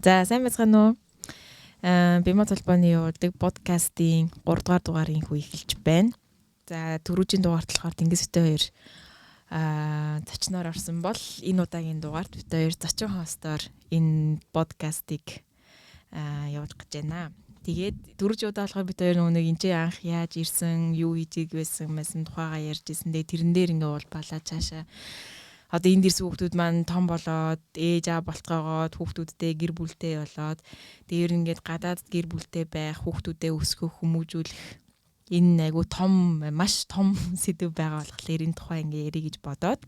За, сайн байцгаана уу? Бимо толбооны явуулдаг подкастын 3 дугаар дугаарын хүү эхэлж байна. За, түрүүжийн дугаарт болохоор Тэнгис бит хоёр зочноор орсон бол энэ удаагийн дугаарт бит хоёр зочин хостоор энэ подкастыг явуулах гэж байна. Тэгээд түрүүжийн удаа болохоор бит хоёр нэг энэ анх яаж ирсэн, юу хийж байсан байсан тухайгаа ярьж исэн. Тэгээд тэрэн дээр ингээ улбалаа цаашаа одоо энд ирсэн хүүхдүүд маань том болоод ээж аа болтгоогоод хүүхдүүдтэй гэр бүлтэй болоод дээр ингээд гадаад гэр бүлтэй байх, хүүхдүүдээ өсгөх, хүмүүжүүлэх энэ айгу том, маш том сэдэв байгаа болохоор энэ тухай ингээ ярих гэж бодоод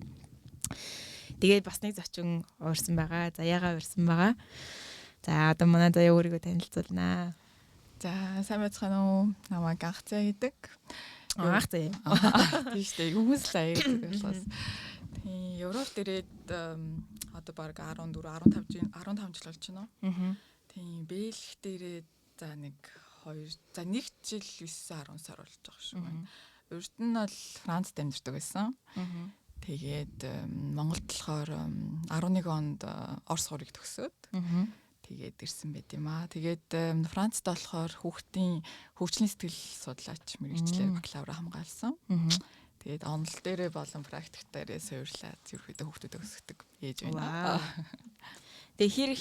тэгээд бас нэг зочин уурсан байгаа. Заяагаа уурсан байгаа. За, одоо манай Заяа өөрийгөө танилцуулнаа. За, сайн байцгаана уу? Намайг Анх Заяа гэдэг. Анх Заяа. Тийм шүү дээ. Хүмүүс л аяа гэдэг болохоос. Тийм, Европт ирээд одоо баг 14 15 15 жил болж байна. Тийм, Бэлгт ирээд за нэг 2 за 1 жил 9 10 сар болж байгаа шүү байна. Урд нь бол Францд амьдардаг байсан. Тэгээд Монголд болохоор 11 онд Орос гурыг төгсөөд тэгээд ирсэн байт юм аа. Тэгээд Францд болохоор хүүхдийн хөгжлийн сэтгэл судлаач мэргэжлээр бакалавра хамгаалсан. Тэгээд онол дээрээ болон практик дээрээ суйрлаад ерөөхдөө хүүхдүүдэд өсгөдөг ээж байна. Тэгээ хэр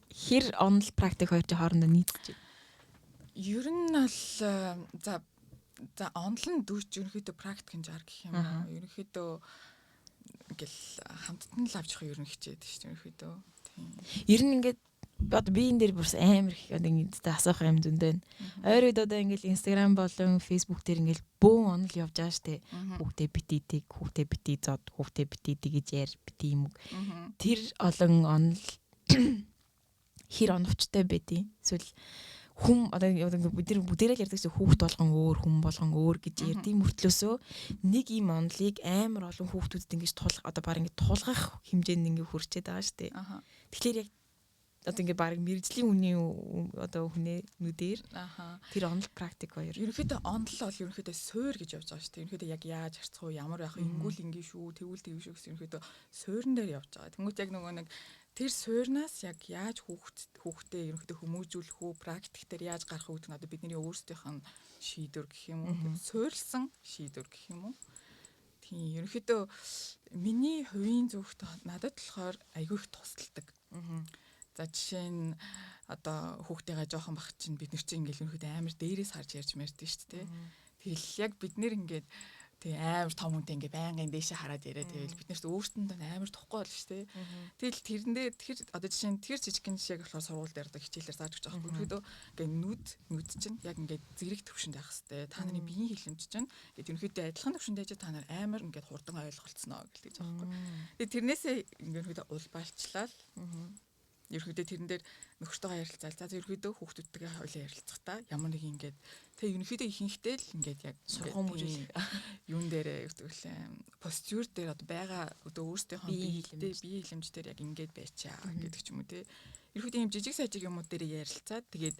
хэр онол, практик хоёр чинь хоорондоо нийцэж байна? Ер нь бол за за онол нь 40, ерөнхийдөө практик нь 60 гэх юм уу. Ерөнхийдөө ингээл хамтд нь л авч явах ер нь хичээд шүү дээ ерөнхийдөө. Тийм. Ер нь ингээд одоо би энэ дээр бүрс амар их одоо ингээд асуух юм зөндөө байна. Ойр үед одоо ингээд Instagram болон Facebook дээр ингээд бөөн онол явж байгаа штэ. Хүүхдээ бити тэг, хүүхдээ бити зод, хүүхдээ бити тэгэж яар, бити юм. Тэр олон онол хэр оновчтой байдیں۔ Эсвэл хүм одоо бид нар бүгдээрээ л ярьдаг чинь хүүхд болгон өөр, хүн болгон өөр гэж ярьдаг мөртлөөсөө нэг ийм онолыг амар олон хүүхдүүдэд ингэж тулах, одоо баг ингэж тулгах хэмжээнд ингэ хүрчээд байгаа шүү дээ. Тэгэхээр яг одоо ингээ баг мэргэжлийн хүний одоо хүнээ нүдээр тэр онол, практик хоёр. Ерөнхийдөө онол бол ерөнхийдөө суур гэж явж байгаа шүү дээ. Ерөнхийдөө яг яаж харьцах уу, ямар байх вэ, ингүүл ингээ шүү, тэгвэл тэгвэл шүү гэсэн ерөнхийдөө суурин дээр явж байгаа. Тэнгүүт яг нөгөө нэг тэр суурнаас яг яаж хүүхдээ ерөнхийдөө хүмүүжүүлэх үү, практик дээр яаж гарах үү гэдэг нь одоо бидний өөрсдийнх нь шийдвэр гэх юм уу, суурилсан шийдвэр гэх юм уу. Тийм, ерөнхийдөө миний хувийн зөвхт надад болохоор айгүй их тусалдаг. За, жишээ нь одоо хүүхдтэйгээ жоохон бах чинь бид нар чинь ингээл ерөнхийдөө амар дээрээс харж ярьж мэрдэн шүү дээ. Тэгэл яг бид нэр ингээд тэг амар том хүнтэй ингээ байнгын дээшээ хараад яриа, тэгэл бид нарт өөрсөндөө амар тухгүй болно шүү дээ. Тэгэл тэрэн дээр тэр одоо жишээ нь тэр жижигхэн жишээг болохоор сургууль дээр одоо хичээлээр зааж өгч байгаа байхгүй. Ерөнхийдөө ингээ нүд чинь яг ингээ зэрэг төвшөнд байх хэвээр. Та нарын биеийн хилэмж чинь ингээ ерөнхийдөө адилхан төвшөнд байж та нар амар ингээ хурдан ойлголцсноо гэдэг байгаа байхгүй. Тэгээ тэрнээсээ ингээ ерөнхийдөө улбалчлаа. Ерөнхийдөө тэрэн дээр нөхөртөөгөө ярилцаал. За, ерөнхийдөө хүүхдүүдтэйгээ хоёлаа ярилцахдаа ямар нэг ингээд тэг ерөнхийдөө ихэнхдээ л ингээд яг сургамжуулах юун дээрээ гэдэг лээ, posture дээр одоо байгаа одоо өөрсдийнхөө бие хилэмж дээр яг ингээд байчаа гэдэг ч юм уу, те. Ерөнхийдөө юм жижиг сажиг юмуд дээр ярилцаад, тэгээд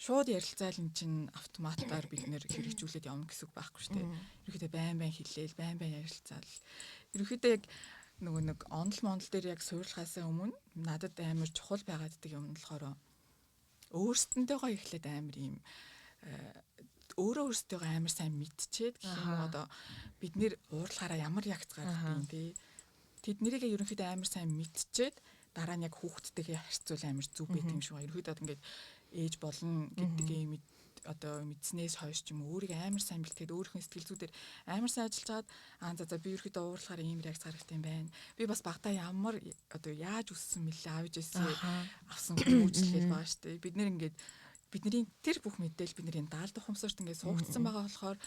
шууд ярилцаал эн чин автоматар бид нэр хэрэгжүүлээд явна гэсэн үг байхгүй шүү дээ. Ерөнхийдөө байн байн хэлээл, байн байн ярилцаал. Ерөнхийдөө яг нөгөө нэг онол мондол дээр яг суйрлахаасаа өмнө надад амар чухал байгаад гэдэг юм нь болохоор өөрсдөндөө эхлээд амар ийм өөрөө өөрсдийгөө амар сайн мэдчихэд гэх юм уу, одоо бид нэр уурлахаараа ямар реакц гаргадаг юм те, тэд нэрийг ерөнхийдөө амар сайн мэдчихэд дараа нь яг хүүхдтэйгээ харьцуул амар зүв байдаг юм шиг байна. Ерөнхийдөө ингээд ээж болно гэдгийг мэд одоо мэдснээс хойш ч юм уу өөрийгөө амар сайн бэлтгээд, өөрийнхөө сэтгэл зүйдээр амар сайн ажиллаж хагаад, аа за за би ерөөхдөө уурлахаар ийм реакц гаргах юм байна. Би бас багтаа ямар одоо яаж өссөн мэлээ, аав ээжээсээ авсан хүмүүжлэл байгаа шүү дээ. Бид нэр ингээд бидний тэр бүх мэдээлэл бидний даалд ухамсарт ингээд суугдсан байгаа болохоор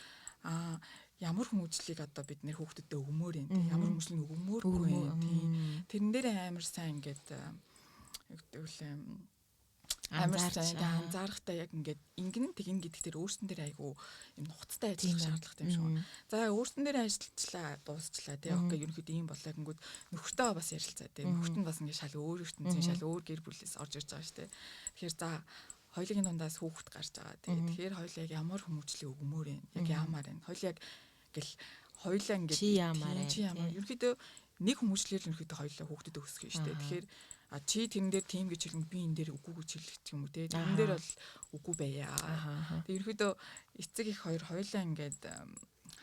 аа ямар хүмүүжлийг одоо бид нэр хүүхдэдээ өгмөр юм те, ямар хүмүүжлийг өгмөөргүй юм, тийм, тэрэн дээр амар сайн ингээд гэдэг лээ амар сайн анзаарахтай, яг ингээд ингэн тэгин гэдэг дээр өөрсдөн дээр айгу юм нухацтай ажиллах шаардлагатай юм шиг байна. За, өөрсдөн дээр ажиллажлаа, дуусчлаа тий. Okay, ерөнхийдөө ийм болоо гингүүд нөхөртөө бас ярилцаа тий. Нөхөрт нь бас ингээд шал өөр ертөнцийн, шал өөр гэр бүлээс орж ирж байгаа шүү дээ. Тэгэхээр за хоёулын дундаас хүүхэд гарч байгаа тий. Тэгэхээр хоёул яг ямар хүмүүжлийг өгмөр юм? Яг яамаар юм? Хоёул яг гэл хоёулаа ингээд чи яамаар чи яамаар, ерөнхийдөө нэг хүмүүжлэр ерөнхийдөө хоёулаа хүүхдэд өсгөх юм шүү дээ. Тэгэхээр А чи тэрэн дээр тийм гэж хэлнэ, би энэ дээр үгүй гэж хэлэх юм уу те. Тэрэн дээр бол үгүй байя. Тэг ерөөдөө эцэг их хоёр хоёулаа ингээд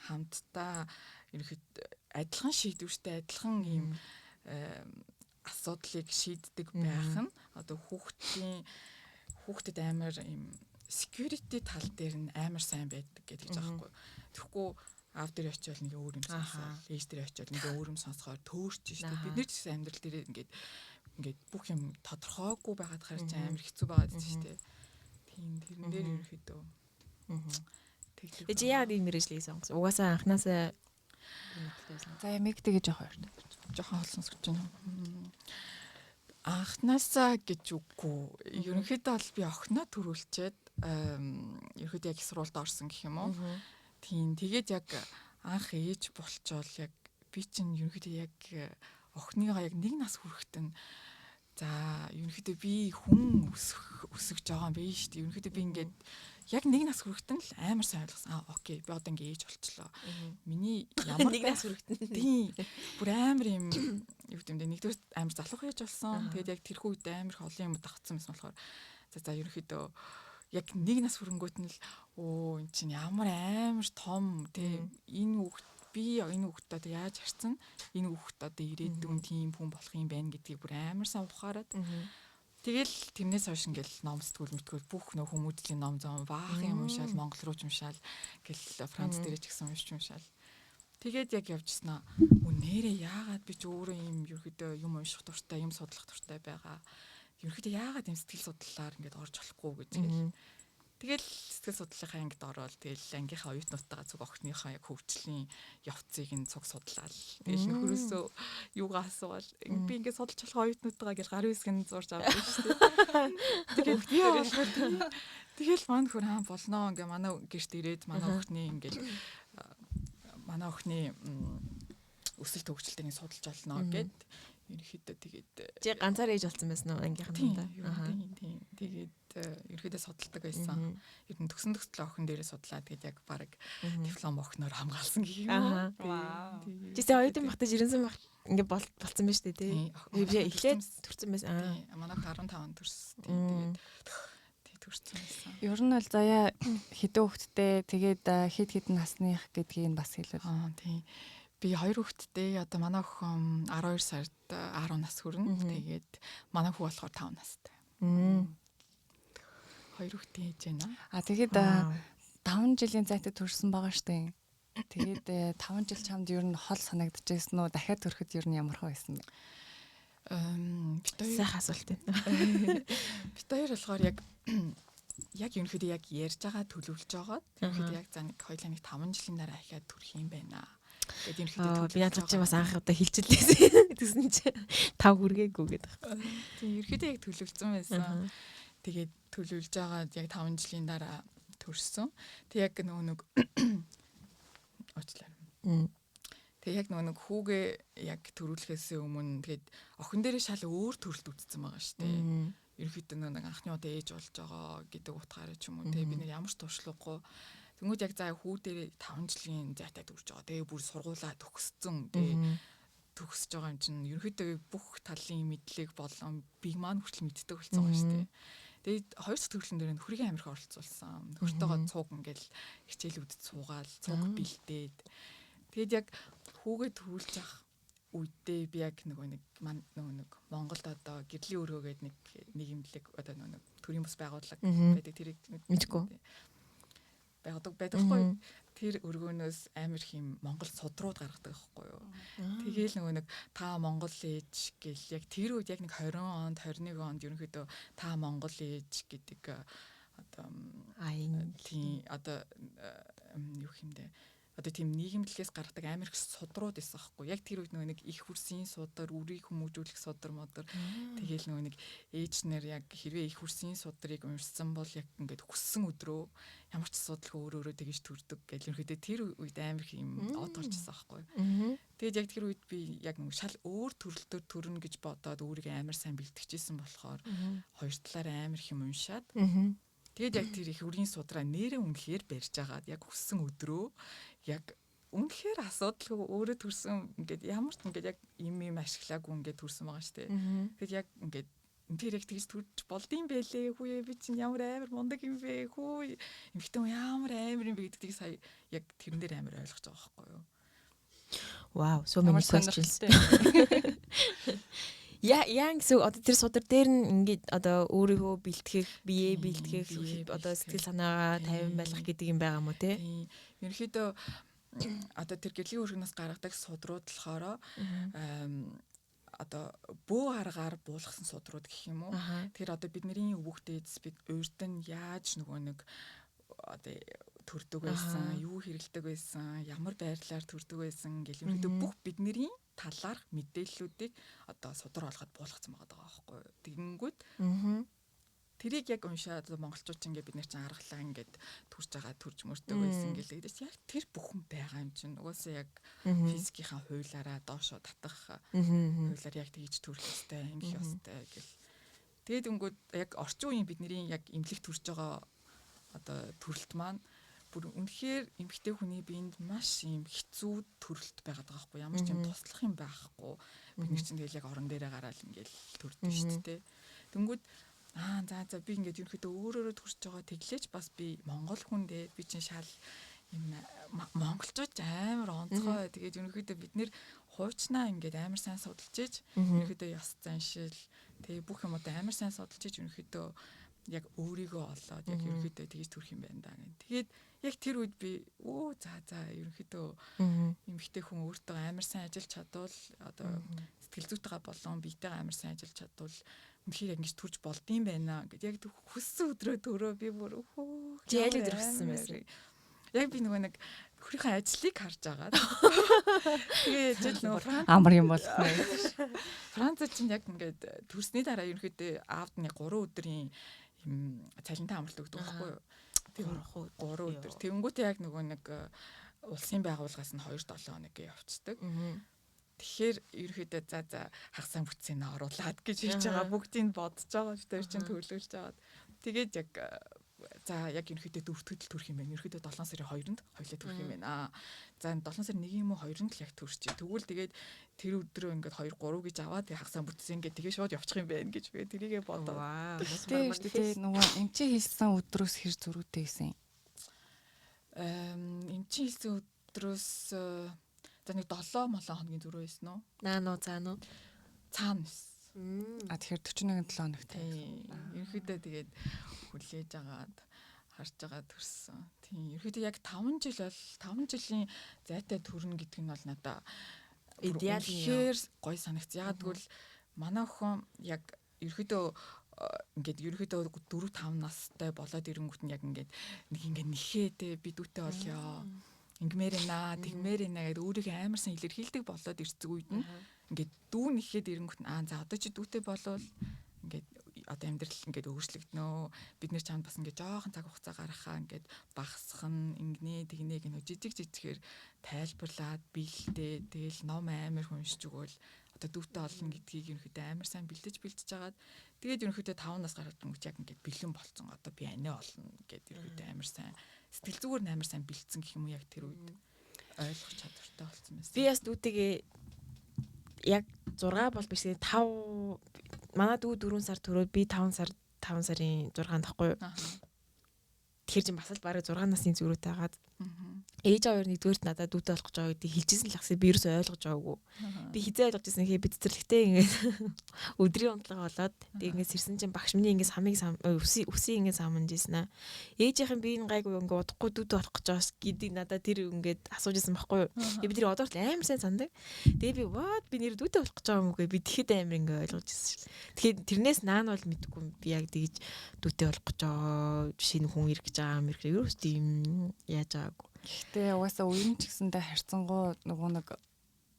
хамтдаа ерөөд адилхан шийдвэртэй, адилхан ийм асуудлыг шийддэг байх нь одоо хүүхдэд амар ийм security тал дээр нь амар сайн байдаг гэдэг гэж байгаа байхгүй. Тэгэхгүй аав дээр очиод нэг өөр юм сонсоод, ээж дээр очиод нэг өөр юм сонсохоор төөрч шүү дээ. Бид нар ч гэсэн амьдрал дээр ингээд бүх юм тодорхойгүй байгаад харж амар хэцүү байгаад шүү дээ. Тийм, тэрэн дээр ерөөхдөө. Тэг. Чи яагаад ийм мэргэжлийг сонгосон? Угаасаа анханасаа За ямиг тэгээ жоох ойрт. Жохон холсон сонсож байна. Анхнаасаа гэж үггүй. Ерөнхийдөө бол би охиноо төрүүлчээд ерөнхийдөө яг их сургуульд орсон гэх юм уу. Тийм, тэгээд яг анх ээж болчоол яг би чинь ерөнхийдөө яг охиныгоо яг нэг нас хүрэхэд нь за ерөнхийдөө би хүн өсөж байгаа юм биш үү. Ерөнхийдөө би ингээд яг нэг нас хүрэхэд нь л амар сайн ойлгосон. Аа окей, би одоо ингээд ээж болчлоо. Миний ямар нэг нас хүрэхэд нь тийм бүр амар юм юу гэдэг юм бэ? Нэгдүгээр амар залуух ээж болсон. Тэгээд яг тэрхүү үед амар их олон юм давхцсан байсан болохоор за ерөнхийдөө яг нэг нас хүрэнгүүт нь л өө эн чинь ямар амар том тий энэ хүүхд би энэ хүүхдэд одоо яаж харьцан энэ хүүхд одоо ирээдүйн тийм хүн болох юм байна гэдгийг бүр амар сайн ухаарад. Тэгэл тэрнээс хойш ингээл ном сэтгүүл мэтгүүл бүх нөх хүмүүдлийн ном зам баахан юм уншаал, Монгол руу ч уншаал, гэл Франц дээрээ ч гэсэн уншиж уншаал. Тэгээд яг явжснаа нэрээ яагаад би ч өөрөө юм ерөөдөө юм унших дуртай, юм судлах дуртай байгаа. Ерөөдөө яагаад юм сэтгэл судлалаар ингээд орж болохгүй гэж гэл. Тэгэл сэтгэл судлалынхаа ангид ороод тэгэл ангийнхаа оюутнуудтайгаа цуг охиныхоо яг хөгжлийн явцыг нь цуг судлаад тэгэл нөхрөөсөө юугаа асуувал би ингээд судалж болох оюутнуудтайгаа гэл гарын үсэг нь зурж авдаг шүү дээ. Тэгээд би болохоор тэгэл манай нөхөр хаа болноо ингээ манай гэрт ирээд манай охины ингээд манай охины өсөлт хөгжилтийг судалж олно гэд ерөнхийдөө тэгээд чи ганцаар ээж болсон байсан уу ангийнхан даа? Тийм. Тэгээд ерөнхийдөө судалдаг байсан. Ер нь төгсөн төгслөө охин дээрээ судлаа. Тэгээд яг баг диплом охиноор хамгаалсан гэх юм уу. Чи сая оюутан багтаж 90 баг ингээ болцсон байж тээ тий. Эхлээд төрсэн байсан. Тийм. Манай 15 төрс. Тэгээд төрсэн байсан. Ер нь бол заяа хэдэн хүүхэдтэй тэгээд хэд хэдэн насных гэдгийг нь бас хэлвэл. Аа тийм. Би хоёр хүүхэдтэй. Одоо манай охин 12 сард 10 нас хүрнэ. Тэгээд манай хүү болохоор 5 настай. Хоёр хүүхдээ ээж байна. А тэгээд 5 жилийн зайтай төрсэн байгаа штэ. Тэгээд 5 жил чамд ер нь хол санагдчихсэн үү? Дахиад төрөхөд ер нь ямар хөө байсан бэ? Бит хоёр сайхан асуулт байна. Бит хоёр болохоор яг ерөнхийдөө яг ярьж байгаа төлөвлөж байгаад ерөнхийдөө яг за нэг хоёлаа нэг 5 жилийн дараа ахиад төрөх юм байна. Тэгээд ерөнхийдөө би надад чи бас анх удаа хэлчихлээ. Тэгсэн чи 5 хүргээгүй гэдэг. Тийм, ерөнхийдөө яг төлөвлөсөн байсан. Тэгээд төлөвлөж байгаад яг 5 жилийн дараа төрсөн. Тэг яг нөгөө нэг уучлаарай. Тэг яг нөгөө нэг хүүгээ яг төрүүлэхээс өмнө тэгээд охин дээрээ шал өөр төрөлд үтцсэн байгаа шүү дээ. Ерөнхийдөө нөгөө нэг анхны удаа ээж болж байгаа гэдэг утгаараа ч юм уу те бид нэр ямар ч туршлагагүй. Тэнгүүд яг за хүү дээрээ 5 жилийн зайтай төрж байгаа. Тэгээ бүр сургуулаа төгссөн те төгсөж байгаа юм чинь ерөнхийдөө бүх талын мэдлэг болон бие маань хүртэл мэддэг болсон байгаа шүү дээ. Тэгээд хоёр дахь төрөлн дээр нөхрийг амар их оролцуулсан. Нөхөртөөгөө цуг ингээл хичээлүүдэд суугаал, цуг бэлдээд. Тэгээд яг хүүгээ төрүүлж явах үедээ би яг нөгөө нэг нөгөө нэг Монголд одоо гэрлийн өргөө гэдэг нэг нийгэмлэг одоо нөгөө нэг төрийн бус байгууллага байдаг. Тэрийг мэдгүй байдаг байхгүй. Тэр өргөөнөөс амар их юм Монгол судрууд гаргадаг байхгүй юу. Тэгээл нөгөө нэг та Монгол ээж гэл яг тэр үед яг нэг 20 онд 21 онд ерөнхийдөө та Монгол ээж гэдэг одоо тийм одоо юу хэмдэ одоо тийм нийгэмлэгээс гаргадаг амар их судрууд байсан байхгүй. Яг тэр үед нөгөө нэг их хүрсийн судар, үрийг хүмүүжүүлэх судар модор. Тэгээл нөгөө нэг ээж нар яг хэрвээ их хүрсийн судрыг уншсан бол яг ингээд хүссэн өдрөө ямар ч асуудалгүй өөр өөрөө тэгж төрдөг гэл ерөнхийдөө тэр үед амар их юм од орж ирсэн байхгүй. Тэгээд яг тэр үед би яг нөгөө шал өөр төрөлтөөр төрнө гэж бодоод өөрийгөө амар сайн бэлтгэжсэн болохоор хоёр талаар амар их юм уншаад тэгээд яг тэр их үрийн судраа нэрээ үнэхээр барьж агаад яг хүссэн өдрөө яг үнэхээр асуудалгүй өөрөө төрсөн ингээд ямар ч ингээд яг юм юм ашиглаагүй ингээд төрсөн байгаа шүү дээ. Тэгэхэд яг ингээд тэр яг тэгж төрж болдсон бэлээ. Хүүе би чинь ямар амар мундаг юм бэ? Хүү эмэгтэй хүн ямар амар юм бэ гэдгийг сая яг тэрэн дээр амар ойлгож байгаа байхгүй юу? Wow, so many questions. Яа яа гэсэн одоо тэр судар дээр нь ингээд одоо өөрийгөө бэлтгэх, биеэ бэлтгэх, одоо сэтгэл санаагаа тайван байлгах гэдэг юм байгаа мó те? Ерөнхийдөө одоо тэр гэрлийн өргөнөөс гаргадаг судрууд болохоор одоо бөө аргаар буулгасан судрууд гэх юм уу. Тэгэхээр одоо бидний өвөгдөөс бид урд нь яаж нөгөө нэг одоо төрдөг байсан, юу хэрэглэдэг байсан, ямар байрлалаар төрдөг байсан гэл ерөнхийдөө бүх бидний талаарх мэдээллүүдийг одоо судар болгоод буулгацсан байгаа байхгүй юу. Тэгэнгүүт тэрийг яг уншаад монголчууд ч ингээд бид нар чинь аргалаа ингээд төрж байгаа төрж мөрдөг байсан гэлээ. Яг тэр бүхэн байгаа юм чинь. Угаасаа яг физикийнхаа хуулиараа доошо татах хуулиар яг тэгж төрөх ёстой, ингэх ёстой гэл. Тэгээд өнгөд яг орчин үеийн бидний яг эмнэлэг төрж байгаа одоо төрөлт маань бүр үнэхээр эмэгтэй хүний биед маш юм хэцүү төрөлт байгаад байгаа байхгүй ямар ч юм туслах юм байхгүй. Бид нар чинь тэгэл яг орон дээрээ гараал ингээл төрдөг шүү дээ. Тэнгүүд аа за за би ингээд ерөнхийдөө өөрөөрөө төрж байгаа тэглээч бас би монгол хүн дээ. Би чинь шал юм монголчууд амар онцгой. Тэгээд ерөнхийдөө бид нэр хуучнаа ингээд амар сайн судалж иж ерөнхийдөө ёс заншил тэгээ бүх юм одоо амар сайн судалж иж ерөнхийдөө яг өөрийгөө олоод яг ерөнхийдөө тэгж төрөх юм байна да гэн. Тэгээд яг тэр үед би өө за за ерөнхийдөө эмэгтэй хүн өөртөө амар сайн ажиллаж чадвал одоо сэтгэл зүйтэйгээ болон биетэйгээ амар сайн ажиллаж чадвал үнэхээр яг ингэж төрж болдсон байна гэд яг хүссэн өдрөө төрөө би бүр хөө аль өдөр хүссэн байсан. Яг би нөгөө нэг нөхрийнхээ ажлыг харж агаад. Тэгээ жил нөгөө амар юм болох нэ. Францад чинь яг ингээд төрсний дараа ерөнхийдөө аавд нэг 3 өдрийн юм цалинтай амралт өгдөг байхгүй юу? Тэр 3 өдөр. Тэнгүүтээ яг нөгөө нэг улсын байгууллагаас нь 2-7 хоног явцдаг. Тэгэхээр ерөнхийдөө за за хагасаа бүтсэн оруулаад гэж хэлж байгаа бүгдийг бодож байгаа тэр чинь төлөвлөж аваад. Тэгээд яг за яг ерөнхийдөө дөрөвтөд л төрөх юм байна. Ерөнхийдөө 7 сарын 2-нд хоёлаа төрөх юм байна. За 7 сарын 1 юм уу 2-нд л яг төрчихье. Тэгвэл тэгээд тэр өдрөө ингээд 2 3 гэж аваад тэг хагасаа бүтсэн ингээд тэгээ шууд явчих юм байна гэж би тэрийгэ бодоод. Тэгтээ нөгөө эмчээ хийсэн өдрөөс хэр зөрүүтэй байсан юм? Эмчээ хийсэн өдрөөс за нэг 7 молон хоногийн зөрүү байсан уу? Наа нуу цаана уу? Цаана байсан. А тэгэхээр 41 7 хоногт. Ерөнхийдөө тэгээд хүлээж агаад харж байгаа төрсөн. Тийм. Ерөнхийдөө яг 5 жил бол 5 жилийн зайтай төрнө гэдэг нь бол надаа идеал юм. Гой санагц. Яг тэгвэл манай охин яг ерөнхийдөө ингээд ерөнхийдөө 4 5 настай болоод ирэнгүүт нь яг ингээд нэг ингээд нэхээ те би дүүтэй болёо. Ингмээр наа, тэгмээр наа гэдээ өөрийгөө амар сайн илэрхийлдэг болоод ирцэг үед нь ингээд дүү нэхэд ирэнгүүт нь аа за одоо чи дүүтэй болвол ингээд одоо амьдрал ингээд өөрчлөгдөнө. Бид нэр чамд бас ингээд жоохон цаг хугацаа гаргахаа ингээд багасах нь ингэнэ тэгнэ гэнэ жижиг жижигээр тайлбарлаад биелдээ тэгэл ном амар хүншиж өгөөл одоо дүүтэй олно гэдгийг ерөнхийдөө амар сайн бэлдэж агаад тэгээд ерөнхийдөө 5 нас гараад өнгөч яг ингээд бэлэн болцсон. Одоо би анаа олно гэд ерөнхийдөө амар сайн сэтгэл зүгээр нь амар сайн бэлдсэн гэх юм уу яг тэр үед ойлгох чадвартай болсон байсан. Би бас дүүтэйгээ яг 6 бол биш 5 манай дүү 4 сар төрөөд би 5 сар 5 сарын 6-нд тахгүй юу. Тэгэхээр чинь бас л бараг 6 насны зөрүүтэй хагаад ээж аав хоёр нэгдүгээрт надад дүүтэй болох гэж байгаа гэдгийг хэлжсэн л ахсаа би ерөөсөө ойлгож байгаагүй. Би хизээ ойлгож ирсэн гэхээр би цэцэрлэгтэй ингээд өдрийн унтлага болоод тэг ингээд сэрсэн чинь багш миний ингээд самыг үсийг ингээд самнаж ирсэн аа. Ээжийнхэн би энэ гайгүй ингээд удахгүй дүүтэй болох гэж байгаа гэдгийг надад тэр ингээд асууж ирсэн байхгүй юу. Би тэр одоо л амар сайн сандаг. Тэгээ би what би нэр дүүтэй болох гэж байгаа юм уу гэ би тэгэхэд амар ингээд ойлгож ирсэн шин. Тэгэхээр тэрнээс наан бол мэдгүй би яг тэгж дүүтэй болох гэж байгаа шинэ хүн ирэх гэж байгаа юм хэрэг ерөөс тийм яаж байгаагүй. Гэхдээ угаасаа үеийн ч гэсэндээ харьцангуй нөгөө нэг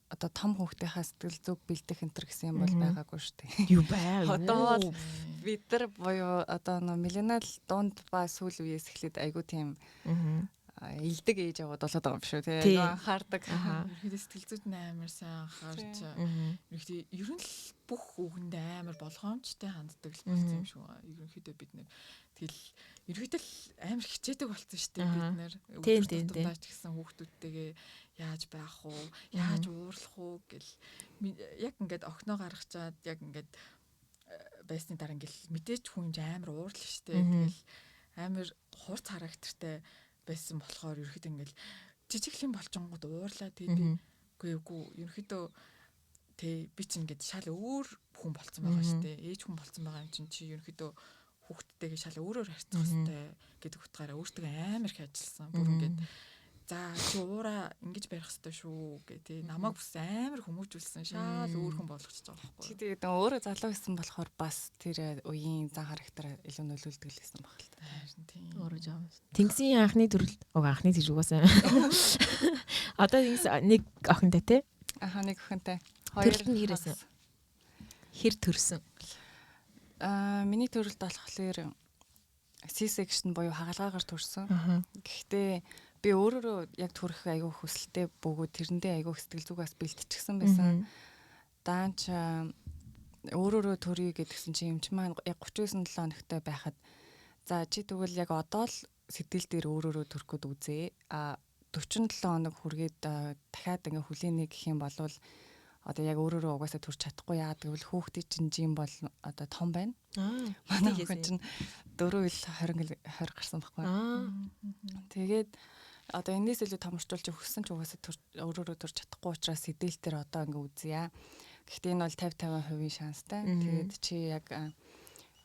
одоо том хүүхдийнхаа сэтгэл зүг бэлдэх энэ төр гэсэн юм бол байгаагүй шүү дээ. Юу бай. Одоо бол бид нар буюу одоо нөгөө миллениал дунд ба сүүл үеэс эхлээд айгүй тийм илдэг ээж аваад болоод байгаа юм шүү тий. Айгүй анхаардаг. Ерөнхийдөө сэтгэл зүйд нь амар сайн анхаарч ерөнхийдөө ер нь л бүх үгэндээ амар болгоомжтой ханддаг л болсон юм шүү. Ерөнхийдөө бид нэр тэгэл ерөнхийдөө л амар хичээдэг болсон шүү дээ бид нэр. Өдөр тутамдаа ч гэсэн хүүхдүүдтэйгээ Яаж байх уу? Яаж уурлах уу гэл яг ингээд охиноо гаргачаад яг ингээд байсны дараа ингээл мэдээч хүн амар уурлаа штэ. Тэгэл амар хурц характертай байсан болохоор ерөөхдөө ингээл жижиглэн болчонгод уурлаа. Тэгээ би үгүй үгүй ерөөхдөө тэ би чинь ингээд шал өөр хүн болцсон байгаа штэ. Ээж хүн болцсон байгаа юм чинь чи ерөөхдөө хүүхдтэйгээ шал өөрөөр харьцах хэвээр гэдэг утгаараа өөртөө амар их ажилласан. Бүр ингээд за чи уура ингэж барих хэвээр шүү гэ тий намайг бүс амар хүмүүжүүлсэн шал өөр хүн болгочихж байгаа байхгүй. Чи тэгээд өөрөө залуу байсан болохоор бас тэр үеийн зан характер илүү нөлөөлдөг л байсан баг л та. Тийм. Өөрөө жоо. Тэнгисийн анхны төрөл уг анхны гэж угаасаа. Одоо тэнгис нэг охинтой тий? Аха нэг охинтой. Төрөлт нь хэр байсан? Хэр төрсөн? Миний төрөлд болохоор C-section буюу хагалгаагаар төрсөн. Гэхдээ би өөрөөрөө яг төрөх айгүй хүсэлтэй бөгөөд тэрэндээ айгүй сэтгэл зүгээс бэлтчихсэн байсан. Даанч өөрөөрөө төрье гэдгсэн чинь эмч маань яг 39 7 хоногтой байхад за чи тэгвэл яг одоо л сэтгэл дээр өөрөөрөө төрөх гээд үзээ. А 47 хоног хүргээд дахиад ингээ хүлээнэ гэх юм бол одоо яг өөрөөрөө угаасаа төрч чадахгүй яа гэвэл хүүхдийн чинь жим бол одоо том байна. Манай охин чинь 4 ил 20 20 гарсан байхгүй. Тэгээд одоо энэс илүү томорчулж өгсөн ч угаасаа өөрөөрөө төрч чадахгүй учраас сэтэл дээр одоо ингээ үзье. Гэхдээ энэ бол 50 50% шанстай. Тэгээд чи яг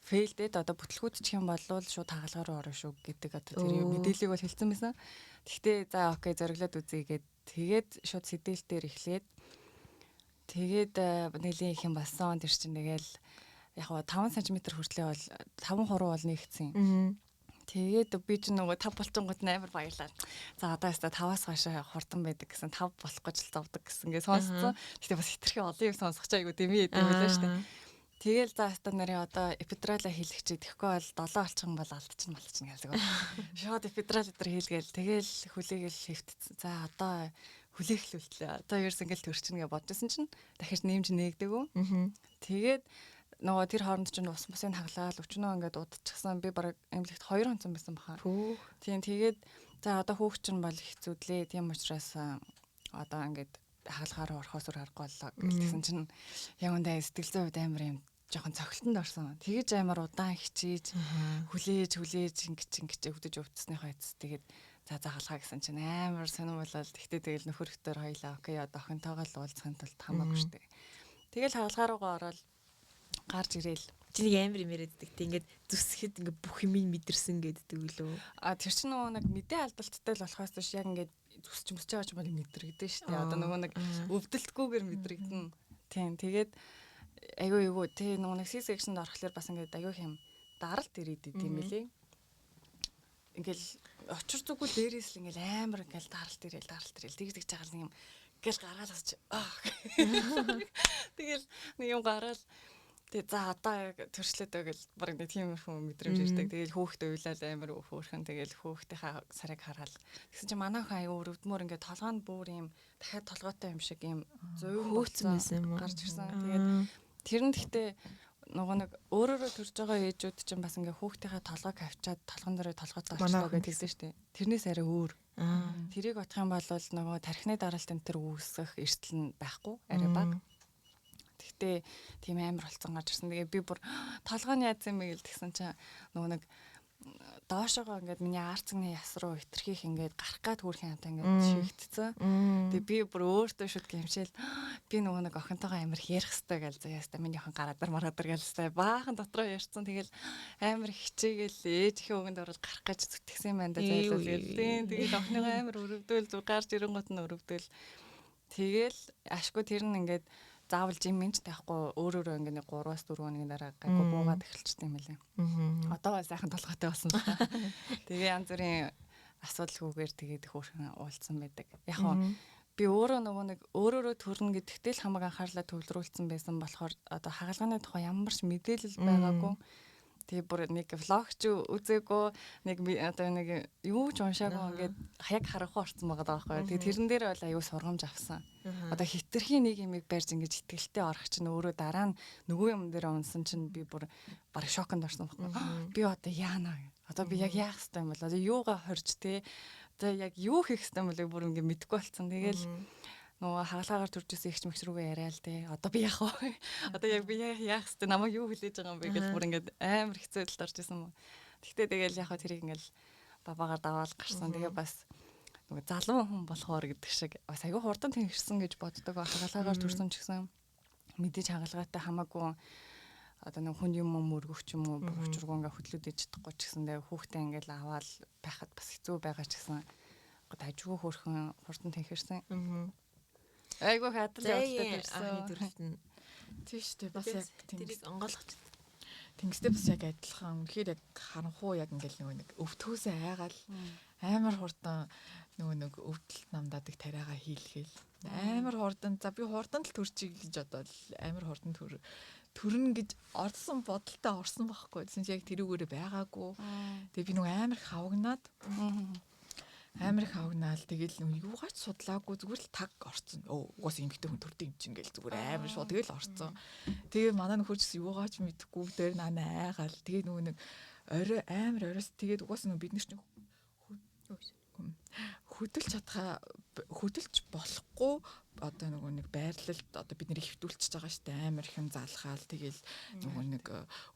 фейлдээд одоо бүтлгүүдчих юм бол шууд хагалгаа руу орно шүү гэдэг одоо тэр мэдээллийг бол хэлсэн байсан. Гэхдээ за окей зориглоод үзье гээд тэгээд шууд сэтэл дээр эхлээд тэгээд нэлийн их юм болсон. Тэр чинь тэгэл яг 5 см хүртлээ бол 5 хуруу бол нэгдсэн. Тэгээд би ч нөгөө 5 болчингууд амар баярлаа. За одоо яста 5-аас хойш хурдан байдаг гэсэн 5 болох гэж л зовдөг гэсэн гээ сонсцсон. Гэтэ бас хитрхи олон юм сонсох ч айгу дэмий юм байлаа шүү дээ. Тэгэл за яста нэрээ одоо эпидрала хийлгэх чи тэгэхгүй бол 7 олчих юм бол алдчихна малчихна гэлдэг. Шууд эпидрал өдр хийлгээл тэгэл хүлээгээл хэвтцэн. За одоо хүлээх л үлтлээ. Одоо ерөөс ингээл төрчихнө гэж бодчихсон чинь дахиж нэмж нээгдэггүй. Тэгээд нөгөө тэр хооронд чинь ус мусын хаглаал өчнөө ингээд удчихсан. Би бараг эмнэлэгт 2 хонцсон байсан баха. Тийм тэгээд за одоо хүүхд чинь бол хэцүүдлээ. Тийм учраас одоо ингээд хагалгаар орохоос өөр аргагүй боллоо гэсэн чинь яг үндэ сэтгэл зүйн хувьд амар юм жоохон цогцолтонд орсон. Тэгэж амар удаан хичээж хүлээж хүлээж ингэж ингэж өвдөж өвдсөнийхөө эцэс тэгээд за хагалгаа гэсэн чинь амар сонирн болол. Тэгтээ тэгэл нөхөр хөтөр хоёлаа окей одоо охинтойгоо л уулзахын тулд хамаагүй штэ. Тэгэл хагалгаа руугаа ороод гарч ирээл. Чи нэг амар юм яриад байдаг. Тэг ингээд зүсгэхэд ингээд бүх юмыг мэдэрсэн гэддэг үлээ. А тэр чинь нөгөө нэг мэдээ алдалттай л болохоос биш яг ингээд зүсч мөсч байгаа ч юм бол мэдрэгдэн штэ. Одоо нөгөө нэг өвдөлтгүйгээр мэдрэгдэн. Тийм тэгээд айгүй айгүй тий нөгөө нэг C-section-д орохлоор бас ингээд айгүй юм даралт ирээд идэм билий. Ингээл очир зүггүй дээрээс л ингээл амар ингээл даралт ирээл тэгж тэгж байгаа нэг юм ингээл гараал асч аа. Тэгэл нэг юм гараал тэгээ за одоо яг төршлөөд байг л баг нэг тиймэрхүү мэдрэмж ирдэг. Тэгэл хүүхдээ уйлал амар хөөрхөн тэгэл хүүхдийнхаа сарыг хараад тэгсэн чинь манай охин аюу өрөвдмөр ингээд толгойн бүр юм дахиад толгойтой юм шиг юм зуйн хөөцсөн байсан юм уу? Гарч ирсэн. Тэгээд тэр нь гэхдээ нөгөө нэг өөрөөрөө төрж байгаа ээжүүд чинь бас ингээ хүүхдийнхээ толгойг авчиад толгон дээр толгойтой олчлоо гэж хэлсэн шүү дээ. Тэрнээс арай өөр. Тэрийг бодох юм бол нөгөө тархины даралт энэ төр үүсэх эрсдэл нь байхгүй арай бага. Тэгтээ тийм амар болцсон гарч ирсэн. Тэгээ би бүр толгой нь яатсан юм бэ гэл тэгсэн чинь нөгөө нэг доошоогоо ингээд миний арцны яс руу хитрхийх ингээд гарах гад хөөрхөн хамтаа ингээд шигтцэн. Тэгээ би бүр өөртөө шүд гэмшээл би нөгөө нэг охинтойгоо амар их ярих хэвээр гэл заяа хэвээр миний охин гараадар мараадар гэл хэвээр баахан дотроо ярьсан. Тэгэл амар хичээгээл ээжийнхээ өгөнд орол гарах гэж зүтгэсэн юм байна да зайлуул гэл. Тийм тэгэл охиныгоо амар өрөвдөөл зүг гарч ирэнгуут нь өрөвдөөл. Тэгэл ашгүй тэр нь ингээд заавал жим минч тавихгүй өөрөөрөө ингээ нэг 3-аас 4 хоногийн дараа гайгүй буугаад эхэлчихсэн юм лээ. Одоо бол сайхан толгойтой болсон л та. Тэгээ янз бүрийн асуудалгүйгээр тэгээд хөөрхөн уулзсан байдаг. Яг хоо би өөрөө нөгөө нэг өөрөөрөө төрнө гэдэгтээ л хамаг анхаарлаа төвлөрүүлсэн байсан болохоор одоо хагалгааны тухай ямар ч мэдээлэл байгаагүй. Тэгээ бүр нэг влог ч үзээгүй, нэг одоо нэг юу ч уншаагүй ингээд яг харанхуй орсон байгаа даахгүй. Тэгээ тэрэн дээр бол аюу сургамж авсан. Одоо хитрхийн нэг юмыг барьж ингэж итгэлтэй орох чинь өөрөө дараа нь нөгөө юм дээр унсан чинь би бүр бараг шоконд орсон байхгүй. Би одоо яана. Одоо би яг яах ёстой юм бол одоо юугаа хорж те За яг юу хийх ёстой юм бэ бүр ингээ мэдэхгүй болсон. Тэгэл нөгөө хагалгаагаар төрж исэн ихч мэгч рүүгээ яриа л те. Одоо би яах вэ? Одоо яг би яах ёстой, намайг юу хүлээж байгаа юм бэ гэж бүр ингээд амар хэцүү байдалд орж исэн юм. Тэгтээ тэгэл яг тэрийг ингээл бабаагаар даваал гарсан. Тэгээ бас нөгөө залуу хүн болохоор гэдэг шиг бас айгүй хурдан тэнхэрсэн гэж боддог. Хагалгаагаар төрсөн ч гэсэн мэдээж хагалгаатай хамаагүй одоо нэг хүн юм мөргөх ч юм уу бохчргоо ингээ хөдлөд иж чадахгүй ч гэсэндээ хүүхдээ ингээл аваад байхад бас хэцүү байгаа ч гэсэн дажгүй хөөрхөн хурдан тэнхэрсэн. Айгүй хадал явдалтай төрсөн. Төрөлт нь. Тийм шүү дээ. Бас яг тэрийг онгойлгох. Тэнгистэй бас яг адилхан. Үнэхээр яг харанхуу яг ингээл нөгөө нэг өвтгөөсөө айгаал амар хурдан нөгөө нэг өвдөлт намдаадаг тариагаа хийлгээл. Амар хурдан за би хурдан л төрчихье гэж бодоод амар хурдан төрнө гэж орсон бодолтой орсон байхгүй. Тэгсэн чи яг тэрүүгээрээ байгаагүй. Тэгээ би нөгөө амар их хавгнаад амар их хавгнаал тэгэл нөгөө юугаач судлаагүй зүгээр л таг орцсон. Өө угаасаа эмэгтэй хүн төрдөг юм чинь гэл зүгээр амар шууд тэгэл орцсон. Тэгээ манай нөхөр ч гэсэн юугаач мэдэхгүй дээр наа айгаал тэгээ нөгөө нэг орой амар оройс тэгээд угаасаа нөгөө бид нар чинь хөдөлж чадхаа хөдөлж болохгүй одоо нөгөө нэг байрлалд одоо бид нэр хэвтүүлчихэж байгаа штэ амар их юм залхаал тэгэл нөгөө нэг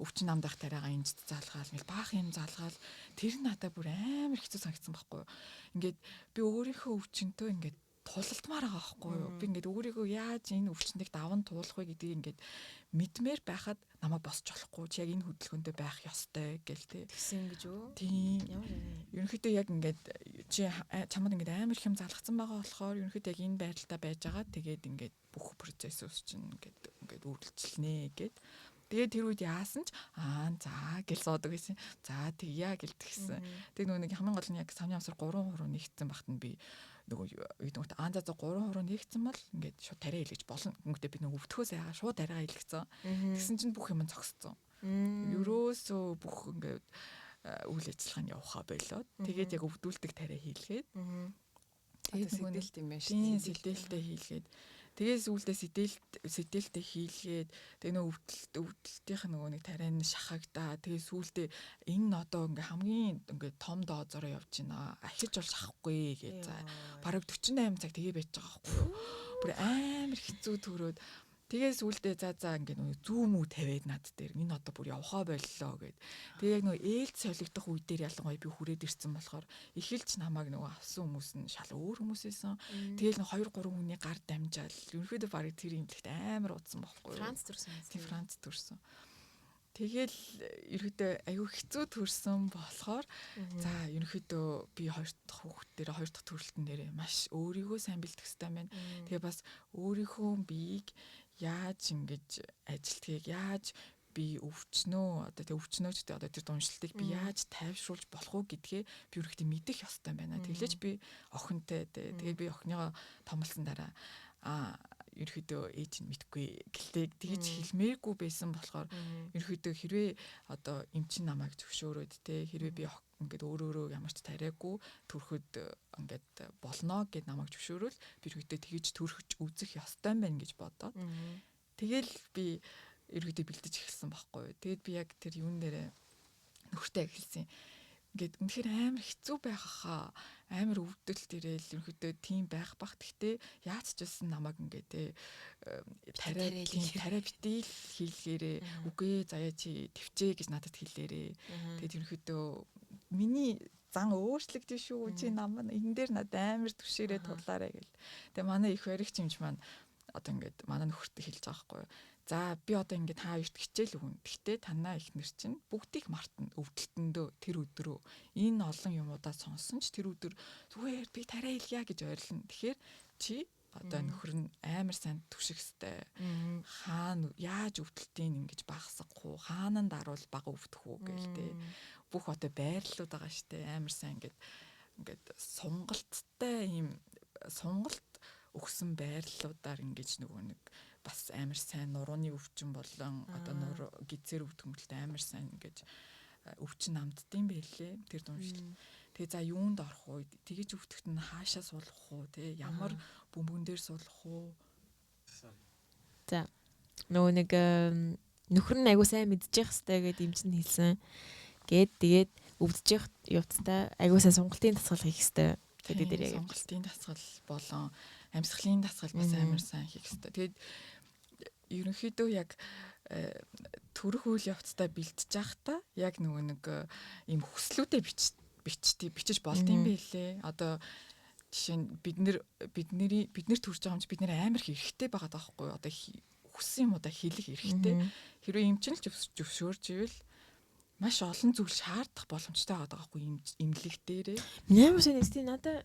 өвчин намдах тариагаа инжид залхаал ингээл баах юм залхаал тэр надаа бүр амар хэцүү санагдсан байхгүй юу. Ингээд би өөрийнхөө өвчнөтөө ингээд тулалдмаар байгаа байхгүй юу. Би ингээд өөрийгөө яаж энэ өвчнөд даван туулах вэ гэдгийг ингээд мэдмээр байхад намайг босч болохгүй чи яг энэ хөдөлгөөндөө байх ёстой гэл те. Тэгсэн гэж үү? Тийм. Ямар Ерөнхийдөө яг ингээд чи чамд ингээд амар их юм залгацсан байгаа болохоор ерөнхийдөө яг энэ байралтаа байж байгаа. Тэгээд ингээд бүх процессус чинь ингээд үргэлжилнэ гэд. Тэгээд тэр үед яасан ч аа за гэл суудаг гэсэн. За тэгье гэл тэгсэн. Тэг нөгөө нэг хамгийн гол нь яг савны амсар 3% нэгтсэн багт нь би нөгөө юу гэдэг аа за 3% нэгтсэн бол ингээд шууд тариа илгэж болно. Гэхдээ би нөгөө өвдөхөөс айгаа шууд тариагаа илгэсэн. Тэгсэн чинь бүх юм зогссон. Ерөөсөө бүх ингээд үйл ажиллагаа нь явахаа болоод тэгээд яг өвдүүлдэг тариа хийлгээд. Тэгээд сэтэлт юм байна шүү дээ. Сэтэлтээ хийлгээд. Тэгээ сүүлдээ сэтэлтээ хийлгээд тэгээ нөгөө өвдөлтийнх нь нөгөө нэг тариа нь шахагдаа. Тэгээ сүүлдээ энэ одоо ингээ хамгийн ингээ том доозороо явж байна. Ахиж бол шахахгүй гэж. За бараг 48 цаг тэгээ байж байгаа байхгүй юу. Бүр амар хэцүү төрөөд тэгээ сүүлдээ за ингээ нөгөө зүү мүү тавиад над дээр энэ одоо бүр явхаа боллоо гэд. Тэгээ яг нөгөө ээлж солигдох үе дээр ялангуяа би хүрээд ирсэн болохоор эхэлж намайг нөгөө авсан хүмүүс нь шал өөр хүмүүс байсан. Тэгээл 2 3 хүний гар дамжаал. Ерөнхийдөө барыг тэр имлэгт амар удсан байхгүй юу. Франц төрсөн. Тийм Франц төрсөн. Тэгэл ерөнхийдөө аюу хэцүү төрсөн болохоор за ерөнхийдөө би хоёр дахь хүүхэд дээр хоёр дахь төрөлтөн дээр маш өөрийгөө сайн бэлтгэх хэрэгтэй байна. Тэгээ бас өөрийнхөө биеийг яаж ингэж ажилтгийг яаж би өвчнөө одоо тэг өвчнөөчтэй одоо тэр дуншлтыг би яаж тайвшруулж болох уу гэдгээ би ерөнхийдөө мэдэх ёстой байна. Тэглэж би охинтой тэгээ би охиныгоо томлсон дараа ерөнхийдөө ээж нь мэдгүй гэлээ тэгж хэлмээргүй байсан болохоор ерөнхийдөө хэрвээ одоо эмчин намайг зөвшөөрөөд те хэрвээ би ингээд өөрөөрөө ямар ч тариагүй төрөхөд ингээд болно гэд намайг зөвшөөрвөл би ерөнхийдөө тэгж төрөхөж үзэх ёстой юм байна гэж бодоод тэгэл би ерөнхийдөө бэлдэж эхэлсэн байхгүй. Тэгээд би яг тэр юун дээрээ нөхөртэй эхэлсэн. Ингээд үнэхээр амар хэцүү байх хаа амар өвдөлт ирээл ерөнхийдөө тийм байх бах. Гэхдээ яаж ч байсан намайг ингээд те тариа битийл хийлгээрээ үгүй заяа чи төвчээ гэж надад хэлээрээ. Тэгээд ерөнхийдөө миний зан өөрчлөгдөж шүү чи нам энэ дээр надад амар түшээрээ тудлаарэ гэл. Тэгээ манай их баригч юмч маань одоо ингээд манай нөхөртөө хэлж байгаа байхгүй юу. За би одоо ингээд та хоёрт хичээл өгнө. Гэхдээ танаа ихнэр чинь бүгдийг мартна. Өвдөлтөндөө тэр өдрөө энэ олон юмудаа сонсон ч тэр өдөр зүгээр би тариа илгье гэж ойрлно. Тэгэхээр чи одоо нөхөр нь амар сайн түших хэвээр. Хаана яаж өвдөлтийг ингэж багасгах уу? Хаана нь даруул бага өвдөх үү гээл те. Бүх одоо байрлалууд байгаа штэ. Амар сайн ингээд сунгалттай ийм сунгалт өгсөн байрлалуудаар ингэж нөгөө нэг бас амар сайн нурууны өвчин болон одоо нуруу гизээр өвдөх юмтай амар сайн ингэж өвчин намддсан байлээ тэр дуншил. Тэгээ за юунд орох вэ? Тэгэж өвдөхт нь хаашаа суулгах уу те? Ямар бөмбөгөн дээр суулгах уу? За нөгөө нэг нөхөр нь айгуу сайн мэдчих хэвээр гэд эмч нь хэлсэн. Гээд тэгээд өвдөж явцдаа айгуу сайн сонголтын дасгал хийх хэвээр гэдэг дээр яг сонголтын дасгал болон амьсгалын дасгал бас амар сайн хийх хэрэгтэй. Тэгээд ерөнхийдөө яг төрөх үйл явцдаа бэлтэж байхдаа яг нөгөө нэг ийм хүслүүдээ бичиж болд юм байлээ. Одоо жишээ нь бид нэр төрж байгаа юм чи бид нэр амар их эрхтэй байгаа даахгүй юу? Одоо хүссэн юмудаа хэлэх эрхтэй. Хэрвээ эмчин л зөвшөөрч ивэл маш олон зүйл шаардах боломжтой байгаа даахгүй эмнэлэг дээрээ. Миний амар сайн нэстий надаа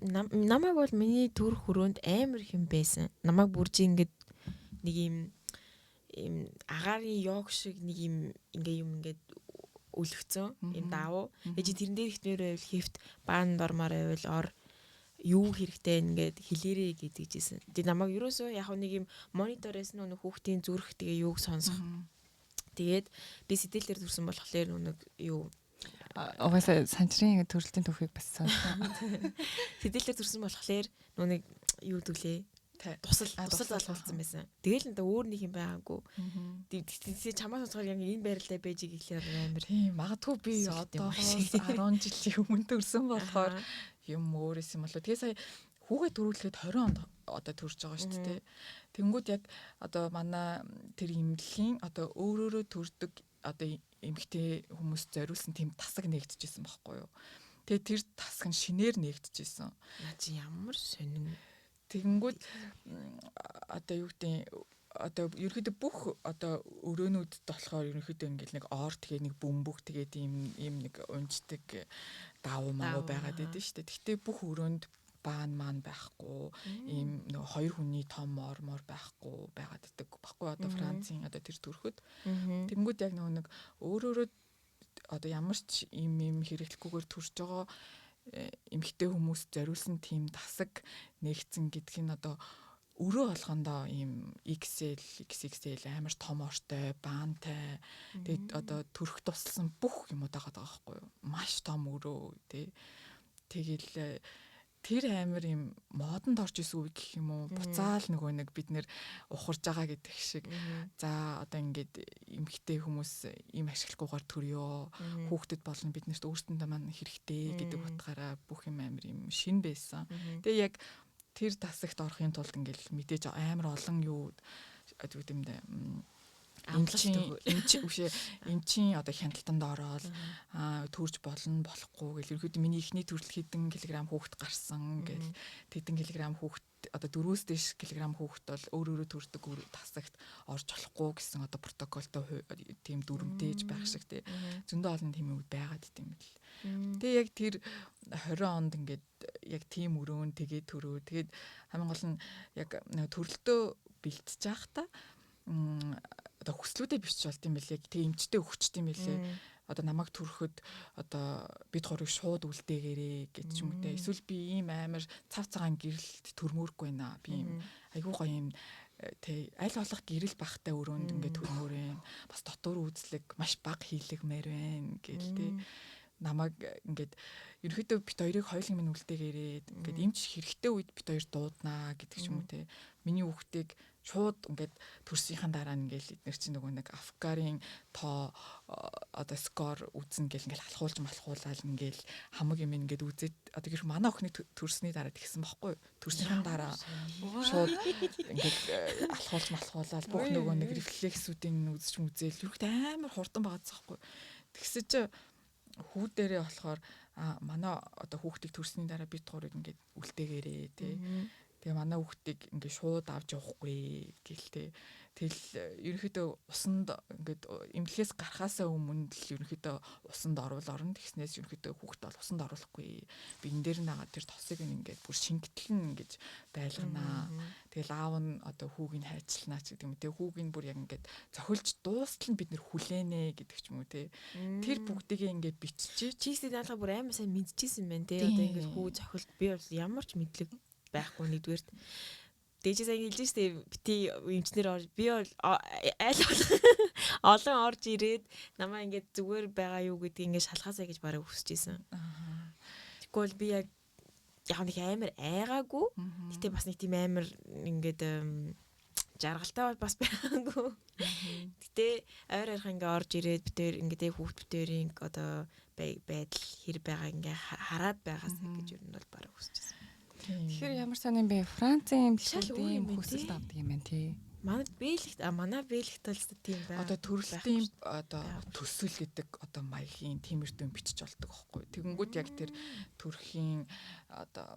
намайг бол миний төрөх өрөөнд амар их юм байсан. Намайг бүрж ингээд нэг юм ийм агаарын йог шиг нэг юм ингээ юм ингээд өлгцөн юм давуу. Тэгээ чи тэрэн дээр ихнэр байвал хефт баанд ормоор байвал ор юу хэрэгтэй ингээд хэлээрээ гэдэг жисэн. Тэгээ намайг ерөөсөө яг нэг юм монитор байсан нэг хүүхдийн зүрх тэгээ юуг сонсох. Тэгээд би сэтэлээр төрсэн болохоор нэг юу угаасаа санчрын төрөлтийн түүхийг бас сонссон. Сэтэлээр төрсэн болохоор нэг юу дүлээ тусал залгуулсан байсан. Тэгэл надаа өөр нэг юм байгаагүй. Тэгээ чамаа сонсохоор яг энэ байралтай байж гэхлээр амар. Тийм магадгүй би одоо 10 жилийн өмнө төрсэн болохоор юм өөрөөс юм болоо. Тэгээ сая хүүгээ төрүүлэхэд 20 онд одоо төрж байгаа шүү дээ. Тэнгүүд яг одоо манай тэр эмнэлгийн одоо өөрөөрөө төрдөг одоо эмэгтэй хүмүүс зориулсан тийм тасаг нэгдэжсэн байхгүй юу. Тэгээ тэр тасаг нь шинээр нэгдэжсэн. Наа чи ямар сонин. Тэгэнгүүт одоо юу гэдэг одоо ерөөхдөө бүх одоо өрөөнүүдэд болохоор ерөнхийдөө ингээл нэг ор тэгээ нэг бөмбөг тэгээ ийм нэг унждаг давуу мавуу байгаад идэв шүү дээ. Гэхдээ бүх өрөөнд баан маан байхгүй, ийм нөгөө хоёр хүний том ор мор байхгүй байгаад идэг баггүй одоо Францын одоо тэр төрөхөд. Тэнгүүд яг нөгөө нэг өөрөөрөө одоо ямар ч ийм хэрэглэхгүйгээр төрж байгаа эмэгтэй хүмүүс зориулсан тийм тасаг нэгцэн гэдг нь одоо өрөө болгондоо ийм XL, XXL амар том ортой, баантай. Тэгээд одоо төрөх тусалсан бүх юмуд байгаа байхгүй юу? Маш том өрөө тий. Тэгэл тэр амар юм модонд орж исэн үе гэх юм уу? Буцаал нөгөө нэг бид нэр ухарж байгаа гэдэг шиг. За одоо ингээд эмэгтэй хүмүүс ийм ашиглахгүйгээр төрөё. Хүүхдэд болно бид нарт өөрсөндөө маань хэрэгтэй гэдэг утгаараа бүх юм амар юм шин байсан. Тэгээ яг тэр тасагт орохын тулд ингээл мэдээж амар олон юу гэдэг юм дээ. Эмчийн одоо хяналтанд ороод төрж болно болохгүй гэл ерөөхдөө миний эхний төрөл хэдэн килограмм хүүхэд гарсан гэл тэдэн килограмм хүүхэд одоо 4-өөс дээш килограмм хүүхэд бол өөр өөрө төрдөг тасагт орж болохгүй гэсэн одоо протоколтой тийм дүрмтэйж байх шиг тий зөндөө олон тийм юм байгаад идэм бэл. Тэгээ яг тэр 20 онд ингээд яг тийм өрөөн тэгээ төрөө тэгээд хамгийн гол нь яг төрөлтөө бэлтэж байхдаа одоо хүслүүдээ бичиж болд юм бэлээ. Тэг эмчтэй өгчт юм бэлээ. Одоо намайг төрөхөд одоо бид гурыг шууд үлдээгээрээ гэж юм үү те. Эсвэл би ийм амар цав цагаан гэрэлт төрмөөргүй байна. Би ийм айгүй гоё ийм тэ аль болох гэрэл багтай өрөөнд ингээд төрмөр байна. Бас дотор үзлэг маш бага хийлэгмээр байна гэл те. Намайг ингээд ерөөхдөө бит хоёрыг хоёулын минь үлдээгээрээ ингээд эмч хэрэгтэй үед бит хоёр дууднаа гэдэг ч юм уу те. Миний хүүхдийг шууд ингээд төрсийнхаа дараа ингээл эднэр чинь нөгөө нэг Афгарын тоо одоо скор үзнэ гэл ингээл алхуулж малхуулаад ингээл хамаг юм ингээд үзээд одоо гэх манай охины төрсний дараа тэгсэн бохгүй төрсийнхаа дараа шууд ингээд алхуулж малхуулаад бүх нөгөө нэг рефлексүүдийн үзэж мүзээл юухт амар хурдан байгаа цаахгүй тэгсэн чи хүү дээрээ болохоор манай одоо хүүхдийг төрсний дараа бид гурыг ингээд үлдээгээрээ тий. Тэгээ манай хүүхдийг ингээд шууд авч явахгүй гэл те. Тэгэл ерөнхийдөө усанд ингээд эмнэлгээс гарахаасаа өмнө л ерөнхийдөө усанд орвол орно. Тэгснээс ерөнхийдөө хүүхд бол усанд оруулахгүй. Би энэ дээр нагаад тэр тосыг ингээд бүр шингэтэл нь ингэж байлганаа. Тэгэл аав нь одоо хүүг нь хайчлнаа ч гэдэг юм те. Хүүг нь бүр яг ингээд зохилж дуустал нь бид нэр хүлээнэ гэдэг ч юм уу те. Тэр бүгдийг ингээд биччихээ. Чийсээ наалга бүр амар сайн мэдчихсэн байна те. Одоо ингээд хүү зохилт би бол ямар ч мэдлэг байхгүй нэгдүгээрт. Дээжээ сайн хэлж штэ бити эмчнэр орж би бол аль олон орж ирээд намаа ингээд зүгээр байгаа юу гэдгийг ингээд шалгаасаа гэж бараг хүсэж исэн. Тэгэхгүй бол би яг нэг амар айгаагүй. Гэтэ бас нэг тийм амар ингээд Жаргалтай бол бас байгаагүй. Гэтэ ойр ойрхон ингээ орж ирээд бид тэр ингээ хүүхд битэрийн одоо байдал хэр байгаа ингээ хараад байгаасаа гэж ер нь бол бараг хүсэж байсан. Тэгэхээр ямар сайн юм бэ? Францын эмнэлгүүд ийм хүсэлт авдаг юм байна тий. Манай Бэлэгт манай Бэлэгт бол тийм байна. Одоо төрөлтийн одоо төсөл гэдэг одоо маягийн тиймэрдүү бичиж болдог аахгүй. Тэгэнгүүт яг тэр төрхийн одоо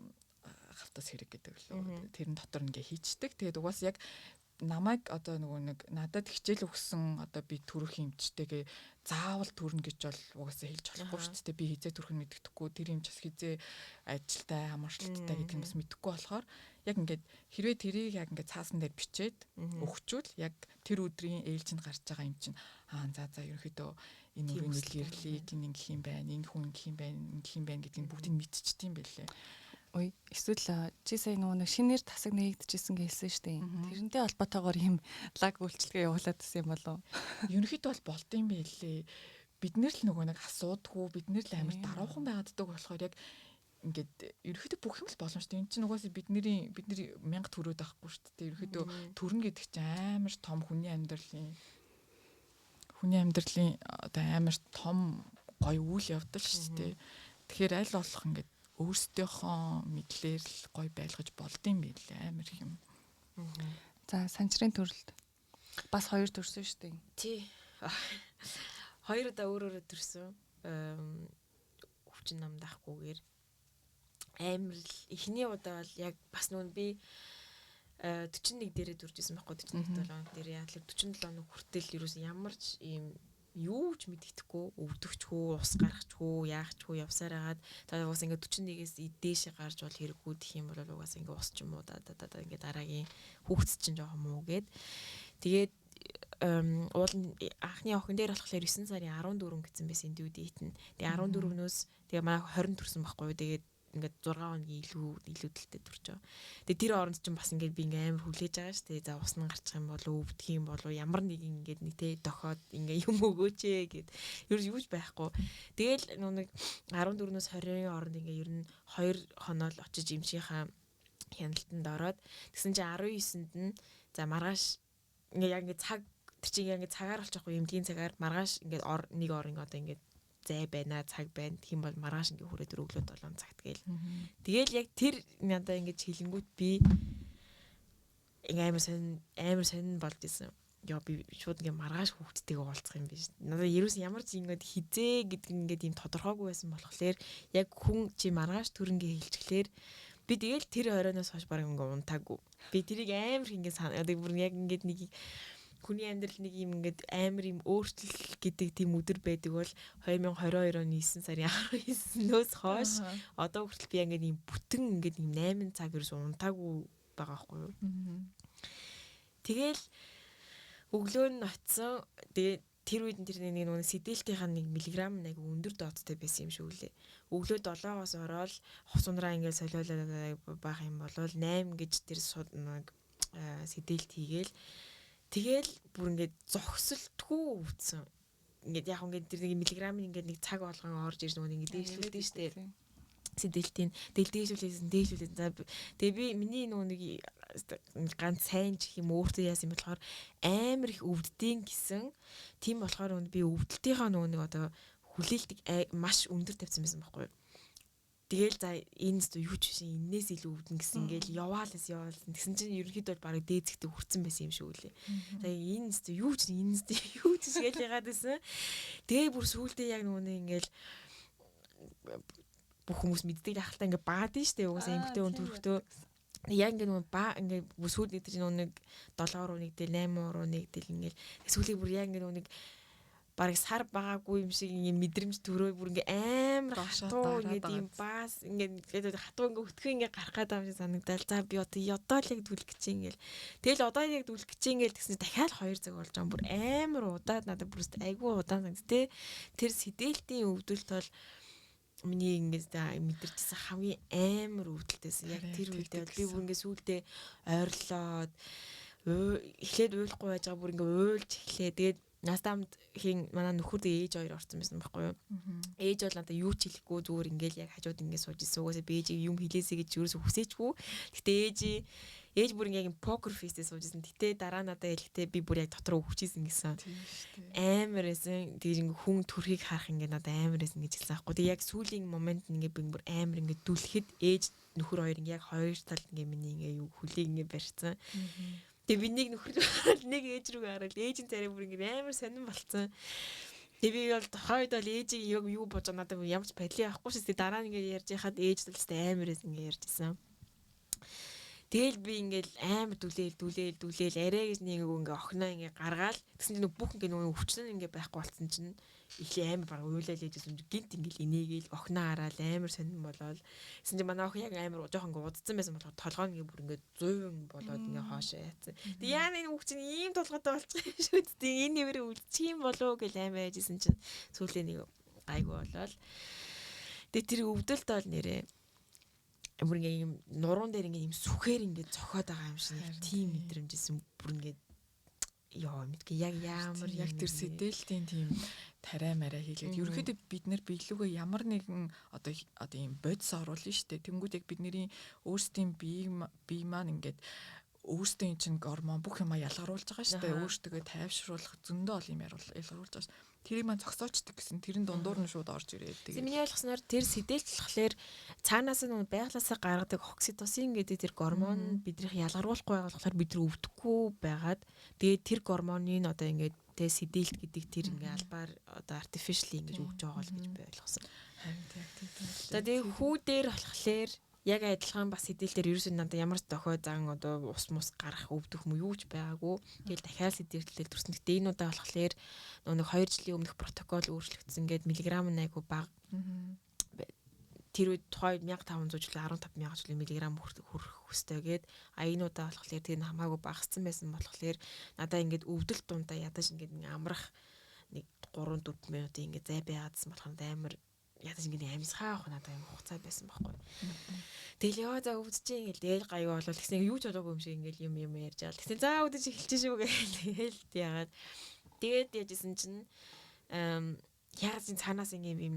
хавтас хэрэг гэдэг лөө. Тэрэн дотор ингээ хийчдэг. Тэгээд угаас яг намайг одоо нөгөө нэг надад хичээл өгсөн одоо би төрөх эмчтэйгээ заавал төрнө гэж бол угаасаа хэлж болохгүй шүү дээ. Би хизээ төрөх нь мэддэхгүй, тэр эмч бас хизээ ажилтай, хамааршилттай гэдэг нь бас мэдэхгүй болохоор яг ингээд хэрвээ тэрийг яг ингээд цаасан дээр бичээд өгчүүл яг тэр өдрийн ээлжинд гарч байгаа юм чинь аа за за ерөнхийдөө энэ өрийн нэлгэрлийг энэ ингэх юм байна, энэ хүн ингэх юм байна, ингэх юм байна гэдгийг бүгдийг мэдчихдээ юм байлээ. Ой, эсвэл чи сая нөгөө нэг шинээр тасаг нээгдэжсэн гэлсэн шүү дээ. Тэрнтэй холбоотойгоор ийм лаг үйлчилгээ явуулаад байсан юм болов уу? Ерөнхийдөө бол болд юм байлээ. Бид нэр л нөгөө нэг асуудгүй, бид нэр л амар даруухан байгааддаг болохоор яг ингээд ерөнхийдөө бүх юм л боломжтой. Энд чинь угаасаа бидний бид нар мянга төрөөд байхгүй шүү дээ. Ерөнхийдөө төрнө гэдэг чинь амар том хүний амьдралын одоо амар том гоё үйл явдал шүү дээ. Тэгэхээр аль болох ингээд өөрсдийнхөө мэдлээр л гой байлгаж болдсон байлээ амар их юм. За санчрын төрөлд бас хоёр төрсөн шүү дээ. Тий. Хоёр удаа өөр өөрө төрсөн. Өвчин нам даахгүйгээр амар л эхний удаа бол яг бас нүн би 41 дээрээ төрж исэн байхгүй 41 7 хоног дээр яа тэгэхээр 47 хоног хүртэл ерөөс ямар ч ийм юу ч мэддэхгүй, өвдөгчгүй, ус гаргachгүй, яахчгүй явсаар хагаад та угаас ингээд 41-ээс дээшээ гарч бол хэрэггүй гэх юм бол угаас ингээд ус ч юм уу да да ингээд дараагийн хүүхд чинь жоохон муу гээд тэгээд уул нь анхны охин дээр болохоор 9 сарын 14 гэсэн байсан due date нь. Тэгээ 14-нөөс тэгээ манай 20 төрсэн байхгүй юу. Тэгээд ингээд 6 хоногийн илүүдэлтэй төрж байгаа. Тэгээ тэр оронд чинь бас ингээд би ингээд амар хүлээж байгаа шүү дээ. За ус нь гарчих юм болов өвдөх юм болов ямар нэг ингээд нэг те дохиод ингээд юм өгөөч ээ гэд. Ер нь юу ч байхгүй. Тэгээл нэг 14-өөс 20-ын оронд ингээд ер нь 2 хоноо л очиж эмчийнхаа хяналтанд ороод тэгсэн чинь 19-нд нь за маргааш ингээд яг ингээд цаг тэр чинь ингээд цагаар болчихгүй эмнэлгийн цагаар маргааш ингээд нэг ор ингээд одоо ингээд зай байна, цаг байна. Тэгэх юм бол маргааш ингээ хүрээд өглөө 7 цагт гээл. Тэгээл яг тэр надаа ингээ хэлэнгүүт би ингээ амар сонин болж исэн. Йоо би шууд ингээ маргааш хүүхдтэйгээ уулзах юм биш. Надаа ерөөс ямар ч ингээд хизээ гэдэг ингээд ийм тодорхойгүй байсан болохоор яг хүн чи маргааш төрөнгээ хэлчихлээр би тэгээл тэр оройноос хойш баг ингээ унтаагүй. Би тэрийг амар ингээ санаа бүр яг ингээд нэг хүний амьдрал нэг юм ингээд амар юм өөрчлөлт гэдэг тийм өдөр байдаг бол 2022 оны 9 сарын 19-нөөс хойш одоо хүртэл би ингээд юм бүтэн ингээд юм 8 цаг ерөөс унтаагүй байгаа байхгүй юу. Тэгэл өглөө нь очисон. Тэгээ тэр үед тэр нэг нэг сэдэлтийнх нь нэг миллиграмм нэг өндөр дооцтой байсан юм шиг үлээ. Өглөө 7-оос ороод хувц ундраа ингээд солиолоо байх юм бол 8 гэж тэр нэг сэдэлт хийгээл тэгэл бүр ингээд зогсолтгүй өвдсөн. Ингээд яг ингээд тэр нэг миллиграмм ингээд нэг цаг болгон орж ирж нөгөө ингээд дээшлүүлдэг штэ. Сэдэлтийн тэгэл дээшлүүлсэн дээшлүүлсэн. За тэгээ би миний нөгөө нэг ганц сайн ч юм өөртөө яасан юм болохоор амар их өвддөг гэсэн. Тийм болохоор би өвдөлтийнхаа нөгөө нэг одоо хүлээлтийг маш өндөр тавьсан байсан байхгүй юу. Тэгэл за энэ зү юу ч биш энээс илүү өвдөн гэсэн ингээл яваал яваал тэгсэн чинь ерөнхийдөө бол бараг дээдсэгтээ хүрцэн байсан юм шиг үлээ. За энэ зү юу ч энэ зү юу ч гэж яагаад байсан. Тэгээ бүр сүулдэ яг нөгөө нэг ингээл бүх хүмүүс мэддэг ахalta ингээ баадын штэ угаасаа эмгтэй хүн төрхтөө яг ингээ нөгөө ба ингээ сүйд нэг тэр нөгөө нэг 7 руу нэгдэл 8 руу нэгдэл ингээл сүүлийг бүр яг ингээ нөгөө нэг бараг сар байгаагүй юм шиг ингээ мэдрэмж төрөө бүр ингээ амар хатуу ингээ тийм бас ингээ хатуу ингээ өтгөн ингээ гарах гээд байгаа юм шиг санагдал. За би одоо л яг дүлэх гэж ингээл. Тэгэл одоо яг дүлэх гэж ингээл тэгсэн чинь дахиад 2 цаг болж байгаа. Бүр амар удаад надад бүр айгүй удаан санагд те. Тэр сэдэлтийн өвдөлт бол миний ингээд мэдэрчсэн хамгийн амар өвдөлтөөсөн. Яг тэр үедээ би бүр ингээд сүулдэ ойрлоод эхлээд уйлахгүй байж байгаа бүр ингээд уйлж эхлэе. Тэгээд Настамд хин манай нөхөр ээж хоёр орсон байсан байхгүй юу? Ээж бол надад юу ч хэлэхгүй зүгээр ингээл яг хажууд ингээд сууж исэн. Угаасаа би ээжийг юм хэлээсэй гэж юусоо хүсээчгүй. Гэтэ Ээж бүр ингээ яг poker face-тэй сууж исэн. Гэтэ дараа надад хэлэхдээ би бүр яг дотор өвчижсэн гэсэн. Амар эсэн. Тэгээд ингээ хүн төрхийг харах ингээ надад амар эсэн гэж хэлсэн аахгүй. Тэгээд яг сүүлийн момент ингээ би бүр амар ингээ дүлэхэд ээж нөхөр хоёр ингээ яг хоёр талд ингээ миний ингээ юу хөлийг ингээ барьсан. Тэгээ би нэг нөхөр нэг ээж рүү хараад ээжийн царай бүр ингээ амар сонирн болцсон. Тэгээ би бол тухайн үед бол ээжийг яг юу бодож надад ямар ч барилын авахгүй шүү дээ. Дараа нь ингээ ярьж яхад ээж л амар эсэн ингээ ярьж исэн. Тэгэл би ингээл амар дүлээл дүлээл дүлээл арай гэж нэг ингээ охиноо ингээ гаргаал тэгсэн чинь бүх ингээ нөгөө өвчин ингээ байхгүй болсон чинь эхлээ амар баг уйлал ээжсэн чинь гинт ингээл инээгээл охиноо хараал амар сонирн болоод тэгсэн чинь манай охин яг амар жоохон ингээ удцсан байсан болохоор толгой ингээ бүр ингээ 100 болоод ингээ хоошоо яатсан. Тэг яа энэ хүүхд чинь ийм толгойтой болчих юм шүү дээ. Энэ нэмэрээ үлдчих юм болов уу гэл амар яжсэн чинь сүүлийн нэг гайгүй болоод тэг тэр өвдөлт бол нэрээ бүр ингээ юм нуруун дээр ингээ юм сүхээр ингээ цохоод байгаа юм шиг нэг тийм мэдрэмжсэн бүр ингээ ёо мэдгүй яг ямар яг тэр сэдэлтийн тийм тариа мараа хийлгээд ерөнхийдөө бид нэр биелүүгээ ямар нэгэн одоо одоо ийм бодис оруулна шүү дээ. Тэнгүүд яг бидний өөрсдийн бие маань ингээд өөрсдийн чинь гормон бүх юма ялгаруулж байгаа шүү дээ. Өөртөө тайвшруулах зөндөө ол юм ялгаруулж байгаа шүү. Тэрийг маань зогсоочдөг гэсэн. Тэрэн дундуур нь шууд орж ирээд тэгээд. Миний ойлгосноор тэр сэдэлт болохоор цаанаас нь байглаасаа гаргадаг окситоцин гэдэг тэр гормон биднийх ялгаруулахгүй байгаа болохоор бид нар өвдөхгүй байгаад тэгээд тэр гормоныг одоо ингээд тэ сэдэлт гэдэг тэр ингээ албаар одоо artificially ингэж өгж байгаа л гэж би ойлгосон. Харин тийм. За тэгээд хүү дээр болохоор яг адилхан бас сэдэлтээр ерөөсөө надад ямар ч дохио зан одоо ус мус гарах өвдөх юм юу ч байгаагүй. Тэгэл дахиад сэдэлтлээ төрсөн. Гэтэ энэ удаа болохоор нөгөө нэг 2 жилийн өмнөх протокол өөрчлөгдсөн гээд миллиграмм нь айгу бага. Тэр үед тухайн 1500 жилийн 15000 жилийн миллиграмм хүрэх хөстэй гээд а энэ удаа болохоор тэр нь хамаагүй багассан байсан болохоор надаа ингээд өвдөлт дундаа ядаж ингээд амрах нэг 3 4 минутын ингээд зай байгаадсан болохоор амар ядаж ингээд амьсгаа авах надад юм хугацаа байсан байхгүй. Тэгэл ёо за өвдөж ингээл тэгэл гайгүй болол тэгсэн юу ч болоогүй юм шиг ингээл юм юм ярьж байгаа. Тэгсэн за өвдөж эхэлж шүү гээл тэгэл яагаад тэгээд яжсэн чинь яагаад чинь цаанаас ингээм юм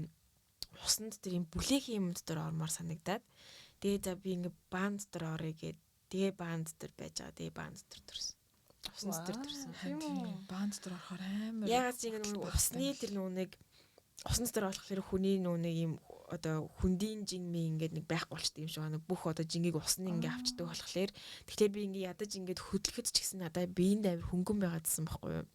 усан дотор юм бүлээхэн юм дотор ормоор санагдаад тэгээ за би ингээ баан дотор орё гээд тэгээ баан дотор байж байгаа. Тэгээ баан дотор төрсөн. Усан дотор төрсөн. Баан дотор орохоор амар. Яагаад чинь ингээ усны тэр нөгөө нэг усан дотор болохоор хүний нөө нэг юм одоо хүндийн жинми ингээд нэг байхгүй болчтой юм шиг байна. Бүх одоо жингийг усны ингээ авчдаг болохоор тэгэхээр би ингээ ядаж ингээд хөдлөхөд ч гэсэн надад биеинд амар хөнгөн байгаадсан байхгүй юу.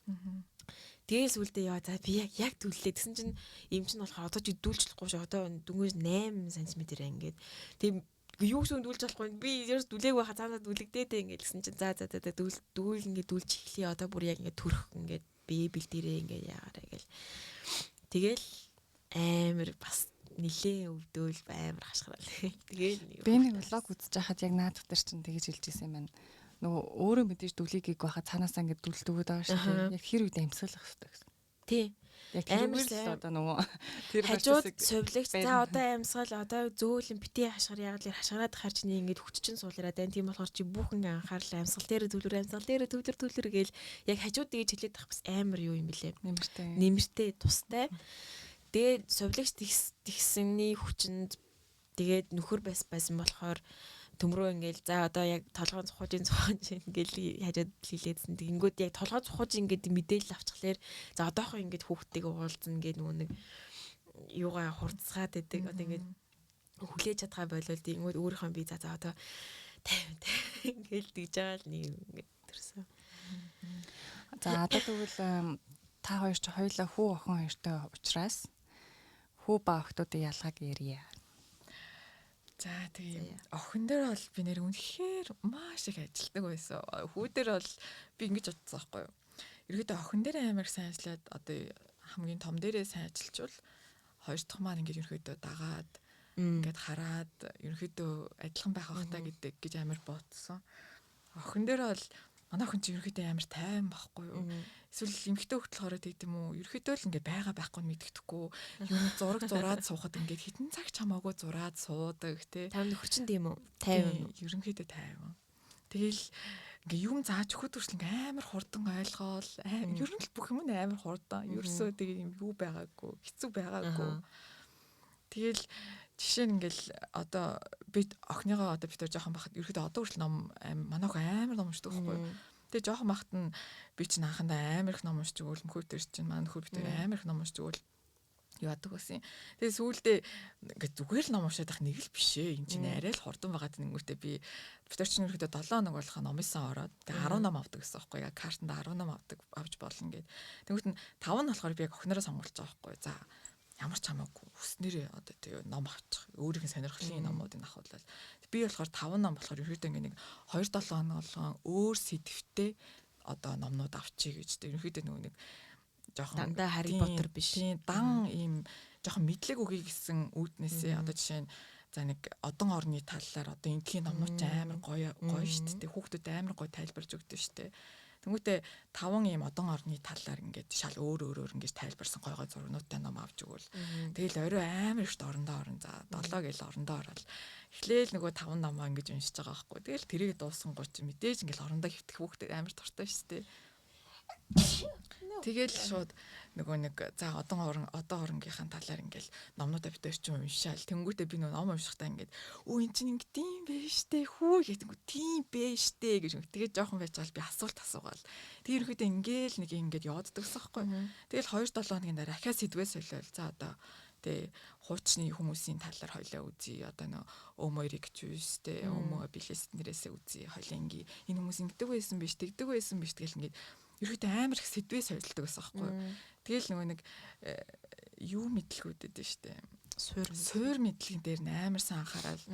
Тэгээл сүулдэ яа за би яг яг дүллээ. Тэгсэн чинь юм чинь болохоор одоо чи дүүлж болохгүй шүү. Одоо дөнгөж 8 см ингээд тэг юу ч дүлж болохгүй. Би ерөөс дүлээг байхаа цаанаа дүлэгдээд ингээд гэсэн чинь за за за дүүл дүүл ингээд дүлж эхлэе. Одоо бүр яг ингээд төрөх ингээд бие бэлдэрээ ингээд яагаарай гэл. Тэгэл амар бас нилээн өвдөөл амар хашгирал. Тэгэл би нэг влог үзэж байхад яг наадах дээр чинь тэгэж хэлж ирсэн юм байна. Нөгөө өөрөө мэдээж дүлийг байхад цаанаасаа ингээд дүлд өгöd байгаа шүү дээ. Яг тэр үед амьсгалах хэрэгтэй гэсэн. Тий. Яг тэр л одоо нөгөө тэр хажууд сувилагч за одоо амьсгал одоо зөөлөн бити хашгир яг л хашгираад хаар чиний ингээд хүч чин суулраад байна. Тийм болохоор чи бүх ингээ анхаарлаа амьсгал дээр төвлөр амьсгал дээр төвлөр төвлөр гээл яг хажууд дэж хэлээд тах бас амар юу юм бэлээ. Нэмэртэй. Нэмэртэй тустай. Тэгээд сувилагч тэгсэний хүчинд тэгээд нөхөр бас байсан болохоор төмрөө ингээл за одоо яг толгой цухуужин цухуужин ингээл хажууд хилээдсэн. Тэгэнгүүт яг толгой цухуужин гэдэг мэдээлэл авчихлаар за одоохоо ингээд хүүхдтэйг уулзна гэдэг нөгөө нэг юугаа хурцгаад байдаг. Одоо ингээд хүлээж чадхаа болол тэгэнгүүт өөрийнхөө би за за одоо 50 50 ингээл тэгж байгаа л нэг юм ингээд төрсөн. За одоо тэгвэл та хоёр чи хоёулаа хүү охин хоёртой учраас хүү ба охтуудын ялгааг ярья. За тийм охин дээр бол би нэр үнэхээр маш их ажилтдаг байсан. Хүү дээр бол би ингэж бодсон байхгүй юу. Ерөөдөө охин дээр амар сайн ажиллаад одоо хамгийн том дээрээ сайн ажиллачвал хоёр дахь маань ингэж ерөөдөө дагаад ингээд хараад ерөөдөө адилхан байх бах та гэдэг гэж амар бодсон. Охин дээр бол манай охин чи ерөөдөө амар тайван байхгүй юу. Эсвэл эмэгтэй хөлт болохоор тэгдэм юм уу? Ерөөдөө л ингээд байгаа байхгүй нь мэддэхгүй. Юм зураг зураад суухад ингээд хитэн цаг ч хамаагүй зураад суудаг тий. Тайван нөхөр чинь тийм үү? Тайван. Ерөнхийдөө тайван. Тэгэл ингээ юм зааж өгөхөд хүртэл ингээ амар хурдан ойлгоол. Ер нь л бүх юм нь амар хурдан. Ерөөсөө тэгээ юм юу байгаагүй, хэцүү байгаагүй. Тэгэл Жишээ нь ингээл одоо би охиныгоо одоо бид тэр жоохон бахад ерөөдөө одоо хүртэл ном манай охин амар ном уншдаг байхгүй юу. Тэгээ жоохон бахад нь би чинь анхандаа амар их ном уншиж өгөөл мөхөр төр чинь манай нөхөр би тэр амар их ном уншиж өгөөл яадаг байсан. Тэгээ сүүлдээ ингээд зүгээр л ном уншаад байх нэг л биш ээ. Энд чинь арай л хурдан байгаад нэнгүүтээ би бид нар чинь ерөөдөө 7 хоног болохоо номынсан ороод тэгээ 10 ном авдаг гэсэн байхгүй яг картанд 10 ном авдаг авч болно гэд. Тэнгүүт нь 5 нь болохоор би яг охиноороо сонгуулж байгаа байхгүй. За ямар ч хамаагүй хүснээрээ одоо тэгээ ном авчих. Өөрийнх нь сонирхлын номуудыг авахулаад. Би болохоор 5 ном болохоор ерөөдөө ингээд нэг 2 7 хоног болгон өөр сэдвтэй одоо номнууд авчий гэж. Тэг ерөөдөө нөгөө нэг жоохон дандаа Harry Potter биш. Тийм дан ийм жоохон мэдлэг өгье гэсэн үүднээсээ одоо жишээ нь за нэг одон орны талаар одоо эндхийн номнууд ч амар гоё гоё шүү дээ. Хүүхдүүд амар гоё тайлбарж өгдөг шүү дээ. Тэнгүүтээ таван ийм одон орны талаар ингээд шал өөр өөрөөр ингээд тайлбарсан гой гой зургнуудтай ном авч өгвөл. Тэгэл орой амар ихт орондоо орон за долоо гэл орондоо ороод эхлээл нөгөө таван номоо ингэж уншиж байгаа байхгүй. Тэгэл тэрийг дууссан гоо чи мэдээж ингээд орондоо хөвтөх хүүхдээ амар дуртай шүү дээ. Тэгэл шууд нөгөө нэг за одон орон одоо оронгийнхаа талаар ингээл номнуудаа бид хоёр ч уншаал. Тэнгүүтээ би нөгөө ном уншихтаа ингээд өө эн чинь ингээд тийм байж штэ хүү гэдэг тийм байж штэ гэж. Тэгээд жоохон байж байгаа л би асуулт асуугаал. Тэг ерөнхийдөө ингээл нэг ингээд явааддагсан байхгүй. Тэгэл 2 7 хоногийн дараа ахиа сэдвээ солиол. За одоо тэ хуучны хүмүүсийн талаар хоёлаа үзье. Одоо нөө Homo erectus тэ Homo habilis нэрээсээ үзье. Хоёлаа ингээ энэ хүмүүс ингэдэг байсан биш, тэгдэг байсан биш тэгэл ингээд ерөөдөө амар их сэдвээ солилдог байсан байхгүй юу. Тэгэл нөгөө нэг юу мэдлгүүдэд нь штэ. Суур мэдлэгийн дээр нь амар сайн анхаарал.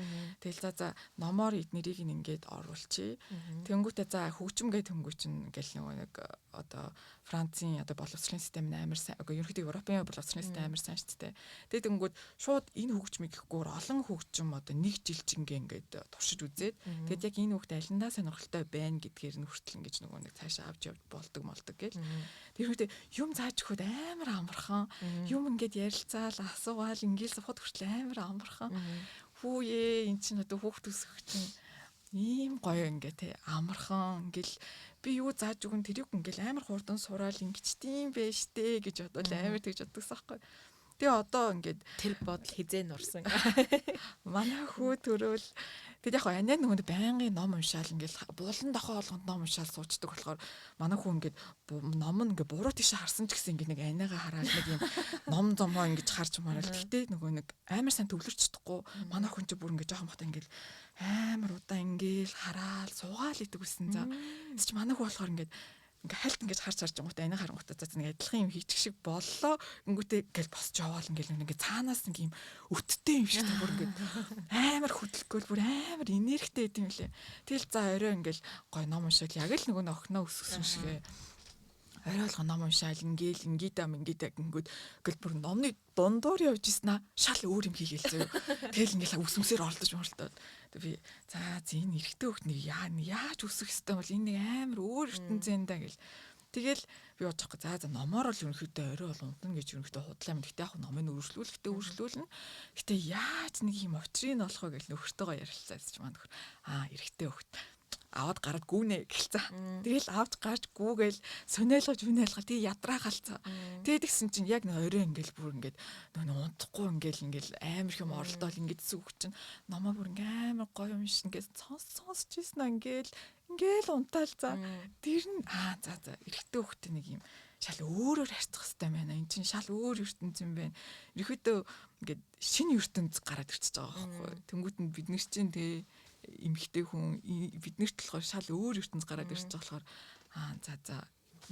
Тэгэл за номоор эднэрийг нь ингээд оруулчих. Тэнгүүтээ за хөгжим гэ тэнгүү чинь ингээл нөгөө нэг одоо Францын одоо боловсролын систем нь амар сайн. Үгүй ерөнхийдөө Европын боловсролын систем амар сайн шүү дээ. Тэгээд тэнгүүд шууд энэ хөгжмийг гэхгүйгээр олон хөгжим одоо нэг жилчингээ ингээд туршиж үзээд тэгээд яг энэ хүүхд алиндаа сонирхолтой байна гэдгээр нь хүртэл ингэж нөгөө нэг цаашаа авч явж болдог молдог гэл. Тэр хүүхдээ юм зааж өгөхөд амар амархан. Юм ингээд ярилцаал асуугаал ингээл сухад хүртэл амар амархан. Хүүе эн чинь одоо хүүхд өсгөх чинь ийм гоё ингээ те амархан ингээл би юу зааж өгөн тэрийг ингээл амар хурдан сураал ингэчтiin байж тээ гэж бодвол амар тэгж боддогсан байхгүй. Тэгээ одоо ингээд тэр бодол хизээ нурсан. Манай хүү төрөөл тэгэд яг анаа нөгөө байнгын ном уншаал ингээл булан дохоо болгонд ном уншаал суучдаг болохоор манай хүү ингээд ном нь ингээд буруу тийш харсан ч гэсэн ингээд нэг анаага хараад нэг юм ном зомоо ингэж харж мараал. Гэхдээ нөгөө нэг амар сайн төвлөрч чадахгүй манай хүн чи бүр ингээд жоохон бата ингээд амар удаан ингээл хараал суугаал идэг үсэн за. Тэс чи манай хүү болохоор ингээд ингээ хальт ингэж харж харж гингүүтээ анаага харангуутаа за нэг адилхан юм хийчих шиг боллоо. Гингүүтээ ингээл босч яваал ингээл ингээ цаанаас нэг юм өттэй юм шиг бүр ингээд амар хөдөлгөөл бүр амар энергитэй байд юм лээ. Тэгэл за орой ингээл гой ном уншаал яг л нөгөө охиноо өсгсөн шигэ. Орой болгоо ном уншаал ингээл ингээдам ингээдэ гингүүд ингээл бүр номны дундуур явж ирсэн аа шал өөр юм хийгээл зөө. Тэгэл ингээл үс үсээр оролдож моролдоод. Тэг би за энэ эрэгтэй хүүхд нэг яаж өсөх хэвтэй бол энэ нэг амар өөр ертөнцийн даа гэл. Тэгэл би бодохгүй за номоор л ерөнхийдөө орой бол унтна гэж ерөнхийдөө худлаа юм. Гэтэ яг номыг өөрчлүүлэхдээ өөрчлүүлнэ. Гэтэ яаж нэг юм учрыг нь олох вэ гэл нөхөртөөгөө ярилцаа гэж маань нөхөр. Аа эрэгтэй хүүхд аваад гараад гүүнэ гэлцээ. Тэгэл авч гарч гүүгээл сониолгож хүнээлгэл тэгээ ядраагалцаа. Тэгээд тэгсэн чинь яг нэг орой ингээл бүр ингээд нөө унтахгүй ингээл ингээл амар их юм оролдоол ингээд зүг чинь номоо бүр ингээ амар гоё юм шиг ингээд сонсч ирсэн аа ингээл ингээл унтаал за. Тэр нь аа за эрэгтэй хүүхдээ нэг юм шал өөрөөр харьцах хэрэгтэй байна. Энд чинь шал өөр ертөнц юм байна. Ерөнхийдөө ингээд шинэ ертөнц гараад ирчихэж байгаа байхгүй. Тэнгүүт нь бид нар чинь тэгээ эмэгтэй хүн биднэрт болохоор шал өөр ертөнц гараад ирж байгаа болохоор аа за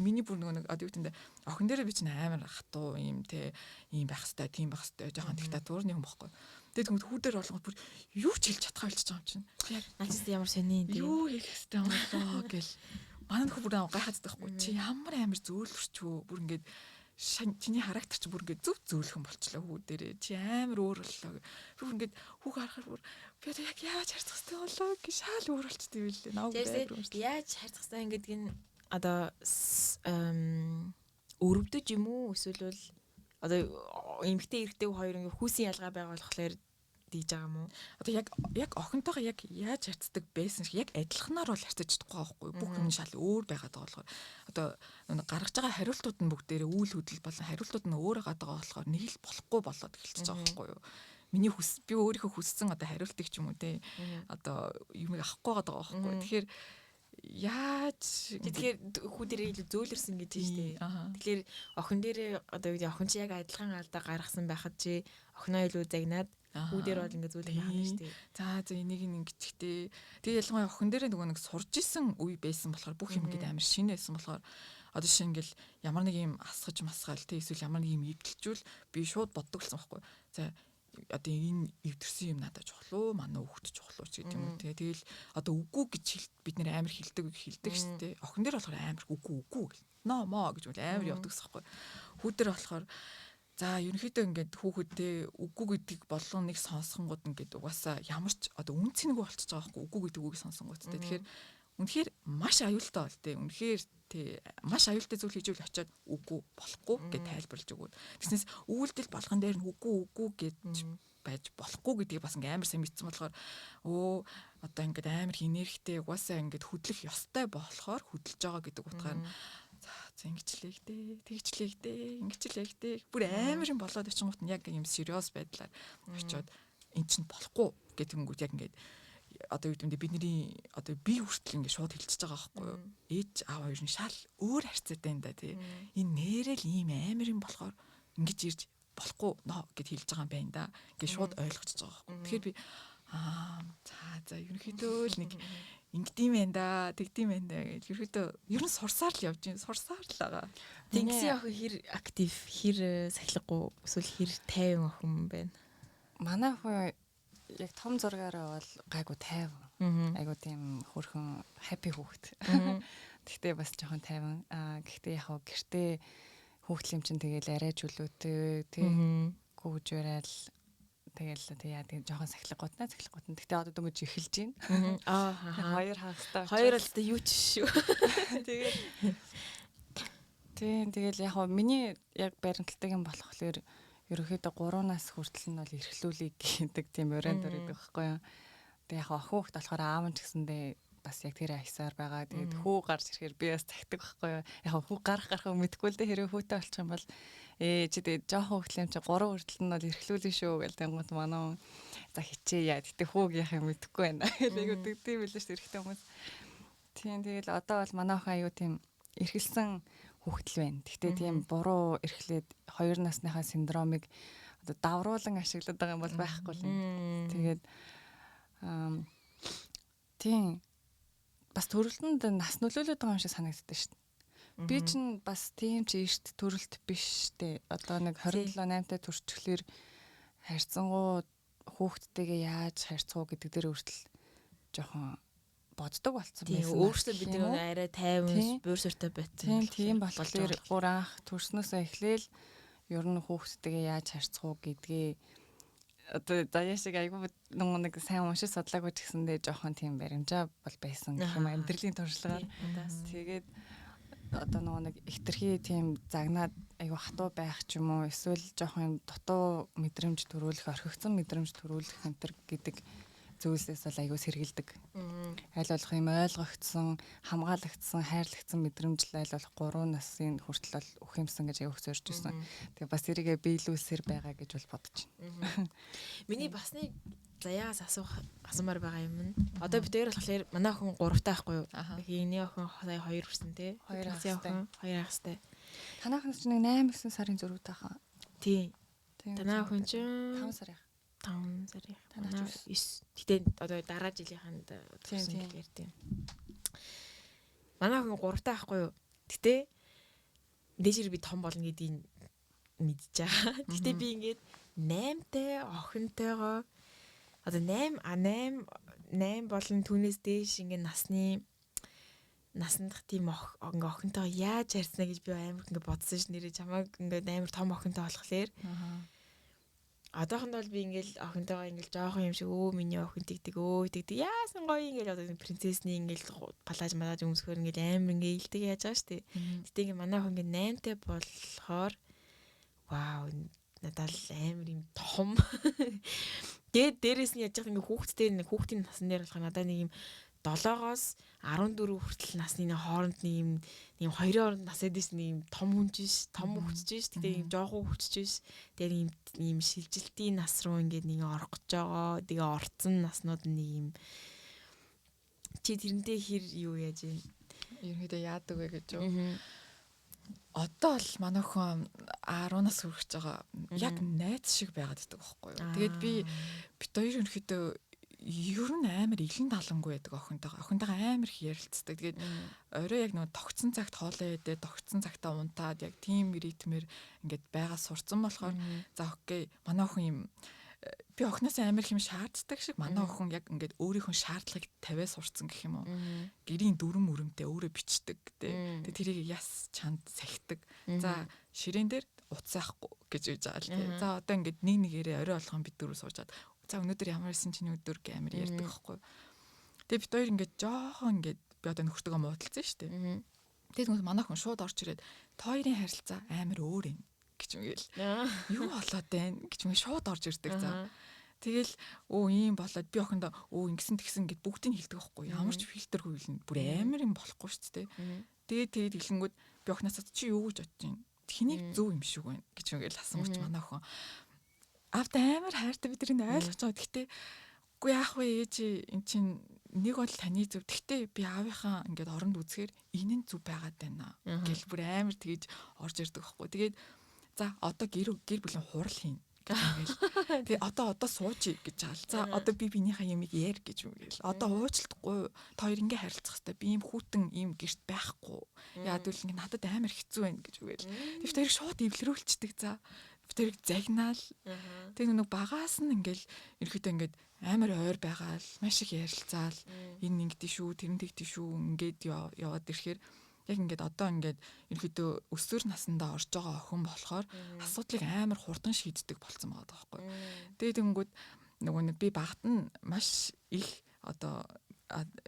миний бүр нөгөө нэг одоо юу гэдэндээ охин дээрээ би чинь амар хатуу юм те ийм байх хэвээр тийм байх хэвээр жоохон диктатурны хүн бохгүй. Тэгээд тэнгууд хүүдээр болгоод бүр юу ч хэлж чадхаа болчихж байгаа юм чинь. Яг наач ямар сони тийм юу хэлэх хэвээр юм болоо гэл манай нөхөр бүр гайхаад байхгүй. Чи ямар амар зөөлрч үү бүр ингээд чиний характер чи бүр ингээд зөв зөөлхөн болчлоо хүү дээрээ. Чи амар өөр боллоо. Би бүр ингээд хүүг харахаар бүр би одоо яг яаж харьцах хэрэгтэй болоо гэж шал өөр болчтой юм билээ. Намайг яаж харьцах хэрэгтэй гэдгийг нь одоо өрөвдөж юм уу эсвэл бол одоо эмэгтэй эрэгтэй хоёр ингээд хүүсийн ялгаа байгаа болохоор дийж байгаа юм уу? Одоо яг охинтойгоо яг яаж харьцдаг байсан шиг яг адилханаар бол харьцаж чадахгүй байхгүй. Бүх юм шал өөр байгаад байгаа болохоор одоо гаргаж байгаа хариултууд нь бүгдээрээ үйл хөдлөл болон хариултууд нь өөр байгаад байгаа болохоор нэг л болохгүй болоод эхэлчихэж байгаа байхгүй юу? Миний хүс би өөрийнхөө хүссэн одоо хариултыг ч юм уу те одоо юмыг авахгүй байгаа байхгүй. Тэгэхээр яаж тэгэхээр хүү дээрээ илүү зөөлөрсөн гэж байна шүү дээ. Тэгэхээр охин дээрээ одоо юу гэдэг охин чи яг адилхан алдаа гаргасан байхад чи охиноо илүү загнаад хүү дээр бол ингээ зөөлөх юм байна шүү дээ. За за энийг ингэчихтэй. Тэгээ ялангуяа охин дээрээ нөгөө нэг сурж исэн үе байсан болохоор бүх юм ингээд амар шинэ байсан болохоор одоо шинэ ингээл ямар нэг юм асгаж масгаал те эсвэл ямар нэг юм эвдэлжүүл би шууд боддог болсон байхгүй. За одоо энэ эвдэрсэн юм надад чухал уу манай хүүхд чухал уу ч гэдэг юм уу те. Тэгэл одоо үгүй гэж бид нэр амар хилдэг хилдэг шүү дээ. Охин дээр болохоор амар үгүй үгүй гэл. Но мо гэж бол амар явдаг гэсэн байхгүй. Хүү дээр болохоор за ерөнхийдөө ингээд хүүхэдтэй үгүй гэдгийг болон нэг сонсонгууд ингээд угаасаа ямар ч одоо үн цэнэгүй болчихж байгаа байхгүй үгүй гэдэг үгийг сонсонгууд те. Тэгэхээр үнэхээр маш аюултай бол те. Үнэхээр те маш аюултай зүйл хийж үл очиод үгүй болохгүй гэж тайлбарлаж өгөөд. Тэгснээс үйлдэл болгон дээр нь үгүй үгүй гэж байж болохгүй гэдгийг бас ингээм амар сайн мэдсэн болохоор өө одоо ингээд амар энергитэй угаасаа ингээд хөдлөх ёстой болохоор хөдөлж байгаа гэдэг утгаар нь за за ингэчлээ тэгчлээ ингэчлээ бүр амар юм болоод очингууд нь яг юм serious байдлаар очиод эн чинь болохгүй гэдэг яг ингээд одоо юу гэдэг нь бидний одоо би хүртэл ингээд шууд хэлчихэж байгаа байхгүй юу? Ээж аав хоёр нь шал өөр харьцаатай юм да тий. Энэ нэрэл ийм амар юм болохоор ингэж ирж болохгүй ноо гэд хэлж байгаа юм байна да. Ингээд шууд ойлгочихж байгаа байхгүй. Тэгэхээр би аа за за ерөнхийдөө л нэг ингэдэм байх да, тэгдэм байх да гэж ерөнхийдөө ер нь сурсаар л явж байна. Сурсаар л байгаа. Тэнгисийн охин хэр актив, хэр сахилгагүй эсвэл хэр тайван охин байна? Манай охин яг том зургаараа бол гайгүй тайван. Айгу тийм хөрхөн happy хүүхэд. Гэхдээ бас жоохон тайван. Аа гэхдээ яг хав гэртээ хүүхдэл юм чинь тэгэл арай чөлөөтэй тий гүйж барайл тэгэл тий яа тэг жоохон сахилгагуутнаа сахилгагуутна. Гэхдээ одоо дөнгөж эхэлж байна. Аа хоёр хагастай. Хоёр л та юу ч шүү. Тэгээд тий тэгэл яг хав миний яг баримталдаг юм болохоор ерөнхийдөө 3 нас хүртэл нь бол эрхлүүлээ гэдэг тийм уран дор гэдэг байхгүй юу. Тэгээ яг охин хүүхд болохоор аав нь ч гэсэндээ бас яг тэр аясаар байгаа. Тэгээд хүү гарч ирэхээр би бас захидаг байхгүй юу. Яг хүү гарах гарах мэдэхгүй л дээ хэрэг хүүтэй болчих юм бол чи тэгээд жоохон хүүхд юм чи 3 хүртэл нь бол эрхлүүлээ шүү гэл тэнгуут манай за хичээе. Гэтэ хүүг яах юм мэдэхгүй байна. Гэл айгуу тийм билээ шүү эрэгтэй хүмүүс. Тийм тэгэл одоо бол манай охин аюу тийм эрхэлсэн хүүхдэл байна. Гэхдээ тийм буруу эрхлээд 2 насныхаа синдромыг одоо давруулан ашиглаад байгаа юм бол байхгүй л юм. Тэгээд тийм бас төрөлтөнд нас нөлөөлөд байгаа юм шиг санагддаг шүү дээ. Би чинь бас тийм ч эрт төрөлт биш дээ. Одоо нэг 27 8-тай төрчихлөөр харьцангуй хүүхдтэйгээ яаж харьцах уу гэдэг дээр хүртэл жоохон боддог болцсон байсан. Өөрөөсөө бид нэг арай тайван буур суурьтай байсан. Тийм болохоор бүр анх төрснөөсөө эхлээл ер нь хүүхдтэйгээ яаж харьцах уу гэдгээ одоо заяа шиг айгүй нэг сайн уншиж судлаагүй ч гэсэндээ жоохон тийм баримжаа бол байсан гэх юм амьдралын туршлагаар. Тэгээд одоо нөгөө нэг ихтэрхий тийм загнаад айгүй хатуу байх ч юм уу эсвэл жоохон юм дутуу мэдрэмж төрүүлэх, орхигдсон мэдрэмж төрүүлэх энэ төр гэдэг зүйлсээс бол айгүй сэргэлдэг. Аль болох юм ойлгогдсон, хамгаалагдсан, хайрлагдсан мэдрэмж л аль болох 3 насын хүртэл бол өгөх юмсан гэж айгүй зорж ирсэн. Тэгээ бас эрийгээ биелүүлсээр байгаа гэж бол бодож байна. Миний бас нэг заяагаас асуумаар байгаа юм нь. Одоо бид хоёр болохоор манай охин 3-тай байхгүй юу? Энэний охин сая 2 хүрсэн тий. 2 хагастай. 2 хагастай. Танай охин ч нэг 8 9 сарын зөрүүтэй хаа. Тий. Танай охин ч 5 сарын. 5 сарын. Танай 9. Гэтэ одоо дараа жилийнхэнд төрсөн гэж ярьд юм. Манай охин 3-тай байхгүй юу? Гэтэ дээшэр би том болно гэдгийг мэдж байгаа. Гэтэ би ингээд 8-тай охинтойгоо одоо 8 8 болон түүнээс дээш ингээд насны насандах тийм ингээ охинтойгоо яаж харьцна гэж би амар ингээ бодсон ш нэрээ чамайг ингээ амар том охинтой болохоор. Одоохондоо бол би ингээл охинтойгоо ингээл жоохон юм шиг өө миний охин тэгдэг өө тэгдэг яасан гоё ингээл одоо принцессний ингээл палаж малаж өмсгөр ингээл амар ингээ илдэг яаж байгаа штэ. Гэтэ ингээ манай охин ингээ 8-тай болохоор вау надад л амар юм том. Тэгээд дээрэс нь яаж яах ингээ хүүхдтэй нэг хүүхдийн насан дээр болохоор надад нэг юм 7-оос 14 хүртэл насны нэг хооронд нэг юм нэг хоёрын хооронд нас эдээс нэг юм том хүн биш, том хөвчж биш. Тэгээ юм жоохон хөвчж биш. Тэгээ юм ийм шилжилтийн нас руу ингээд нэг орох гэж байгаа. Тэгээ орцсон наснууд нэг юм чи тэрнтэй хэр юу яаж юм? Ерөнхийдөө яадаг вэ гэж юу? Одоо л манай охин 10-аас хүрэж байгаа. Яг найз шиг байгаад байдаг байхгүй юу. Тэгээд би бит хоёр ерөнхийдөө ер нь амар илэн талангүй байдаг охинтойгоо. Охинтойгоо амар их ярилцдаг. Тэгээд орой яг нөгөө тогтсон цагт хоолоо идээ, тогтсон цагтаа унтаад яг тийм ритмээр ингээд байгаа сурцсан болохоор за окей, манай охин юм би охиноос амар их юм шаарддаг шиг манай охин яг ингээд өөрийнхөө шаардлагыг тавиа сурцсан гэх юм уу. Гэрийн дүрм өрөмтэй өөрөө бичдэг тий. Тэгээ тэрийг яс чанд сахидаг. За ширээн дээр утсаахгүй гэж үйж байгаа л тий. За одоо ингээд нэг нэгээрээ орой болгон бид дөрөв суужаад за өнөөдөр ямар байсан чиний өдөр гэх амар ярьдаг байхгүй. Тэгээ бид хоёр ингээд жоохон ингээд би одоо нөхөртөөгөө муудалцсан шүү дээ. Тэгээд манай охин шууд орж ирээд та хоёрын харилцаа амар өөр юм гэж үгээл. Юу болоод байна гэж үгээ шууд орж ирдэг за. Тэгэл өө ийм болоод би охиндоо өө ингэсэн тэгсэн гэд бүгдийг хэлдэг байхгүй. Ямар ч фильтргүй хэлнэ. Бүр амар юм болохгүй шүү дээ. Тэгээд тэгээд хэлэнгүүд би охиноосоо чи юу гэж бодож байна? Хэнийг зөв юм шиг байна гэж үгээл асууж манай охин. Аавда амар хайртай бид тэрийг ойлгож байгаа. Гэхдээ үгүй яах вэ ээж эн чин нэг бол таны зөв. Гэхдээ би аавынхаа ингээд оронд үзэхээр энэ нь зөв байгаад байна гэл бүр амар тэгэж орж ирдэг байхгүй. Тэгээд за одоо гэр бүлийн хурал хийн гэж ингээл. Тэгээ одоо сууч гэж жаал. За одоо би биенийхээ юмыг яар гэж үгээл. Одоо уучлахгүй та хоёр ингээ харилцах хэвээр. Би ийм хүүтэн ийм гэрт байхгүй. Яад үл ингээ надад амар хэцүү байна гэж үгээл. Тэр хоёрыг шууд эвлэрүүлчихдэг за. Бид хоёрыг загнаал. Тэгээ нэг багаас нь ингээл ерөөхдөө ингээд амар ойр байгаал маш их ярилцаал. Энэ ингэдэй шүү, тэр нь тэгдэй шүү ингээд яваад ирэхээр яг ингээд одоо ингээд ерөнхийдөө өсвөр насндаа орж байгаа охин болохоор асуудлыг амар хурдан шийддэг болсон байгаа байхгүй. Тэгээд тэнгүүд нөгөө нэг би багт нь маш их одоо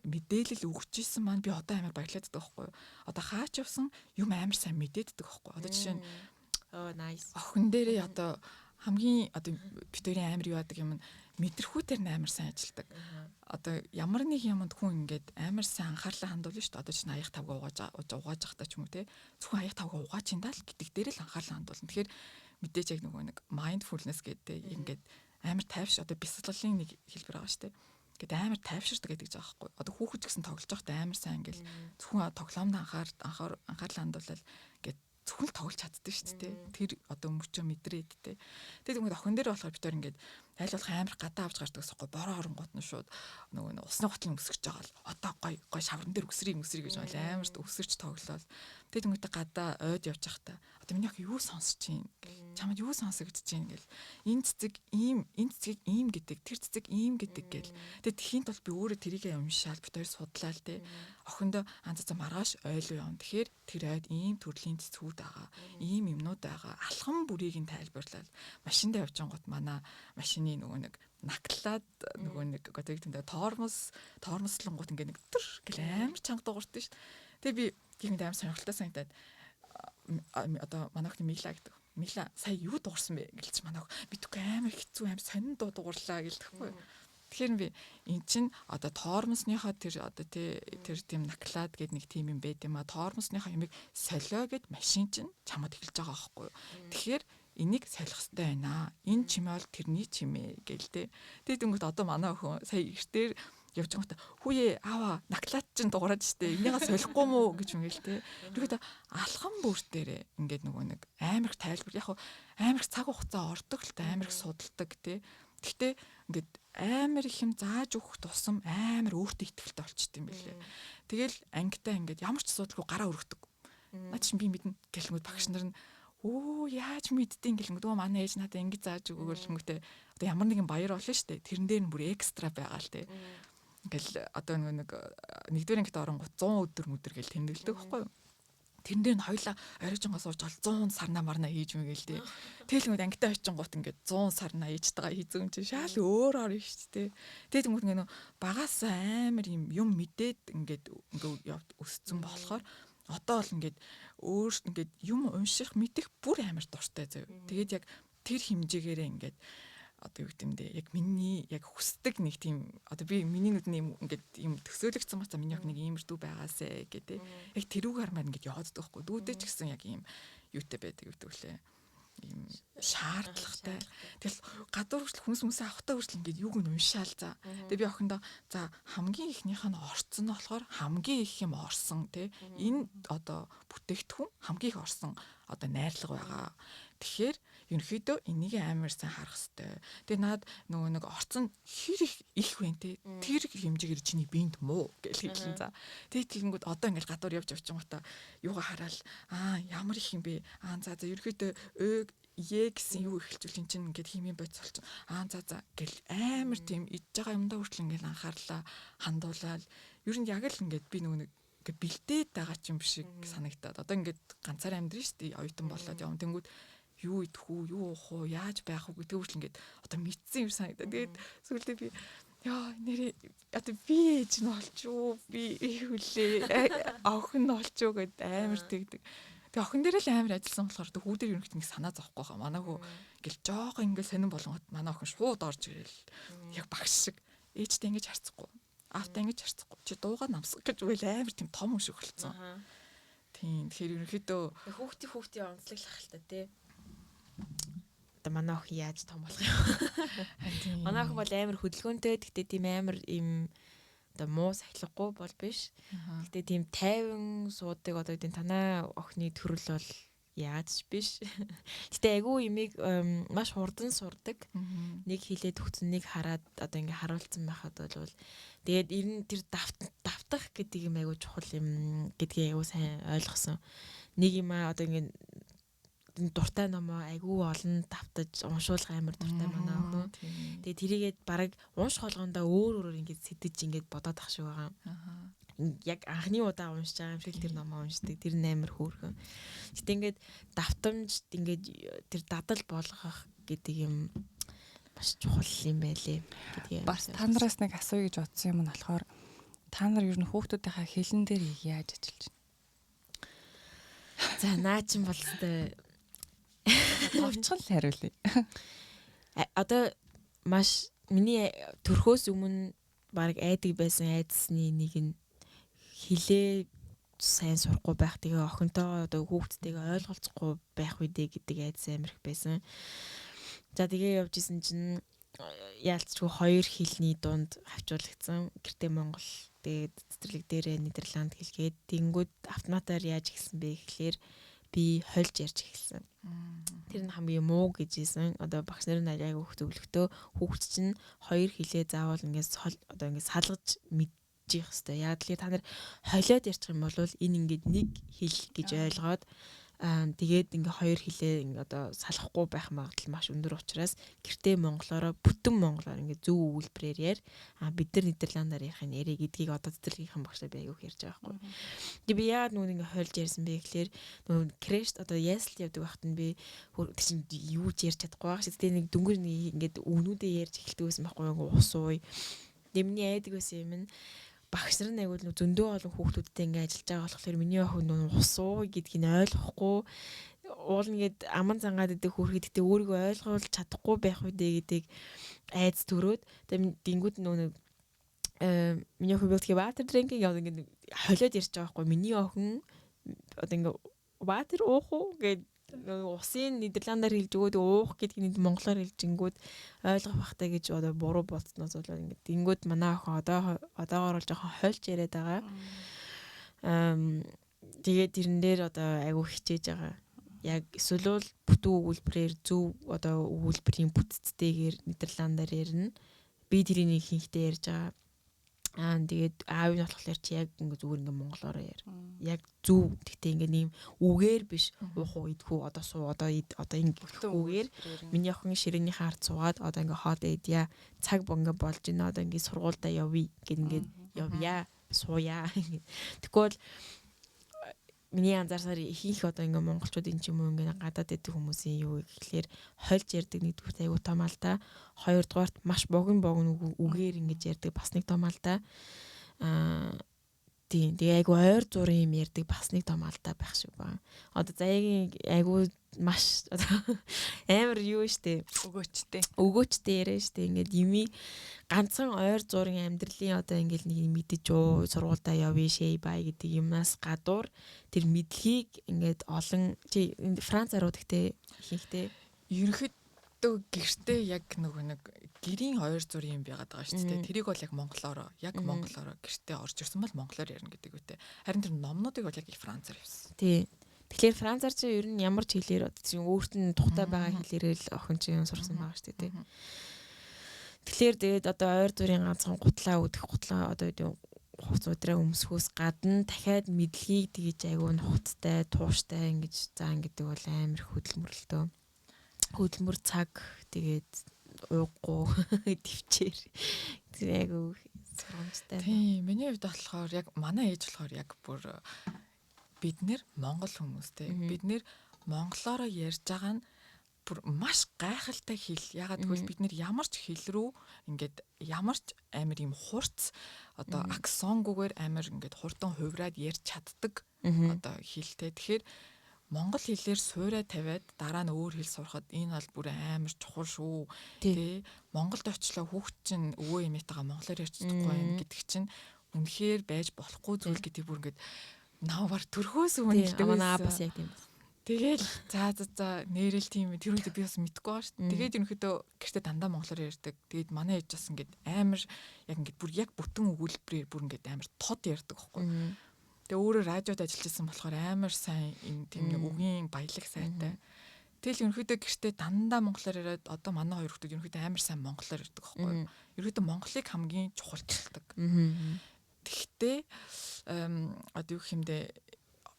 мэдээлэл өгч исэн маань би одоо амар баярлаад байдаг байхгүй. Одоо хаач явсан юм амар сайн мэдээддэг байхгүй. Одоо жишээ нь nice. Охин дээрээ одоо хамгийн одоо бид хоёрын амар юу яадаг юм нь мэдрэхүүтэр нь амар сайн ажилдаг. Одоо ямар нэг юмд хүн ингээд амар сайн анхаарлаа хандуулна шүү дээ. Одоо чинь аяг тавга угааж байхдаа ч юм уу те. Зөвхөн аяг тавга угааж ин даа л гэдэг дээр л анхаарлаа хандуулна. Тэгэхээр мэдээж яг нөгөө нэг mindfulness гэдэг ингээд амар тайвш одоо бясалгалын нэг хэлбэр байгаа шүү дээ. Ингээд амар тайвширдаг гэдэг жаа байхгүй. Одоо хүүхэд ч гэсэн тоглож байхдаа амар сайн ингээд зөвхөн тоглоомд анхаарлаа хандуулаад ингээд зөвхөн л тоглож чаддаг шүү дээ. Тэр одоо мөчөө мэдрээд те. Тэгээд тэгмээд охин дээр болохоор бид хоёр ингээд аль болох амар гадаа авч гардаг гэсэхгүй бороо оронгууд нь шууд нөгөө усны готлон өсгөж байгаа л одоо гой гой шавран дээр өсрий өсрий гэж бол амар өсөрч тоглоол. Тэгээд тэгмээд гадаа ойд явж байхдаа одоо миний охин юу сонсож чинь гэл чамд юу сонсогдож чинь гэл энэ цэцэг ийм энэ цэцгийг ийм гэдэг тэр цэцэг ийм гэдэг гэл. Тэгээд тхийн тулд би өөрөө тэрийгэ уншаал бид хоёр судлаал те. Охиндоо анз за маргааш ойлуу явна. Тэгэхээр тэр ойд ийм төрлийн цэцгүүд байгаа. Ийм юмнууд байгаа. Алхам бүрийг нь тайлбарлал. Машиндаа явж гот манай машины нөгөө нэг наклаад нөгөө нэг одоо юу гэдэг тормослонгууд ингээ нэг төр гэл амар чанга дуурдаг шүү дээ. Тэгээ би гинт амар сонирхолтой санагдаад одоо манай охин Мила гэдэг. Мила сая юу дуурсан бэ гэлч манай охин мэдгүй амар хэцүү амар сонин дуу дуугарлаа гэлтэхгүй. Тэгэхээр би эн чин одоо тормосныхоо тэр одоо тэр тийм наклаад гэд нэг тийм юм байд юм а тормосныхоо юмыг солио гэд машин чин чамд эхэлж байгаа байхгүй юу. Тэгэхээр энийг солих хэрэгтэй байна. Энэ чимээ бол тэрний чимээ гэл тэ. Тэгээд тэнгүүт одоо манай охин сая эртээр явж байгаадаа хүүе аава наклаад чин дуурайд штэ. Энийгээ солихгүй мүү гэж юм гээл тэ. Тэгээд алхам бүр дээрээ ингээд нөгөө нэг амар их тайлбар яг амар их цаг хугацаа ордог л та амар их судалдаг тэ. Гэхдээ ингээд амар их юм зааж өгөх тусам амар өөртөө ихтэй болчт юм билээ. Тэгэл ангитай ингээд ямар ч асуудалгүй гараа өргөдөг. Наа чинь би мэднэ гэлэнгүүд багш нар нь өө яаж мэддээн гэлэнгүүд өө манай ээж надад ингэж зааж өгөөл хэмгтэй одоо ямар нэгэн баяр болно шүү дээ. Тэрэн дээр нь бүр экстра байгаа л те. Ингээл одоо нэг нэгдүгээр ангид оронгууд 100 өдөр мөдөр гэл тэмдэглэдэг байхгүй юу? Тэрэн дээр нь хоёлаа оройжонгоо сууж ол 100 сарна марна хийж мэгэл те. Тэгэл ингээд ангитай очингууд ингээд 100 сарна хийж байгаа хийзэн чинь шал өөр орно шүү дээ. Тэгээд ингээд нэг багаас амар юм юм мэдээд ингээд ингээд явд өссөн болохоор одоо бол ингээд өөр ингээд юм унших мэдэх бүр амар дуртай заяа. Тэгээд яг тэр хэмжээгээрээ ингээд одоо юу гэмдэ яг миний яг хүсдэг нэг тийм одоо би миний нүдний юм ингээд юм төсөөлөгдсөн баца миний охин нэг иймэрдүү байгаасэ гэдэг. Яг тэрүүгээр маань ингээд яваад байхгүй. Дүүдээ ч гэсэн яг ийм юутай байдаг гэдэг лээ. Ийм шаардлагатай. Тэгэл гадуур хүртэл хүнс хүнсээ авахтаа хүртэл ингээд юуг нь уншаал за. Тэгээ би охиндоо за хамгийн ихнийх нь орцсон нь болохоор хамгийн их юм орсон тий. Энэ одоо бүтээгдэхүүн хамгийн их орсон одоо найрлага байгаа. Тэгэхээр ерөнхийдөө энийг амар сайн харах хэвээр. Тэгээ наад нөгөө нэг орцсон хэр их их вэ те. Тэр хэмжээгээр чиний биед муу гэж хэлсэн за. Тэгээ тэгэнгүүт одоо ингээл гадуур явж явчихгоотаа юугаа хараал аа ямар их юм бэ? Аа за за ерөнхийдөө өө е гэсэн юу эхэлжүүл эн чинь ингээд химийн бодис болчих. Аа за за гэл амар тийм идж байгаа юмдаа хүртэл ингээд анхаарлаа хандуулаад ер нь яг л ингээд би нөгөө нэг ингээд бэлдээд байгаа ч юм шиг санагтаад. Одоо ингээд ганцаараа амьдрын шүү дээ. Оюутан болоод явна. Тэнгүүд юу идэх үү, юу уух уу, яаж байх уу гэдэг хүртэл ингээд одоо мэдсэн юм санагдаад. Тэгээд сүүлдээ би яа нэрээ одоо би ээж нь болчихоо би хүлээ охин нь болчихоо гэд амар тэгдэг. Тэгээ охин дээр л амар ажилласан болохоор тэг хүү дээр ерөнхийдөө нэг санаа зовхгүй байгаа. Манай хүү ингээл жоох ингээл сонирн болгоод манай охин шууд орж ирэл яг багш шиг ээжтэй ингэж харцахгүй аавтай ингэж харцахгүй чи дуугаа намсах гэж үйл амар тийм том хүн шиг болцсон. Тийм тэгэхээр ерөнхийдөө хүүхдийн онцлоглох л та тий. Одоо манай охин яаж том болох юм. Манай охин бол амар хөдөлгөөнтэй. Гэхдээ тийм амар им одоо муу сахилахгүй бол биш. Гэхдээ тийм тайван суудаг одоо гэдэг танаа охины төрөл бол яаж ч биш. Гэтэ айгүй имийг маш хурдан сурдаг. Нэг хилээд өгсөн, нэг хараад одоо ингээ харуулсан байхад бол тэгээд ер нь тэр давтах гэдэг юм айгүй чухал юм гэдгийг айгүй сайн ойлгосон. Нэг юм одоо ингээ дуртай номоо айгүй олон давтаж уншуулах амар дуртай манай охин. Тэгээ тэрийгээд бараг унших болгондоо өөр өөрөөр ингээд сэдэж ингээд бодоод ах шиг байгаа. Яг анхны удаа уншиж байгаа юм шиг тэр номоо уншдаг. Тэр нь амар хөөрхөн. Гэтэ ингээд давтамж ингээд тэр дадал болгох гэдэг юм маш чухал юм байлээ гэдгийг. Бас та нараас нэг асууя гэж бодсон юм нь болохоор та нар ер нь хүүхдүүдийнхаа хэлэн дээр яаж ажиллаж байна? За наа чин бол өстой товчхон л хариулъя. Одоо маш миний төрхөөс өмнө баг айдаг байсан айдсны нэг нь хилээ сайн сурахгүй байх тэгээ охинтойгоо одоо хүүхдтэйгээ ойлголцохгүй байх үедээ гэдэг айдас амар их байсан. За тэгээ явж исэн чинь яалтчгүй хоёр хэлний дунд хавчуулагдсан. Гэртээ Монгол тэгээд цэцэрлэг дээрээ Нидерланд хэлгээд тэнгүүд автоматар яаж эхэлсэн бэ гэхлээр би хольж ярьж эхэлсэн. Тэр нь хамгийн муу гэж хэлсэн. Одоо багш нар нь айгүй их зөвлөгтөө хүүхд чинь хоёр хэлээ заавал ингээд одоо ингээд салгаж мэдчих хэвээр. Яг л та нар холиод ярьчих юм бол энэ ингээд нэг хэл гэж ойлгоод тэгээд ингээ хоёр хэлээ ингээ одоо салахгүй байх магадлал маш өндөр учраас гэртээ монголоороо бүтэн монголоор ингээ зөв өгүүлбэрээр яар. А бид нар нидерландаар ярих нь ярэ гэдгийг одоо цэцэрлэгийнхэн багшаа би айгүйх ярьж байгаа байхгүй. Тэгээ би яагаад нүг ингээ хойлж ярьсан бэ гэхлээр нөгөө крэш одоо ясалт явдаг байхад нь би тэр чинь юу ч ярьж чадахгүй байгаа шүү. Тэгээ нэг дөнгөж нэг ингээд өгнүүдээ ярьж эхэлдэг байсан байхгүй юу? Ус ууй. Тэгээ миний айдаг байсан юм нь багш нар нь айгуул зөндөө олон хүүхдүүдтэй ингээ ажиллаж байгаа болохоор миний охин нөө ус уу гэдгийг нь ойлгохгүй уул ингээд аман зангаад идэх хүүхэд гэтээ өөрийгөө ойлгуулж чадахгүй байх үедээ гэдэг айц төрөөд тэгээ дингүүд нөө нэг миний охин билтгээ water drinking яваад ингээд холиод ярьж байгаа байхгүй миний охин одоо ингээ water уух уу гэд усын нидерландаар хэлж өгөөд уух гэдгийг монголоор хэлжингүүд ойлгох бахтай гэж одоо буруу болцсноос болоод ингээд дингүүд манай охин одоо одоогоор бол жоохон хольж яриад байгаа. Тэгээд тэрэн дээр одоо айгүй хичээж байгаа. Яг эсвэл бол бүтэн өгүүлбэрээр зөв одоо өгүүлбэрийн бүтцтэйгээр нидерландаар ярина. Би тэрийг хинхтэй ярьж байгаа. Аа тэгээд аав нь болохоор чи яг ингээ зүгээр ингээ монголоор яар. Яг зөв. Гэхдээ ингээ нэм үгээр биш уух уу идэх үү одоо суу одоо ид одоо ингээ үгээр миний охин ширээнийхээ ард суугаад одоо ингээ хоол идья. Цаг ингээ болж байна. Одоо ингээ сургуульдаа явъя гэд ингээ явъя сууя. Тэгэхгүй бол миний анзаарсаар ихэнх одоо ингээ монголчуудын ч юм уу ингээ гадаад байдаг хүмүүсийн юу гэхлээр хольж ярьдаг нэгдүгээр айгуу том алдаа, хоёрдугаарт маш богино богино үгээр ингэж ярьдаг бас нэг том алдаа. Аа Тийм. Тэгээ айгу ойр зурын юм ярьдаг бас нэг том алдаа байх шиг байна. Одоо Заяагийн айгу маш амар юу штэ. Өгөөчтэй. Өгөөчтэй яриа штэ. Ингээд юмыг ганцхан ойр зурын амьдралын одоо ингээд нэг мэдэж уу сургуульдаа явъя шээ бай гэдэг юмнаас гадуур тэр мэдлэгийг ингээд олон чи Францаар уу гэхдээ ихэнхдээ Ерөнхийдөө гэртээ яг нөгөө нэг гэрийн ойр зургийн юм байгаад байгаа шүү дээ. Тэрийг бол яг монголоор яг монголоор гэртээ орж ирсэн бол монголоор ярина гэдэг үтэй. Харин тэр номнуудыг бол яг францаар явсан. Тий. Тэгэхээр францаар чи ер нь ямар ч хэлээр чинь өөрт нь тухтай байгаа хэлээрээ л охин чинь сурсан байгаа шүү дээ. Тэгэхээр тэгээд одоо ойр зургийн ганцхан гутлаа өдөх гутлаа одоо юу хувц удраа өмсөхөөс гадна дахиад мэдлэгийг тэгэж айгүй нухацтай, тууштай ингэж заан гэдэг бол амар хөдөлмөрлөлтөө. Хөдөлмөр цаг тэгээд ууггүй төвчээр тэр айгүй сургамжтай. Тийм, миний хувьд болохоор яг манай ээж болохоор яг бүр бид нэр монгол хүмүүстэй. Бид нэр монголоороо ярьж байгаа нь бүр маш гайхалтай хэл. Ягаад гэвэл бид нэр ямар ч хэл рүү ингээд ямар ч амар юм хурц одоо аксонгүйгээр амар ингээд хурдан хувраад ярьж чаддаг одоо хэлтэй. Тэгэхээр монгол хэлээр суурай тавиад дараа нь өөр хэл сурахад энэ бол бүр амар чухал шүү. Тэ Монголд очлоо хүүхд чинь өвөө эмээтэйгээ монголоор ярьж чадахгүй байна гэдэг чинь үнэхээр байж болохгүй зүйл гэдэг бүр ингээд наваар төрхөөс өмнө хэлдэг. Манай бас яг тийм. Тэгэл за за за нэрэл тийм тэр үед би бас мэдэхгүй байгаа шүү дээ. Тэгээд ерөнхийдөө гэртээ дандаа монголоор ярьдаг. Тэгээд манай ээж бас ингээд амар яг ингээд бүр яг бүтэн өгүүлбэрээр бүр ингээд амар тод ярьдаг байхгүй. Тэгээ өөрөө радиод ажиллаж исэн болохоор амар сайн юм тийм нэг үгийн баялаг сайтай. Тэгэл ерөнхийдөө гэртээ дандаа монголоор яриад одоо манай хоёр хүүхэд ерөнхийдөө амар сайн монголоор ярьдаг байхгүй юу. Ерөнхийдөө монголыг хамгийн чухалчилдаг. Тэгтээ одоо юу гэх юм бэ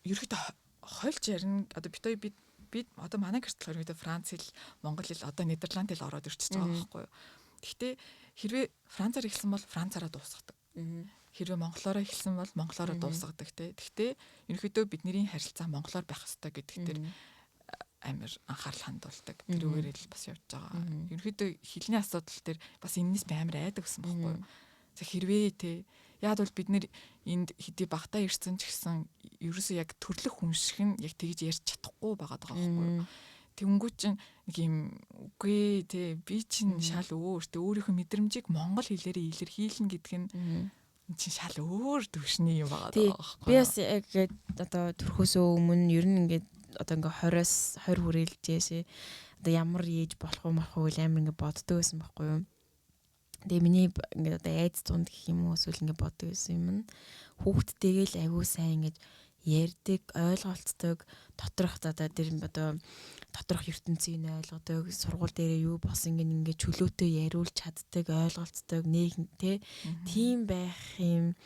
ерөнхийдөө хольж ярина одоо бид хоёр бид одоо манай гэрт болохоор ерөнхийдөө франц хэл, монгол хэл, одоо нидерланд хэл ороод ирчихэж байгаа байхгүй юу. Тэгтээ хэрвээ францаар эхэлсэн бол францаараа дуусгадаг. Хэрвээ монголоороо эхэлсэн бол монголоороо дуусгадаг те. Тэгтээ ерөнхийдөө бидний харилцаа монголоор байх ёстой гэдэг тэр амар анхаарал хандуулдаг. Тэрүүгээр л бас явж байгаа. Ерөнхийдөө хэлний асуудал дээр бас энэс би амар айдаг гэсэн бохгүй юу. За хэрвээ те яг бол бид нэр энд хэдий багтаа ирсэн ч гэсэн ерөөсөө яг төрлөх хүн шиг нь яг тэгж ярьж чадахгүй байгаа даа байхгүй юу. Тэнгүү чинь нэг юм үгүй те би чинь шал өөр те өөрийнхөө мэдрэмжийг монгол хэлээрээ илэрхийлнэ гэдэг нь чинь шал өөр төвшний юм байгаа даа байхгүй. Би бас яг одоо төрхөөсөө өмнө ер нь ингээд одоо ингээ 20-оос 20 хүрээлжээшээ одоо ямар ээж болох уу мах уу амар ингээ боддог байсан байхгүй юу. Тэгээ миний ингээд одоо айц тунд гэх юм уу эсвэл ингээ боддог байсан юм нь хүүхдтэйгээ л айгүй сайн ингэж ярьдаг, ойлголцдог, доторх одоо тэр одоо доторх ертөнцийг ойлгодог, сургууль дээрээ юу болсон ингэ ингээ чөлөөтэй яриулж чаддаг, ойлголцдог, нэг тэ тийм байх юм.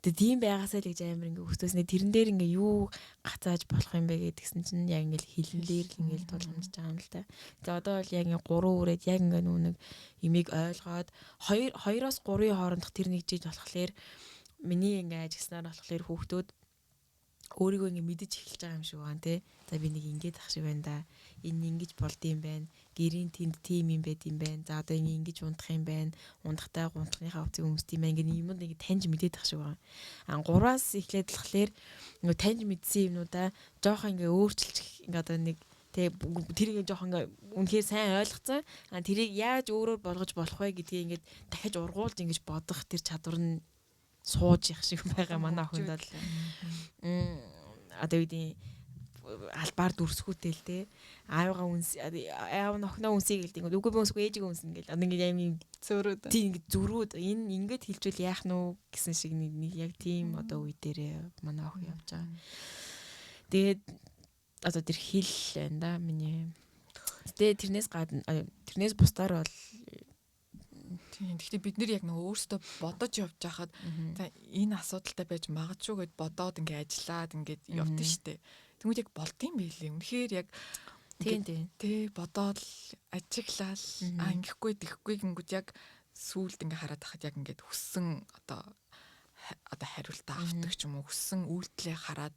Тэгээ тийм байгаасаа л гэж амар ингээ өстөөснэ тэрэн дээр ингээ юу гацааж болох юм бэ гэдгсэн чинь яг ингээл хилэн дээр л ингээл тулгамдж байгаа юм л та. Тэгээ одоо бол яг ингээ 3 үрээд яг ингээ нүү нэг имийг ойлгоод 2 2-оос 3-ын хоорондох тэр нэг жиж болохоор миний ингээ ажигласнаар болохоор хүүхдүүд өөрийгөө ингээ мэдэж эхэлж байгаа юм шиг байна те. За би нэг ингэж ах шиг байна да. Энэ ингэж болд юм байна. Гэрийн тэнд тим юм байд юм байна. За одоо ингэ ингэж унтах юм байна. Унтахтаа гунтахныхаа хувцыг өмсд юм байна. Ингээ юмуд ингээ таньж мэдээд ах шиг байгаа. А 3-аас эхлээд болохоор ингээ таньж мэдсэн юмнуудаа жоохон ингээ өөрчилж ингээ одоо нэг тэг тэрийг жоохон ингээ үнэхээр сайн ойлгоцсон. А тэрийг яаж өөрөөр болгож болох вэ гэдгийг ингээд дахиж ургуулж ингэж бодох тэр чадвар нь сууж явах шиг байгаа манай охинд бол одоо үеийн албаар дүрсгүүтэй л те аавыгаа үнс аав нохноо үнсийг гэлдэг. Үгүй би үнсгүй ээжигээ үнснэ гэл. Одоо ингээд аим юм зөрүүд. Тийм ингээд зөрүүд энэ ингээд хэлжүүл яах нь уу гэсэн шиг нэг яг тийм одоо үе дээрээ манай охин явж байгаа. Тэгээд одоо тэр хэл байна да миний. Тэгээ тэрнээс гадна тэрнээс бусдаар бол тийм. Гэхдээ бид нэр яг нөгөө өөрсдөө бодож явж байхад за энэ асуудалтай байж магадгүй гэд бодоод ингээ ажиллаад ингээд явдсан штэ. Тэнгүүд яг болдсон байлээ. Үнэхээр яг тийм тийм. Тэ бодоод ажиглал а ингэхгүй тэхгүй гингүүд яг сүулт ингээ хараад тахад яг ингээд хүссэн одоо хариултаа авдаг ч юм уу хүссэн үйлдэлээ хараад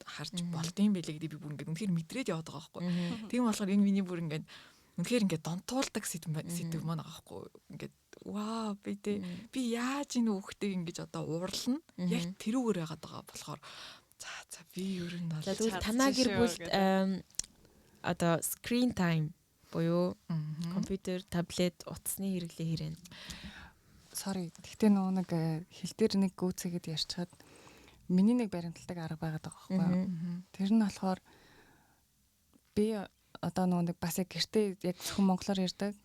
харж болдсон байлээ гэдэг би бүр ингээд үнэхээр мэдрээд яваад байгаа байхгүй. Тийм болохоор энэ миний бүр ингээд үнэхээр ингээд донтуулдаг сэдв маань байгаа байхгүй. Ингээд Вау, би тэ би яаж энэ хүүхдийг ингэж одоо уурлна? Яг тэрүүгээр байгаад байгаа болохоор за би ер нь бол тэгвэл танаа гэр бүлд одоо screen time буюу компьютер, таблет, утасны хэрэглээ хэрэг. Sorry. Гэхдээ нөгөө нэг хэл дээр нэг гүйцэгэд ярьчаад миний нэг баримталдаг арга байгаад байгаа байхгүй юу? Тэр нь болохоор би одоо нөгөө нэг бас яг гэртээ яг зөвхөн монголоор ярьдаг.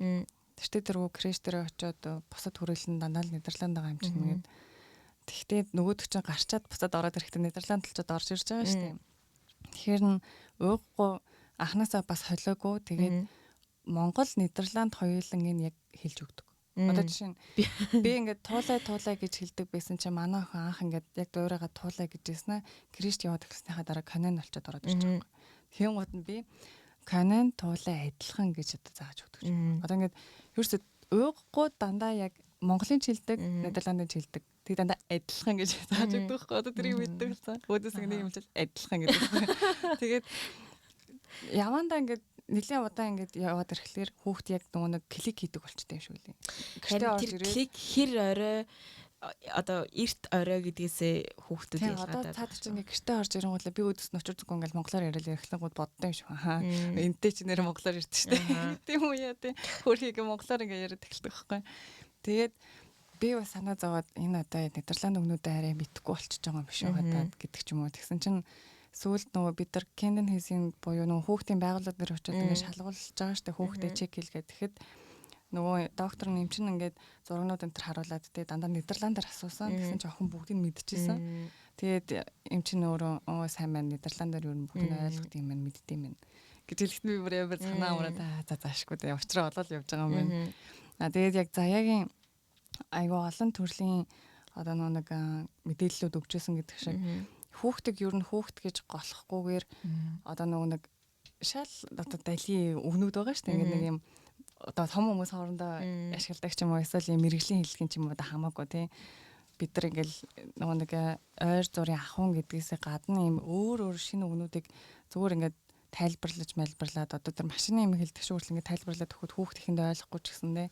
Тэртээ тэргүй крэш дээр очиод бусад хүрээлэн дандаа л Нидерланд байгаа юм чинь ингээд. Тэгтээ нөгөөдөг чинь гарчаад буцаад ороод ирэхдээ Нидерланд талчаад орж ирж байгаа шүү дээ. Тэгэхээр нь ууггүй анханасаа бас холиогүй. Тэгээд Монгол, Нидерланд хоёуланг нь яг хэлж өгдөг. Одоо жишээ нь би ингээд туулай туулай гэж хэлдэг байсан чинь манай охин анх ингээд яг дуурайгаа туулай гэж хэлсэн ээ. Крэшт яваад эхэлснийхаа дараа конен болчоод ороод ирж байгаа юм. Тэгэнгүүт нь би конен туулай адилхан гэж одоо зааж өгдөг. Одоо ингээд ерөөсөө ууггүй дандаа яг монголын ч хэлдэг, нидерландын ч хэлдэг. Тэг дандаа адилхан гэж зааж өгдөг байхгүй. Одоо тэрийг мэддэг болсон. Өөдөөс нэг юм чил адилхан гэдэг. Тэгээд явандаа ингээд нэлийн удаа ингээд яваад ирэхлээр хүүхд яг нөгөө нэг клик хийдэг болчтой юм шиг үлээ. Гэртээ орж ирээд клик хэр орой одоо эрт орой гэдгээсээ хүүхдүүд ялгаад. Одоо цаад чинь ингээд гэртээ орж ирэнгүүтлээ би өөдөөс нь учир зүггүй ингээд монголоор яриад ярихлангууд боддоо юм шиг. Аа энтэй чи нэр монголоор ярьдаг шүү дээ. Тийм үү яа тий. Хөрхийг монголоор ингээд яриад эхэлдэг байхгүй. Тэгээд би бас санаа зовоод энэ одоо Нидерланд өгнүүдээ арай мэдхгүй болчихж байгаа юм биш үү хадаад гэдэг ч юм уу. Тэгсэн чинь сүүлд нөгөө бид нар Кенденхесийн буюу нөгөө хүүхдийн байгууллага дээр очиод ингээд шалгуулж байгаа штэ хүүхдээ чек хийлгээд тэгэхэд нөгөө доктор нь эмчин ингээд зургнууд энэ төр харуулад те дандаа Нидерландаар асуусан. Тэгсэн чинь охин бүгдийг мэдчихсэн. Тэгээд эмчин өөрөө оо сайн байна Нидерландаар юу бүгдийг ойлгох юм байна мэддэм юм байна гэж хэлэхэд би бүр ямар санаа амраад за заашгүй те учраа олоод явж байгаа юм байна. А тэгээд яг заяагийн айгүй олон төрлийн одоо нөгөө нэг мэдээллүүд өгчээсэн гэдэг шиг хүүхдийг ер нь хүүхд гэж голохгүйгээр одоо нөгөө нэг шал одоо дали өгнүүд байгаа шүү дээ. Ингээд нэг юм одоо том хүмүүс хоорондоо ашигладаг ч юм уу эсвэл юм мэрэгжлийн хэллэгийн ч юм уу одоо хамаагүй тий. Бид нар ингээл нөгөө нэг ойр зургийн ахуун гэдгээсээ гадна юм өөр өөр шинэ өгнүүдийг зүгээр ингээд тайлбарлаж мэлбарлаад одоо тэр машины юм хэлдэг шиг хүртэл ингээд тайлбарлаад өгөхөд хүүхд ихэндээ ойлгохгүй ч гэсэндээ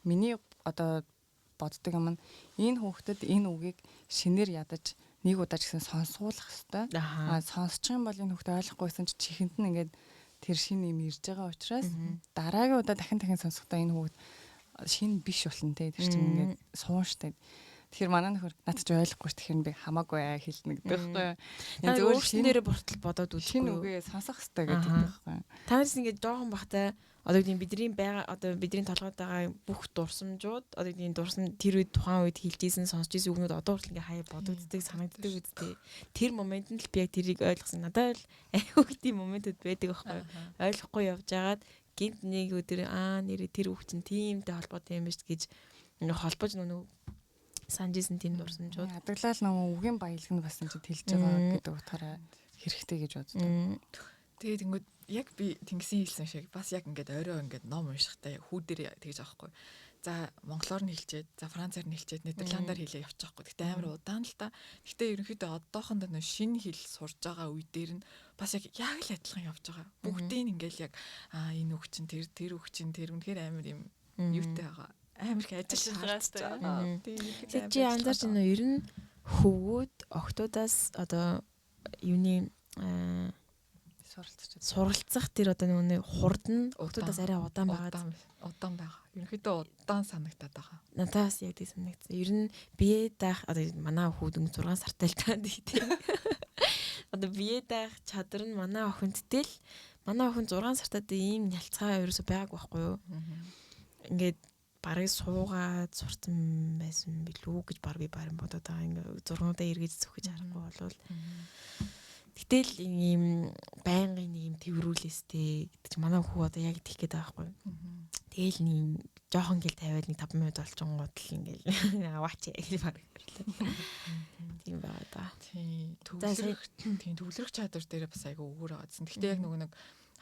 миний одоо боддог юм нь энэ хүүхдэд энэ үгийг шинээр ядаж нэг удаа ч гэсэн сонсуулах хэвээр. Аа сонсчих юм бол энэ хүүхд ойлгохгүйсэн чи чихэнд нь ингээд тэр шинэ юм ирж байгаа учраас дараагийн удаа дахин дахин сонсохдоо энэ хүүхд шинэ биш болно те. Тэр чинь ингээд суун штэ. Тэгэхээр манай нөхөр надад ч ойлгохгүй ш тэгэхээр би хамаагүй аа хэлнэ гэдэг байхгүй юу. Энэ зөвөр шинээрээ буртал бодоод үзэхгүй. Шинэ үгээ сонсох хэвээр гэдэг байхгүй юу. Та нараас ингээд жоохон бахтай одоо гэдэг бидний байгаа одоо бидний толгойд байгаа бүх дурсамжууд одоо гэдэг дурсам тэр үед тухайн үед хэлжсэн сонсч ирсэн үгнүүд одоо хүртэл ингээ хаяа бодогддог санагддаг үсттэй. Тэр моментод л би яг тэрийг ойлгосон. Надад л айгүй тийм моментууд байдаг байхгүй юу. Ойлгохгүй явж байгаад гинт нэг өдөр аа нэрээ тэр үг чинь тиймтэй холбоотой юм биш гэж ингээ холбож нүг санаж исэн тийм дурсамжууд. Адаглал нөгөө үгийн баялаг нь бас энэ чинь тэлж байгаа гэдэг утгаараа хэрэгтэй гэж боддог. Тэгээд ингээд яг би Тэнгисийн хэлсэн шиг бас яг ингээд орой ингээд ном уншихтай хүү дээр тэгж аахгүй. За монголоор нь хэлчихэд, за францаар нь хэлчихэд, нидерландаар хэлээ явчих байхгүй. Гэтэ амар удаан л та. Гэтэ ерөнхийдөө одоохондоо нөө шинэ хэл сурж байгаа үе дээр нь бас яг л адилхан явж байгаа. Бүгдийг ингээл яг аа энэ үг чинь тэр тэр үг чинь тэр үнэхээр амар юм юутай байгаа. Амар их ажил шаардж байгаа. Тийм. Чи анзаарч байна уу? Ер нь хөвгүүд охтуудаас одоо юуны суралцах тэр одоо нөгөө хурд нь охтуудаас арай удаан байгаа. Удаан байгаа. Ерөнхийдөө удаан санагтаад байгаа. Надаас яг тийм санагдсан. Ер нь бие даах одоо манай хүүд 6 сартай л таа тийм. Одоо бие даах чадвар нь манай охиндтэй л манай охин 6 сартаа ийм нялцгаа ерөөсө байгаагүй байхгүй юу? Ингээд барыг суугаад сурцсан байсан билүү гэж би барин бодоод байгаа. Ингээ зургуудаа эргэж зүхэж харахгүй болвол гэтэл ийм байнгын нэг юм тэрврүүлээстэй гэдэг чинь манай хүү одоо яг тийх гээд байгаа байхгүй. Тэгэл нэг жоохон гэл тавиал нэг 5 минут болчонгууд л ингээл аваач гэж бараг ирлээ. Тийм байгаа да. Тийм. Төвлөрөх тийм төвлөрөх чадвар дээр бас айгүй өгөр байгаадсэн. Гэхдээ яг нөгөө нэг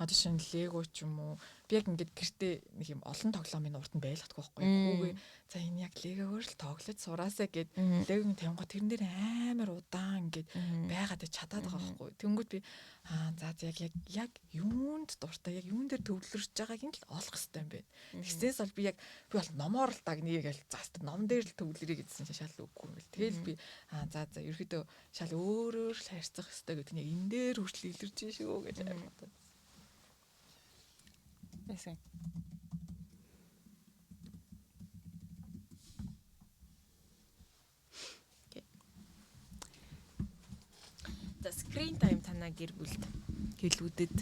Одоо шинэ Лего ч юм уу би яг ингээд гэртээ нэг юм олон тоглоомын урд нь байлгадаг байхгүй юу. Хүүгээ за энэ яг Легогоор л тоглож сураасаа гэд Легогийн тавингоо тэрэн дээр амар удаан ингээд байгаад чадаад байгаа байхгүй юу. Тэнгүүд би аа за яг яг юунд дуртай яг юун дээр төвлөрч байгааг нь л олох хэрэгтэй юм байна. Тэгснээс бол би яг би бол номоор л дагныг гэл за ном дээр л төвлөрье гэдсэн чинь шал үгүй юм бэл. Тэгэл би аа за за ерөөдөө шал өөрөөр л харьцах хэрэгтэй гэдэг нь яг энэ дээр хүртэл илэрч шүү гэж амар бодод. Яасан. За screen time танаа гэр бүлд гэлүүдэд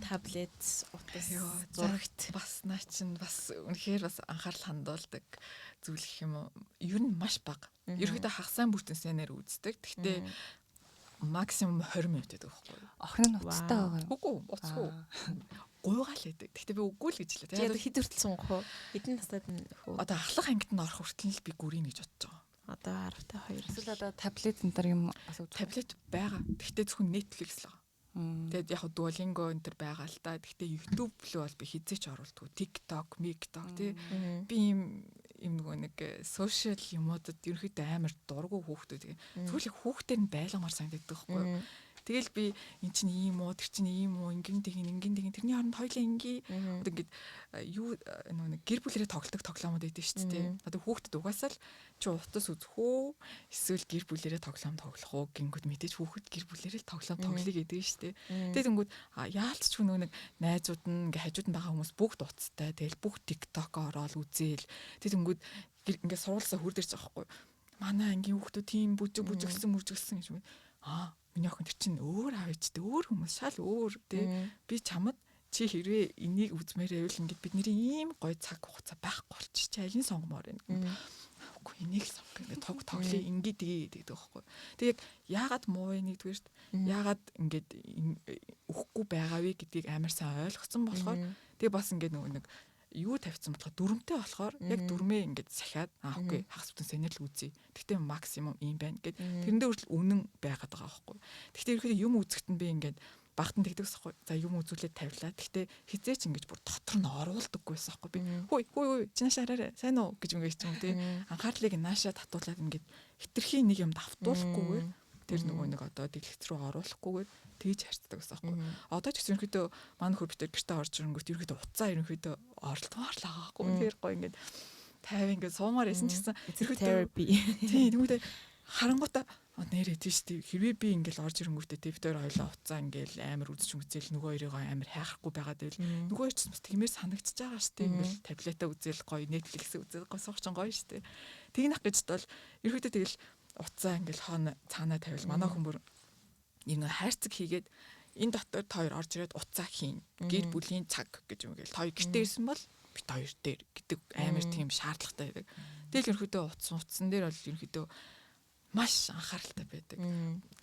таблет, утас, зурагт бас наа чин бас үнэхээр бас анхаарал хандуулдаг зүйл гэх юм уу. Ер нь маш бага. Ерөнхийдөө хагасаа бүртэн сэнээр үздэг. Гэхдээ максимум 20 минут байдаг байхгүй юу? Охин нь уцтай байгаа юу? Үгүй, уцгүй. Гуйгаал байдаг. Гэхдээ би үгүй л гэж хэлээ. Тэгээд хэд хүртэл сунгах вэ? Хэдэн настай хөө? Одоо ахлах ангид нь орох хүртэл л би гүрий гэж бодож байгаа. Одоо 10 та 2. Эсвэл одоо таблет энэ төр юм асууж. Таблет байгаа. Гэхдээ зөвхөн Netflix л байгаа. Тэгээд яг Duolingo энэ төр байгаа л та. Гэхдээ YouTube руу бол би хизээч оруулдаггүй. TikTok, MikTok тий. Би ийм юм нөгөө нэг social юмудад ерөнхийдөө амар дургу хүүхдүүд. Зүгээр л хүүхдээр нь байлгамаар санагддаг байхгүй юу? Тэгэл би эн чинь ийм уу, тэр чинь ийм уу, ингэн тэгин, ингэн тэгин тэрний хооронд хоёлаа ингээ. Одоо ингээд юу нөгөө нэг гэр бүлэрээ тоглодог тоглоомод байдаг шүү дээ. Одоо хүүхдэд угаасаа л чи утас үзэх үү, эсвэл гэр бүлэрээ тоглоом тоглох уу гингүүд мэдээж хүүхэд гэр бүлэрээ л тоглоом тоглоё гэдэг шүү дээ. Тэгээд тэнгүүд яалтч нөгөө нэг найзууд нь ингээ хажууд нь байгаа хүмүүс бүгд утастай. Тэгэл бүгд TikTok ороод үзээл. Тэгээд тэнгүүд ингээ сургуулсаа хүрдэрч байгаа байхгүй. Манай ангийн хүүхдүүд тийм бүжиг бүжиглсэн мүжиглсэн гэж юм. Аа миний охин тэр чинь өөр аав ээжтэй өөр хүмүүс шал өөр тий би чамд чи хэрвээ энийг үзмээр байвал ингээд бидний ийм гоё цаг хугацаа байхгүй болчих чи алийг сонгомоор байна. Үгүй энийг л сонгох ингээд тог тоглоё ингээд гэдэг байхгүй. Тэг яг яагаад муу вэ нэгдүгээрт яагаад ингээд өгөхгүй байгаа вэ гэдгийг амар сайн ойлгоцсон болохоор тэг бас ингээд нөгөө нэг юу тавьсан болохоор дүрмтэй болохоор яг дүрмээ ингээд сахиад аа окей хагас бүтэн сэнэр л үзье. Тэгтээ максимум ийм байна гэд тэрэндээ хүртэл үнэн байгаад байгаа байхгүй. Тэгтээ ерөөхдөө юм үзэхэд нь би ингээд багтан тэгдэг байхгүй. За юм үзүүлээд тавилаа. Тэгтээ хизээч ингэж бүр дотор нь оруулдаггүйсэн байхгүй би. Хүй хүй хүй чи наашаа хараарай. Сайн уу гэж ингэж юм те. Анхаарлыг наашаа татуулаад ингээд хитрхийн нэг юм давтуулахгүйгээр тэр нөгөө нэг одоо дэлгэц рүү оруулахгүйгээр тэгж харьцдаг гэсэн аахгүй. Одоо ч гэсэн ерөнхийдөө манай хөр битэр гэртээ орж ирэнгүүт ерөнхийдөө уцаа ерөнхийдөө оролдмоор л байгаа аахгүй. Тэгэхээр гоё ингээд 50 ингээд суумаар байсан ч гэсэн ерөнхийдөө тийм тэгмүүдээ харангуйтаа нэрээ тийш тий хэрвээ би ингээл орж ирэнгүүтээ тий битэр хоёлоо уцаа ингээл амар үзэж мүзээл нөгөө хоёрыгоо амар хайхрахгүй байгаад байвал нөгөө хоёр ч бас тиймэр санагдчихж байгаа шүү дээ ингээл таблетаа үзэл гоё Netflix үзэл гоё суух чинь гоё шүү дээ тэгнэх гэж бол ерөнхийдөө тэгэл уцаа ингээл хоон цаанаа тавил манай хүн бүр энэ хайрцаг хийгээд энэ дотор та хоёр орж ирээд уцаа хийн гэр бүлийн цаг гэж юм гээл та хоёр гэртээ ирсэн бол бит хоёр дээр гэдэг амар тийм шаардлагатай байдаг. Тэгэл ерөнхийдөө утсан дээр бол ерөнхийдөө маш анхааралтай байдаг.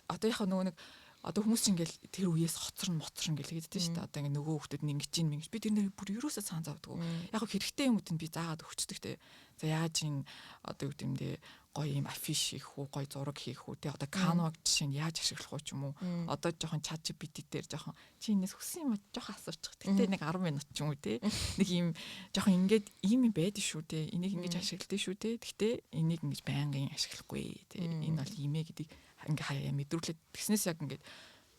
Одоо яг нөгөө нэг одоо хүмүүс чинь ингээл тэр үеэс хоцорно моцорно гэл гэдэг тийм шүү дээ. Одоо ингээ нөгөө хүмүүс нь ингэж ийн мингэж би тэр нэр бүр юусоо цаан завддаг. Яг хэрэгтэй юмуд нь би заагаад өгчдөг те. За яаж ин одоо юу гэм дээ гоё юм афиш хийх үү, гоё зураг хийх үү те. Одоо Canva жишээ нь яаж ашиглах уу ч юм уу. Одоо жоохон ChatGPT дээр жоохон чи энэс хүссэн юм жоохон асуучих. Тэгтээ нэг 10 минут ч юм уу те. Нэг юм жоохон ингээд ийм юм байдаг шүү те. Энийг ингэж ашигладаг шүү те. Тэгтээ энийг ингэж байнгын ашиглахгүй те. Энэ бол имэ гэдгийг ингээ хаяа мэдрүүлээд тэгснээс яг ингээд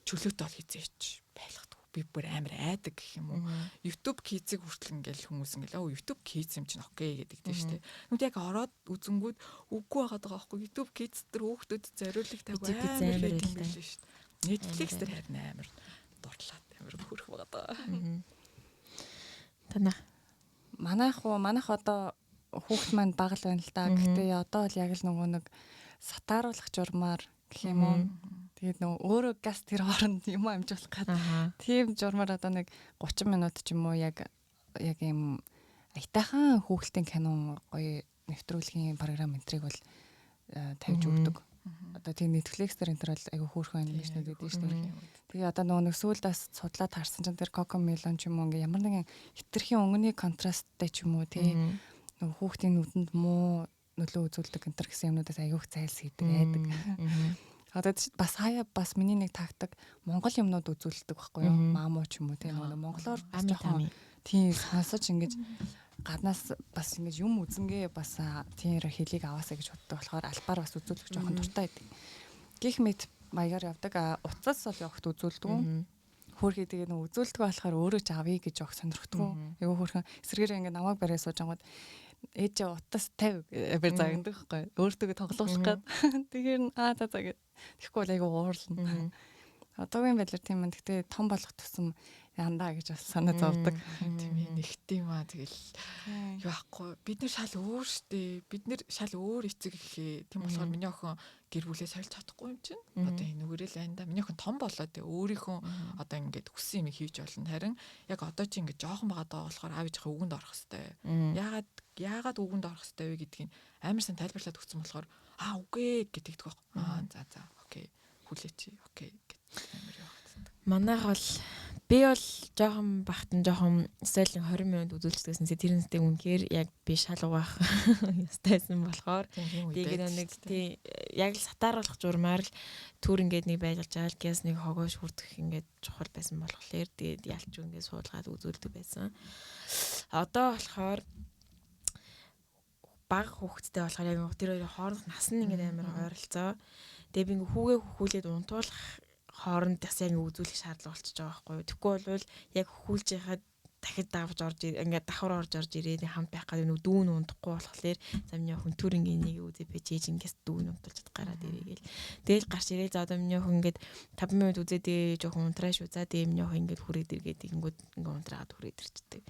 чөлөөтэй бол хизээч байлгадаг. Би бүр амар айдаг гэх юм уу. YouTube Kids-ийг хүртэл ингээл хүмүүс ингээл оо YouTube Kids юм чинь окей гэдэг тийм шүү дээ. Нүд яг ороод үзэнгүүд үгүй байгаад байгаа байхгүй. YouTube Kids дээр хүүхдүүд зориулах тавь амар юм билээ шүү дээ. Netflix дээр харин амар дурлаад амар хөрөх байгаад байгаа. Танах манайх одоо хүүхд маань бага л байна л да. Гэхдээ одоо л яг л нөгөө нэг сатааруулах журмаар гэх юм уу. Тэгээд нөгөө өөрөө газ тэр хооронд юм амжуулах гад. Тийм журмаар одоо нэг 30 минут ч юм уу яг юм аятайхан хүүхэлтийн кино гоё нэвтрүүлгийн програм энтрийг бол тавьж өгдөг. Одоо тийм Netflix дээр энэ төр бол айгүй хөөрхөн анимашнууд байдаг шүү дээ. Тэгээ одоо нөгөө нэг сүүлд бас судлаад харсан чинь тэр Coco Melon ч юм уу ингээ ямар нэгэн хитрхийн өнгөний контрасттай ч юм уу тий нөгөө хүүхдийн нүдэнд муу нөлөө үзүүлдэг энэ төр гэсэн юмнуудаас айгүйх зайлсхийдэг байдаг. Одоо бас хаяа бас миний нэг тактик Монгол юмнууд үзүүлдэг байхгүй юу? Маамуу ч юм уу тийм нэг монголоор бас жоохон тийм сонсож ингэж гаднаас бас ингэж юм үзэнгээ бас тийм хэлийг аваасаа гэж боддог болохоор албаар бас үзүүлэх жоохон дуртай байдаг. Гэх мэт маягаар явдаг. А утсаас бол явахт үзүүлдэг. Хөөрхий тэгээ нэг үзүүлдэг болохоор өөрөө ч авъя гэж явах сонирхдаггүй. Айгу хөөрхөн эсрэгээр ингэ намайг бариа сууж ангууд ээжээ утас 50 абир загнадаг байхгүй. Өөртөө тоглуулах гээд. Тэгэхээр аа за за гэд. Тэгэхгүй бол айгу уурлна. Одоогийн байдлаар тийм юм. Гэтэ том болох тусам яндаа гэж бас санаа зовдөг. Тийм ээ нэгт юм аа тэгэл юу ахгүй. Бид нар шал өөр штэ. Бид нар шал өөр эцэг ихээ. Тийм болохоор миний охин гэр бүлээ сольж чадахгүй юм чинь. Одоо энэ нүгэрэл байна да. Миний охин том болоо тэ өөрийнхөө одоо ингээд хүссэн юм хийж болно. Харин яг одоо чи ингээд жоохон байгаад байгаа болохоор аав ээжийнхээ үгэнд орох хэвээр. Яагаад үгэнд орох хэвээр вэ гэдгийг амар сайн тайлбарлаад өгсөн болохоор аа үгүй гэдэг байхгүй. Аа за за окей. Хүлээчи. Окей гэт амар явах. Манайх бол би бол жоохон бахтан жоохон стайлын 20 минут үзүүлчихсэн. Тэрнээсээ үнэхээр яг би шал угаах ёстой байсан болохоор тэгээд нэг тий яг л сатааруулах журмаар л түр ингээд нэг байлгаж байгаа л гяс нэг хогоош хүртэх ингээд чухал байсан болохоор тэгээд ялч ингээд суулгаад үзүүлдэг байсан. Одоо болохоор баг хүүхэдтэй болохоор яг тэр хоёрын хоорондох нас нь ингээд амар ойролцоо. Тэгээ би ингээд хүүгээ хөхүүлээд унтуулах хооронд бас яг үзүүлэх шаардлага болчихж байгаа байхгүй юу. Тэгэхгүй бол яг хөхүүлж яхад дахид давж орж ингээд давхар орж ирээд хамт байх гэдэг нэг дүүн унтахгүй болохоор за миний охин түр ингээд нэг үзээ би чээж ингээс дүүн унтуулж гараад ирээгээл. Тэгэл гарч ирээ за одоо миний охин ингээд 5 минут үзээ тэгээ жоохон унтраа шүү. За тэгээ миний охин ингээд хүрээд иргээд ингэнгүүд ингээд унтраагаад хүрээд ирчдэг.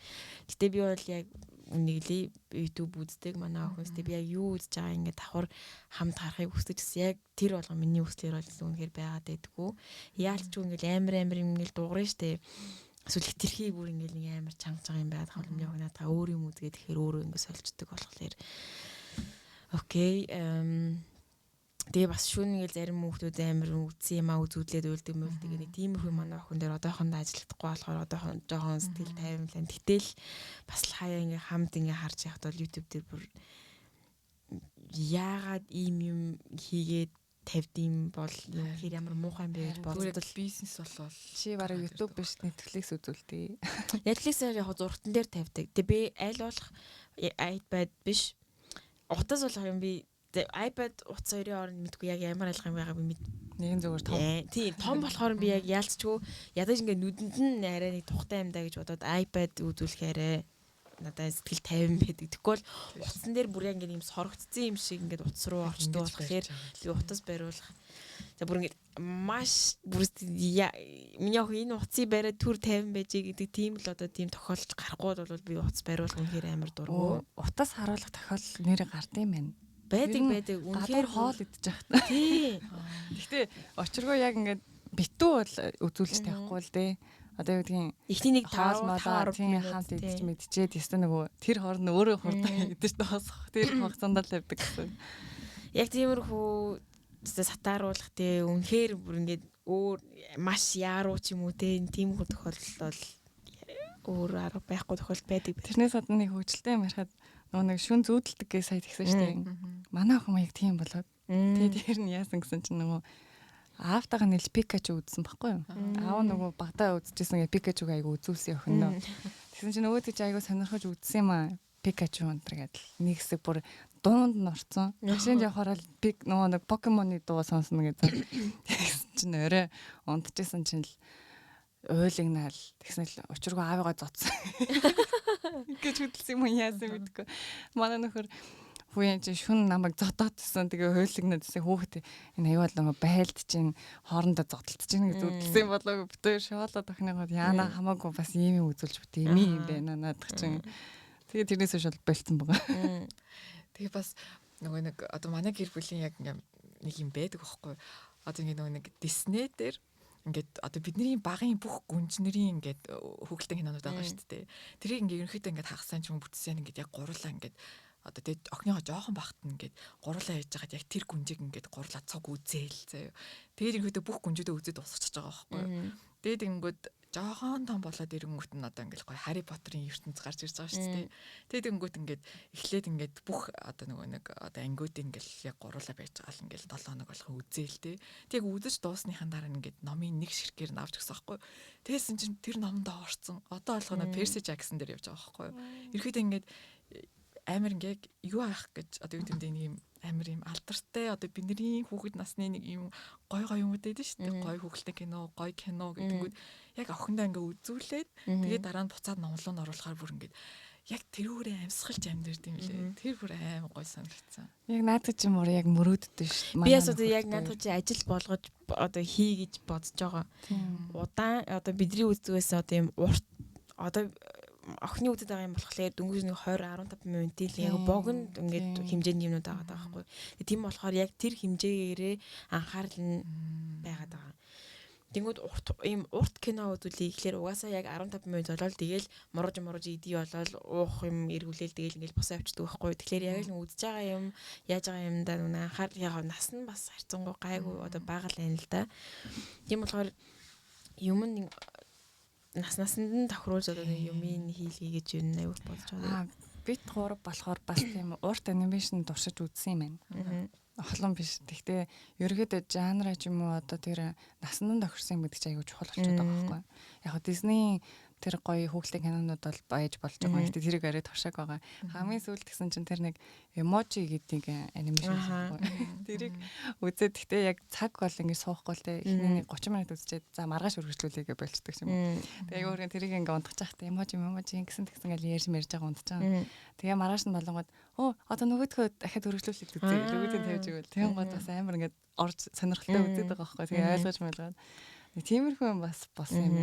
Гэтэ би бол яг үнэглээ YouTube үздэг манай охинстэй би яг юу үзэж байгаа ингээд давхар хамт харахыг хүсдэг гэсэн яг тэр болгон миний хүслээр бол үнэхээр байгаад байдаггүй. Яалч ч ингээд амар амар ингээд дуугарна штэ. Эсвэл хитрхи бүр ингээд нэг амар чанга чанга юм байгаад хавал миний охин наадаа өөр юм үзгээд тэгэхээр өөрөө ингээд сольждаг болохоор окей тэгээ бас шүүн ингээл зарим хүүхдүүд амар үтсэн юм а үзүүлээд уйлдаг муулдаг нэг тиймэрхүү манай охин дээр одоохондоо ажиллахдаггүй болохоор одоохон жоохон сэтгэл тайван. Гэтэл бас л хаяа ингээ хамт ингээ харж явахад бол YouTube дээр бүр яагаад ийм юм хийгээд тавьд юм бол үнэхээр ямар муухай юм бэ гэж боддог. Бизнес болвол чи бараг YouTube биш Netflix үзүүлдэг. Netflix-ээр яг зургатан дээр тавьдаг. Тэгээ би аль болох iPad биш утас болох юм би iPad утас хоёрын хооронд мэдгүй яг ямар алга юм байгааг би мэд. Нэгэн зүгээр том. Тийм, том болохоор би яг яалцчгүй ядаж ингээ нүдэнд нь арай нэг тухтай юм да гэж бодоод iPad үзүүлэхээрээ надад сэтгэл тайван байдаг. Тэгэхгүй бол утсан дээр бүр яг ингээ юм сорогдсон юм шиг ингээд утас руу орчдөг болохоор би утас бариулах. За бүр ингээд маш бүр миний охин энэ утсыг бариад түр тайван байж гэдэг тийм л одоо тийм тохиолдол гарахгүй бол би утас бариулах үнэхээр амар дургу. Утас харуулах тохиолдол нэрээ гардыг юм байна. Байдаг. Үнэхээр хоол идэж байхад. Тий. Гэхдээ очиргоо яг ингээд битүү бол үзүүлж тавихгүй л дээ. Одоо юу гэдгийг эхний нэг 5 5 тийм хамт идэж мэдчихэд ястаа нөгөө тэр хооронд өөрөө хурдан идэж дуусгах тэр хугацаанд л тавьдаг гэсэн. Яг тиймэрхүү сатааруулах те үнэхээр бүр ингээд өөр маш яаруу ч юм уу те тиймэрхүү тохиолдол бол өөр арга байхгүй тохиолдол байдаг. Тэрнээс гадна нэг хөвчлөлтэй юм ярихад нөгөө нэг шүн зүүдэлдэг гэж сая тэгсэн шүү дээ. Манай охин яг тийм болоод. Тэгээ тэр нь яасан гэсэн чинь нөгөө аавтайгаа нэл Пикачу үзсэн байхгүй юу? Аав нөгөө багтаа үзчихсэн гэ Пикачуг айгу үзүүлсэн охиндоо. Тэгсэн чинь нөгөөдөг чи айгу сонирхож үзсэн юм аа. Пикачу өнтер гэдэл. Нэг хэсэг бүр дуунд нь орцсон. Машинд явахаар л пик нөгөө нэг Покемоны дуу сонсно гэж. Тэгсэн чинь орой унтчихсан чинь л уйлгнаал. Тэгсэн л учиргүй аавыгаа зодсон. Гэж хөдөлсөн юм яасан мэдгүй. Манай нөхөр хүүе чи шүн намайг зодоод гэсэн. Тэгээ хуйлгнаад гэсэн хүүхэд энэ аюул нөгөө байлд чинь хоорондоо зодтолцож чинь гэж үдэлсэн болоо битээ шоолоод охиныгоо яана хамаагүй бас ийм юм үзүүлж битээ юм юм байна наадах чинь. Тэгээ тэрнээс хойш бол болцсон байгаа. Тэгээ бас нөгөө нэг одоо манай гэр бүлийн яг ингээм нэг юм байдаг байхгүй. Одоо ингээ нөгөө нэг Disney дээр ингээд одоо бидний багын бүх гүнжнэрийн ингээд хүүхэлдэйн кинонууд байгаа шүү дээ. Тэрийг ингээд ерөнхийдөө ингээд хагассан ч юм бүтсэн ингээд яг гурлаа ингээд одоо тэгээд охиныгоо жоохон багт нь ингээд гурлаа хийж байгаад яг тэр гүнжийг ингээд гурлаа цуг үзээл заяа. Тэгээд ерөнхийдөө бүх гүнжүүдээ үзээд дуусчихж байгаа байхгүй юу. Тэгээд ингэнгүүт Жохон том болоод ирэнгүүт нь одоо ингээл гоё Харри Поттерын ертөнц гарч ирж байгаа шүү дээ. Тэгээд тэгэнгүүт ингээд эхлээд ингээд бүх одоо нөгөө нэг одоо ангиудын ингээл яг гуруула байж байгаа л ингээл 7 хоног болох үзээл те. Тэг үзэж дуусныхаа дараа ингээд номын нэг ширхгээр нь авч өгсөн байхгүй. Тэгсэн чинь тэр номдоо орцсон. Одоо болгоно Перси Жаксон дээр явж байгаа байхгүй. Ерхэд ингээд амар ингээд юу аах гэж одоо юу гэдэг нэг юм амар юм алдартай одоо бидний хүүхэд насны нэг юм гой гой юмуд байдаг шүү дээ. Гой хүүхэлтэй кино, гой кино гэдгүүд яг охиндоо ингээ үзүүлээд тэгээд дараа нь буцаад номлоо н оруулахаар бүр ингээд яг тэрүүрээ амьсгалж амьдэрд юм лээ. Тэр бүр аим гой санагдсан. Яг наадах чи мөр яг мөрөөддөг шүү дээ. Би бас одоо яг наадах чи ажил болгож одоо хий гэж бодож байгаа. Удаан одоо бидний үздэг байсан одоо юм урт одоо охины үзэд байгаа юм болохоор дөнгөж нэг 20 15 минутын л яг богино ингээд хэмжээний юмнууд байгаа байхгүй. Тийм болохоор яг тэр хэмжээгээрээ анхаарал нь байгаад байгаа. Тэнгүүд урт ийм урт кино үзүүлээ гэхлээр угаасаа яг 15 минут болоод тэгэл мурж мурж идий болоод уух юм эргүүлээл тэгэл ингээл босоо авчдаг байхгүй. Тэгэхээр яг л үзэж байгаа юм яаж байгаа юмдаа нүг анхаарал яг нас нь бас харьцангуй гайгүй одоо бага л байна л да. Тийм болохоор юм нь нас насанд нь тохируулж одоо нэг юмыг хийлгэе гэж юу аюул бодож байгаа. Бит гурав болохоор бас тийм урт анимашн туршиж үзсэн юм байна. Олон биш. Гэхдээ ерөөдөө жанра ч юм уу одоо тэр насанд нь тохирсон юм гэдэг чинь аюул чухал болчиход байгаа байхгүй. Яг хөө Disney тэр гоё хүүхэлдэйн кинонууд бол баяж болж байгаа. Гэхдээ тэрийг арай туршааг байгаа. Хамгийн сүүлд гэсэн чинь тэр нэг emoji гэдэг анимашн байхгүй. Тэрийг үзээд гэхдээ яг цаг бол ингэ суухгүй л те. Эхний 30 минут үзчихэд за маргааш үргэлжлүүлэе гэж болчдөг юм. Тэгээ өөр тэрийг ингэ унтах чахта emoji emoji ингэсэн тэгсэн гэж ярьж мэрж байгаа унтаж байгаа. Тэгээ маргааш нь болонгод өө одоо нөгөөдхөө дахиад үргэлжлүүлээд үзье гэж нөгөөдөө тавьж өгөөл. Тэгэн гол бас амар ингэ орж сонирхолтой үзээд байгаа байхгүй. Тэгээ ойлгож мэлгээд. Нэг тиймэрхүү юм бас болсон юм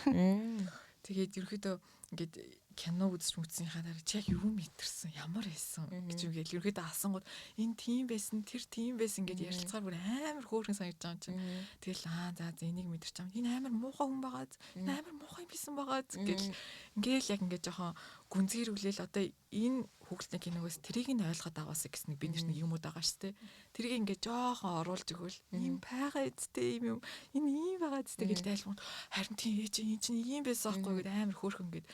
байна. Тэгээд ерөөхдөө ингээд кино үзэж мүтсэнийхаа дараа чи яг юу мэдэрсэн, ямар байсан гэж үгээл ерөөхдөө асангууд энэ тийм байсан, тэр тийм байсан гэд ярилцгаар бүр амар хөөрхөн санагдаж байгаа юм чинь. Тэгэл аа за за энийг мэдэрч байгаа юм. Энэ амар муухай хүн байгааз, энэ амар муухай юм хийсэн байгааз гэл ингээл яг ингээд жоохон гүнзгийрүүлээл одоо энэ хүүхэлдэйн киногоос тэрийг нь ойлгоод аваасаа гэсэн нэг бид нарт нэг юмуд байгаа шүү дээ. Тэрийг ингээд жоохон оруулж өгвөл ийм байгаа эцтэй ийм юм энэ ийм байгаа эцтэй гэж тайлбар. Харин тийм ээж энэ чинь ийм байсан аахгүй гэд амар хөөрхөн ингээд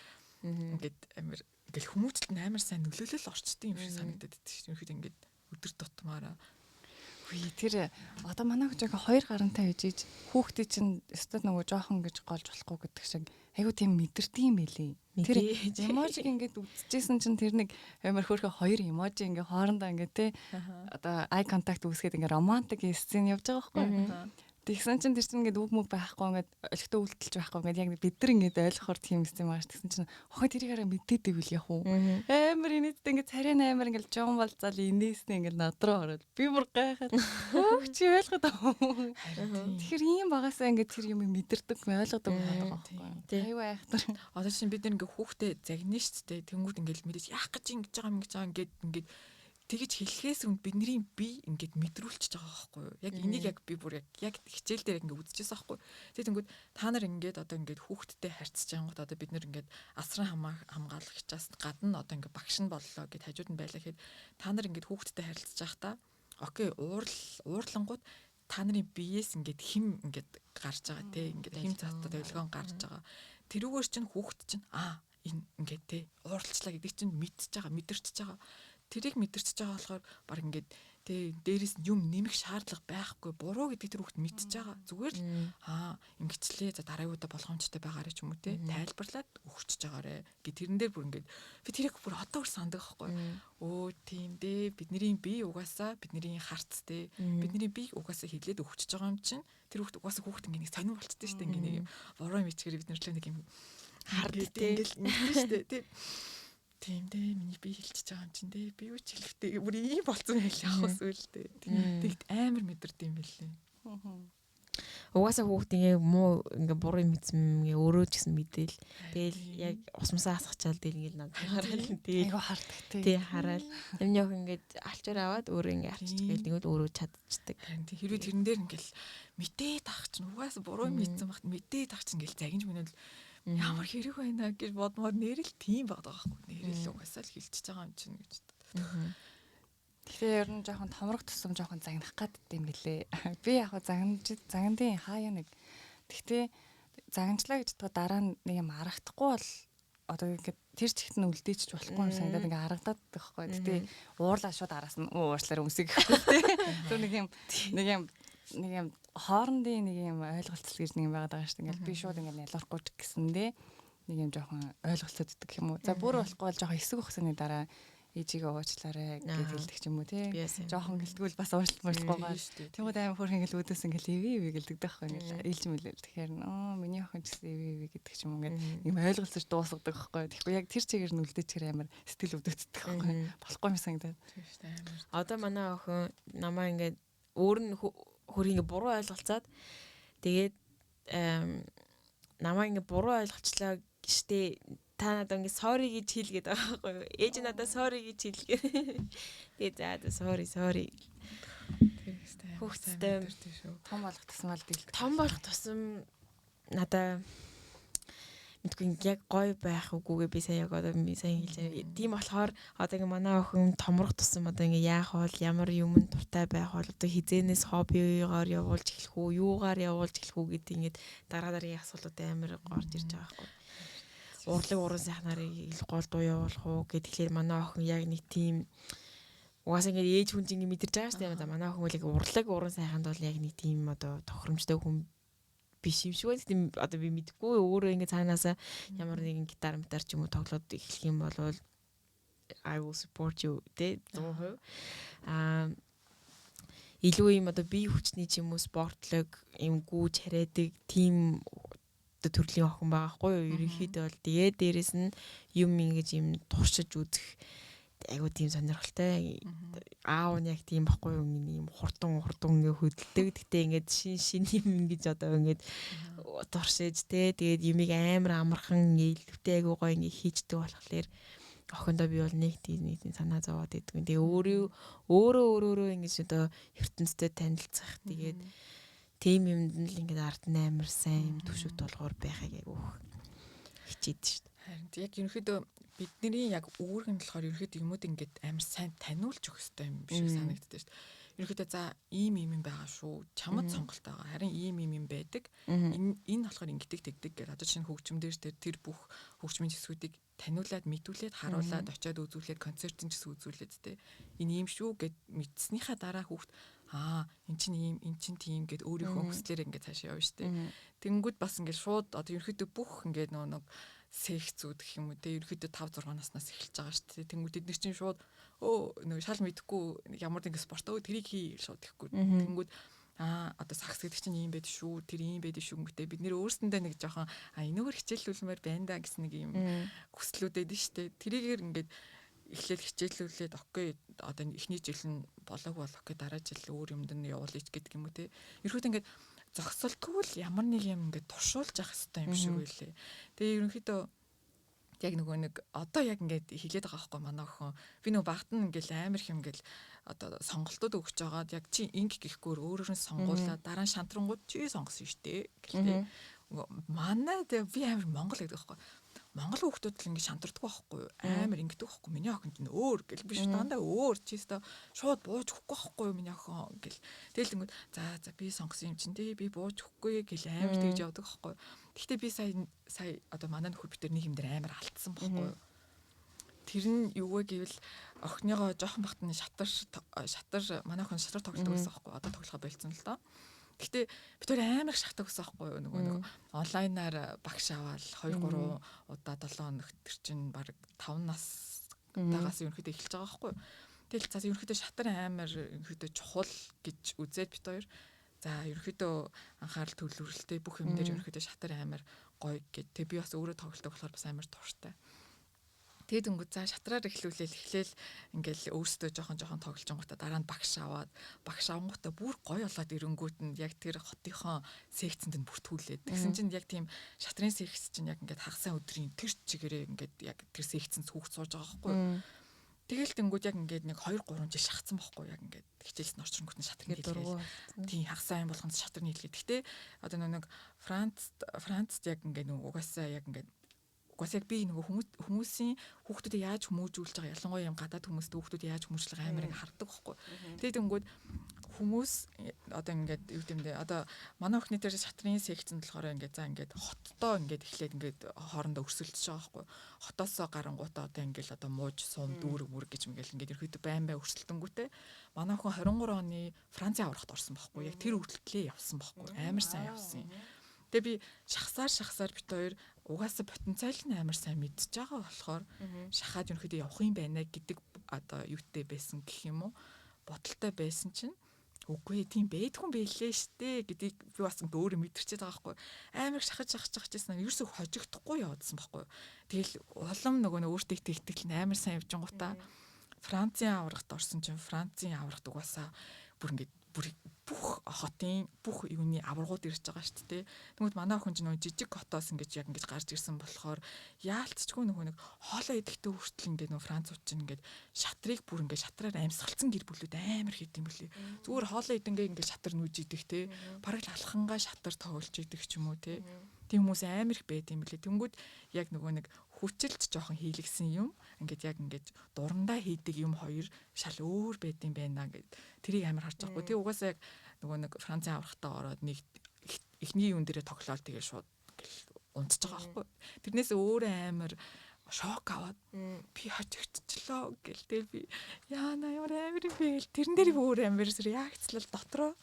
ингээд амар ингээл хүмүүжлэлт нь амар сайн нөлөөлөл орчдөг юм шиг санагдаад байдаг шүү. Ерөнхийдөө ингээд өдөр тутмаараа. Үгүй тэр одоо манай хүч яг 2 гарантай ижиж хүүхдээ чинь өстө нөгөө жоохон гэж голж болохгүй гэдэг шиг айгу тийм мэдэрдэг юм байлээ. Тэр эможиг ингээд үзчихсэн чинь тэр нэг амар хөөрхөн хоёр эможи ингээд хоорондоо ингээд те одоо eye contact үүсгээд ингээд романтик сцен явж байгаа байхгүй. Тэгсэн чинь тэр чинь ингээд үг мүг байхгүй ингээд олигтой үйлдэлж байхгүй ингээд яг бид нар ингээд ойлгохоор тийм юм ааш. Тэгсэн чинь охин тэрийг хараа мэдээд ивэл яг уу. Амар инээдтэй ингээд царай амар ингээд жон болцоол инээснэ ингээд над руу ороод би бүр гайхаад хөөх чи ойлгоод байгаа юм. Тэгэхээр ийм багасаа ингээд тэр юм мэдэрдэг ойлгодог байгаа байхгүй. Аюу айхтар. Одоо чинь бид нар ингээд хүүхдээ загнаа шүү дээ. Тэнгүүд ингээд мэдээж яах гэж ингэж байгаа юм ингэж байгаа ингээд ингээд тэгэж хэлэхээс өмнө бидний бие ингээд мэдрүүлчихэж байгаа байхгүй юу? Яг энийг яг би бүр яг хичээл дээр ингээд үзчихсэн байхгүй юу? Тэгэнгүүт та нар ингээд одоо ингээд хүүхдтэй харьцаж ангууд одоо бид нар ингээд асран хамгаалагчаас гадна одоо ингээд багш нь боллоо гэд хажууд нь байлаа гэхэд та нар ингээд хүүхдтэй харилцаж байхдаа окей уурлангууд та нарын биеэс ингээд хим ингээд гарч байгаа те ингээд хим цаатаа долгион гарч байгаа. Тэрүүгээр чинь хүүхд чинь аа энэ ингээд те уурлцлаа гэдэг чинь мэдчихэж байгаа, мэдэрчиж байгаа. Тэрийг мэдэрчиж байгаа болохоор баг ингээд тэ дээрээс нь юм нэмэх шаардлага байхгүй буруу гэдэг тэр хүүхд мэдчихэж байгаа. Зүгээр л аа ингэчлээ за дараагийн удаа болгоомжтой байгаарэ ч юм уу те тайлбарлаад өгчөж байгаарэ гэ тэрэн дээр бүр ингээд би тэрийг бүр одоо бүр сандаг байхгүй. Өө тийм дээ бидний бие угаасаа бидний харц те бидний бие угаасаа хилээд өгчөж байгаа юм чинь тэр хүүхд угаасаа хүүхд ингээд нэг сонир болчтой шүү дээ ингээд нэг юм буруу юм ичгээр бид нар л нэг юм харддаг те ингээд ингэсэн шүү дээ те. Тийм дээ миний бие хилчиж байгаа юм чинь дээ би юу ч хэлэхтэй бүр ийм болцсон байл явах сүлдээ. Тэгт амар мэдэрд юм билээ. Угаасаа хүүхд ингээ муу ингээ буруу юм мэдсэн ингээ өөрөө ч гэсэн мэдээл. Тэгэл яг усмасаа асгачаал тэгэл ингээ над хараал тэгэл айгу харддаг тий. Тий хараал. Юмны охин ингээ алчаар аваад өөрөө ингээ арчдаг гэл тэгвэл өөрөө чадчихдаг. Харин тий хэрвээ тэрэн дээр ингээл мэдээд ах чинь угаасаа буруу юм мэдсэн багт мэдээд ах чинь ингээл загинж мэнэл ямар хэрэг байна гэж бодмоор нэрэл тийм байгаа байхгүй. Нэрэл угаасаа л хилчиж байгаа юм чинь гэж. Тэгэхээр ер нь жоохон томрох тусам жоохон загнах гад юм билээ. Би яг загнаж загндын хаяа нэг. Тэгтээ Загначлаа гэж бодоход дараа нь нэг юм аргадахгүй бол одоо ингээд тэр чигт нь үлдээчих болохгүй юм санагдаад ингээд аргадаад байхгүй. Гэтэ уурлаа шууд араас нь уурлаараа өмсөй гэхгүй тий. Тэр нэг юм хоорондын нэг юм ойлголцол гэж нэг юм байгаад байгаа шүү дээ. Ингээд би шууд ингээд нялуурахгүй ч гэсэндээ нэг юм жоохон ойлголцоод идэх юм уу. За, бүр болохгүй бол жоохон хэсэг хугацааны дараа ээжигээ уучлаарай гэж хэлдэг ч юм уу тий. Жоохон гэлтгүүл бас уучлал муучлахгүйгээр. Тэнгүүд амар хөөрхөн ингээл үүдээс ингээл эвээ эвээ гэлдэг байхгүй, ингээл ээлж мэлэл. Тэгэхээр нөө миний охин ч гэсэн эвээ эвээ гэдэг ч юм уу, ингээд юм ойлголцож дуусгадаг байхгүй. Тэгэхгүй яг тэр чигээр нь үлдээчихэр амар сэтгэл өвдөгддөг байхгүй. Болохгүй юм санагдаад. Одоо манай охин намаа ингээд өөр нь хөр ингээд буруу ойлголцоод, тэгээд намаа ингээд буруу ойлголцлоо штэ, та надад ингээ sorry гэж хэл гэдэг байгаа байхгүй юу? Ээж надад sorry гэж хэл гэ. Тэгээ за sorry, sorry. Хүүхдтэй том болох тусмаа л дийлдэг. Том болох тусам надаа мэдгүй яг гоё байх үгүйгээ би сая яг одоо би сайн хэлж байгаа. Тийм болохоор одоо ингээ манай охин томрох тусам одоо ингээ яах бол, ямар юмд дуртай байх бол, одоо хизээнээс хоббигоор явуулж эхлэх үү, юугаар явуулж эхлэх үү гэдэг ингээд дараа дараагийн асуултууд амар орж ирж байгаа байхгүй, урлаг уран сайхнаар ил гол дуу явуулах уу гэхэд, тэгэхээр манай охин яг нэг тийм угаасаа ингээд ээж хүн чинь ингээд мэдэрч байгаа шүү дээ. Манай охин бол яг урлаг уран сайханд бол яг нэг тийм одоо тохиромжтой хүн биш юм шиг байна. Тийм одоо би мэдэхгүй, өөрөө ингээд цаанаасаа ямар нэгэн гитар митар ч юм уу тоглоод эхлэх юм бол I will support you тэ, 100%. Аа, илүү юм одоо бие хүчний ч юм уу, спортлог юм, гүүж хараадаг тийм одоо төрлийн охин байгаа хгүй юу ерөнхийдөө бол. Тэгээд дээрэс нь юм ингэж юм туршиж үзэх айгуу тийм сонирхолтой. Аав нь яг тийм баггүй юу, юм хурдан хурдан ингээ хөдөлдөг. Гэтэ ингээд шин шин юм ингэж одоо ингээд туршиж те, тэгээд юмыг амар амархан илүүтэй айгуу гоё ингээ хийждэг болохоор охиндоо би бол нэг тийм нэг тийм санаа зовоод идэггүй. Тэгээ өөрөө өөрөө өөрөөрөө ингэж одоо ертөнцтэй танилцах, тэгээд тийм юмд нь л ингээд ард нь амар сайн юм түшиг тулгуур байхыг айгүйх хичээдэг шүү дээ. Харин яг ерөнхийдөө бидний яг үүрэг нь болохоор ерөнхийдөө юмуд ингээд амар сайн таниулж өгөх хэрэгтэй юм шиг санагддаг шүү дээ. Ерөнхийдөө за, ийм ийм юм байгаа шүү. Чамд сонголт байгаа. Харин ийм ийм юм байдаг. Энэ болохоор ингэдэг тэгдэг гэж одоо шинэ хөгжим дээр тэр бүх хөгжмийн хэсгүүдийг таниулаад, мэдүүлээд, харуулад, очиад үзүүлээд, концертын ч гэсэн үзүүлээд те. Энэ ийм шүү гэд мэдснийхаа дараа хүүхд аа, эн чинь ийм, эн чинь тийм гэд өөрийнхөө хүслээр ингээд цаашаа явна шүү дээ. Тэнгүүд бас ингээд шууд одоо ерөнхийдөө бүх ингээд нөгөө нэг секцүүд гэх юм уу те, ерөнхийдөө 5 6 наснаас эхэлж байгаа шүү дээ. Тэнгүүд эдгээр чинь шууд өө нөгөө шал мэдэхгүй ямар нэг спорт өө тэрийг хий шууд гэхгүй. Тэнгүүд аа, одоо сагс гэдэг чинь ийм байдаг шүү, тэр ийм байдаг шүү гэдээ бид нэр өөрсөндөө нэг жоохон а энэгээр хичээллүүлмээр байна да гэсэн нэг юм хүслүүд байдаг шүү дээ. Тэрийгээр ингээд эхлээл хичээллүүлээд, okay, одоо эхний жил нь болоог бол okay, дараа жил өөр юмд нь явуулъя гэдэг юм уу те. Ерөөд ингээд зогсолтгүй л ямар нэг юм ингээд туршуулж явах хэрэгтэй юм шиг байлээ. Тэгээ ерөнхийдөө яг нөгөө нэг одоо яг ингээд хилээд байгаа байхгүй манай охин. Би нөгөө багт нь ингээд амар их юм ингээд одоо сонголтууд өгч байгаад, яг чи инг гэхгүйр өөрөөр нь сонгуулаад, дараа нь шантрангууд чи сонгосон шүү дээ гэлтэй. Манай тэгээ би амар Монгол гэдэг байхгүй. Монгол хүүхдүүд л ингэ шантардаг байхгүй юу? Амар ингэдэг байхгүй. Миний охин чинь өөр гэл биш, дандаа өөр, чи өстой шууд бууж өгөхгүй байхгүй юу миний охин гэл. Тэгэл тэнгүүд за за, би сонгосон юм чинь тий, би бууж өгөхгүй гэл амар тэгж явдаг байхгүй юу? Гэхдээ би сая сая одоо манай нөхөр бид нар нэг юм дээр амар алдсан байхгүй юу? Тэр нь юу вэ гэвэл охиныгоо жоохон бахт нь шатар шатар манай охин шатар тоглодог байсан байхгүй. Одоо тоглохоо болцсон л доо. Гэхдээ бид хоёр амар их шахдаг гэсэн байхгүй юу? Нөгөө нэг онлайнаар багш аваад 2 3 удаа 7 хоногт, тэр чинь баг 5 нас дагаас ерөнхийдөө эхэлж байгаа байхгүй юу? Тэгэл за, ерөнхийдөө шатар амар ерөнхийдөө чухал гэж үзээд бид хоёр за, ерөнхийдөө анхаарал төвлөрөлтэй бүх юм дээр ерөнхийдөө шатар амар гоё гэд. Тэг би бас өөрөө тоглолдог болохоор бас амар дуртай. Тэгээд өнгө за, шатраар эхлүүлээл эхлээл ингээл өөрсдөө жоохон жоохон тоглож байгаа, дараа нь багш аваад, багш авангуудаа бүр гоё болоод ирэнгүүт нь яг тэр хотынхоо секцэнд нь бүртгүүлээд, тэгсэн чинь яг тийм шатрын секц чинь яг ингээд хагасаа өдрийн тэр чигээрээ ингээд яг тэр секцэнд хүүхд сууж байгаа байхгүй юу. Тэгэл тэнгууд яг ингээд нэг 2 3 жил шахацсан байхгүй, яг ингээд хичээлс нь орчингууд нь шатар нийлгээл. Тийм, хагасаа юм болгонд шатар нийлгээ. Гэтэ одоо нэг Францд яг ингээд нэг угаасаа яг ингээд Угаас яг би нөгөө хүмүүсийн хүүхдүүдэд яаж хүмүүжүүлж байгаа, ялангуяа юм гадаад хүмүүст хүүхдүүдэд яаж хүмүүжүүлж байгаа амар ингэ хардаг байхгүй. Тэгээд тэнгүүд хүмүүс одоо ингээд юу гэмдэ одоо манай охины дээр шатрын секцэнд болохоор ингээд за ингээд хоттоо ингээд эхлээд ингээд хоорондоо өрсөлдөж байгаа байхгүй. Хотоосоо гарангуутаа одоо ингээд одоо мууж сум дүүрэг мүрэг гэж ингээл ингээд ерөөдөө байн байн өрсөлдөнгүүтээ манай охин 23 оны Францын аврагт орсон байхгүй. Яг тэр хүртлээ явсан байхгүй. Амар сайн явсан юм. Тэгээ би шахсаар бит хоёр угаасаа потенциал нь амар сайн мэдчихэж байгаа болохоор шахаад ерөнхийдөө явах юм байна гэдэг одоо юутэй байсан гэх юм уу, бодолтой байсан чинь үгүй тийм бэдгүй байлээ штэ гэдгийг би бас ингээ өөрөө мэдэрчээд байгаа байхгүй. Амар шахаж шахаж шахажсэн ерөөсөө хожигдохгүй яваадсан байхгүй. Тэгэл улам нөгөө нь өөртөө итгэл нь амар сайн явжингуудаа Францын аврагт орсон чинь Францын аврагт угаасаа бүр ингээд бүр бүх хотын бүх юуны аваргууд ирж байгаа шүү дээ. Тэгмэд манай охин ч нөгөө жижиг хотоос ингэж яг ингэж гарч ирсэн болохоор яалтчгүй нөгөө нэг хоолоо идэхтэй хүртэл ингээд нөгөө францууд чинь ингээд шатрыг бүр ингээд шатраар амьсгалцсан гэр бүлүүд амар хийд юм бэлээ. Зүгээр хоолоо идэнгээ ингээд шатар нүүж идэх те. Бараг л алхангаа шатар тоглож идэх ч юм уу те. Тийм хүмүүс амар их байд юм бэлээ. Тэнгүүд яг нөгөө нэг хүчилж жоохон хийлгсэн юм ингээд яг ингээд дурандаа хийдэг юм хоёр шал өөр байд юм байна гэд тэрийг амар харж байгаа хгүй. Тэг угаасаа яг нөгөө нэг Францын аврагтаа ороод нэг эхний юун дээрээ тоглоол тэгээ шууд гэл унтж байгаа байхгүй. Тэрнээс өөрөө амар шок аваад би хожигдчихлоо гэл тэгэл би яана ямар амар юм бэ гэл тэрэн дээр би өөр амар реакцлал дотроо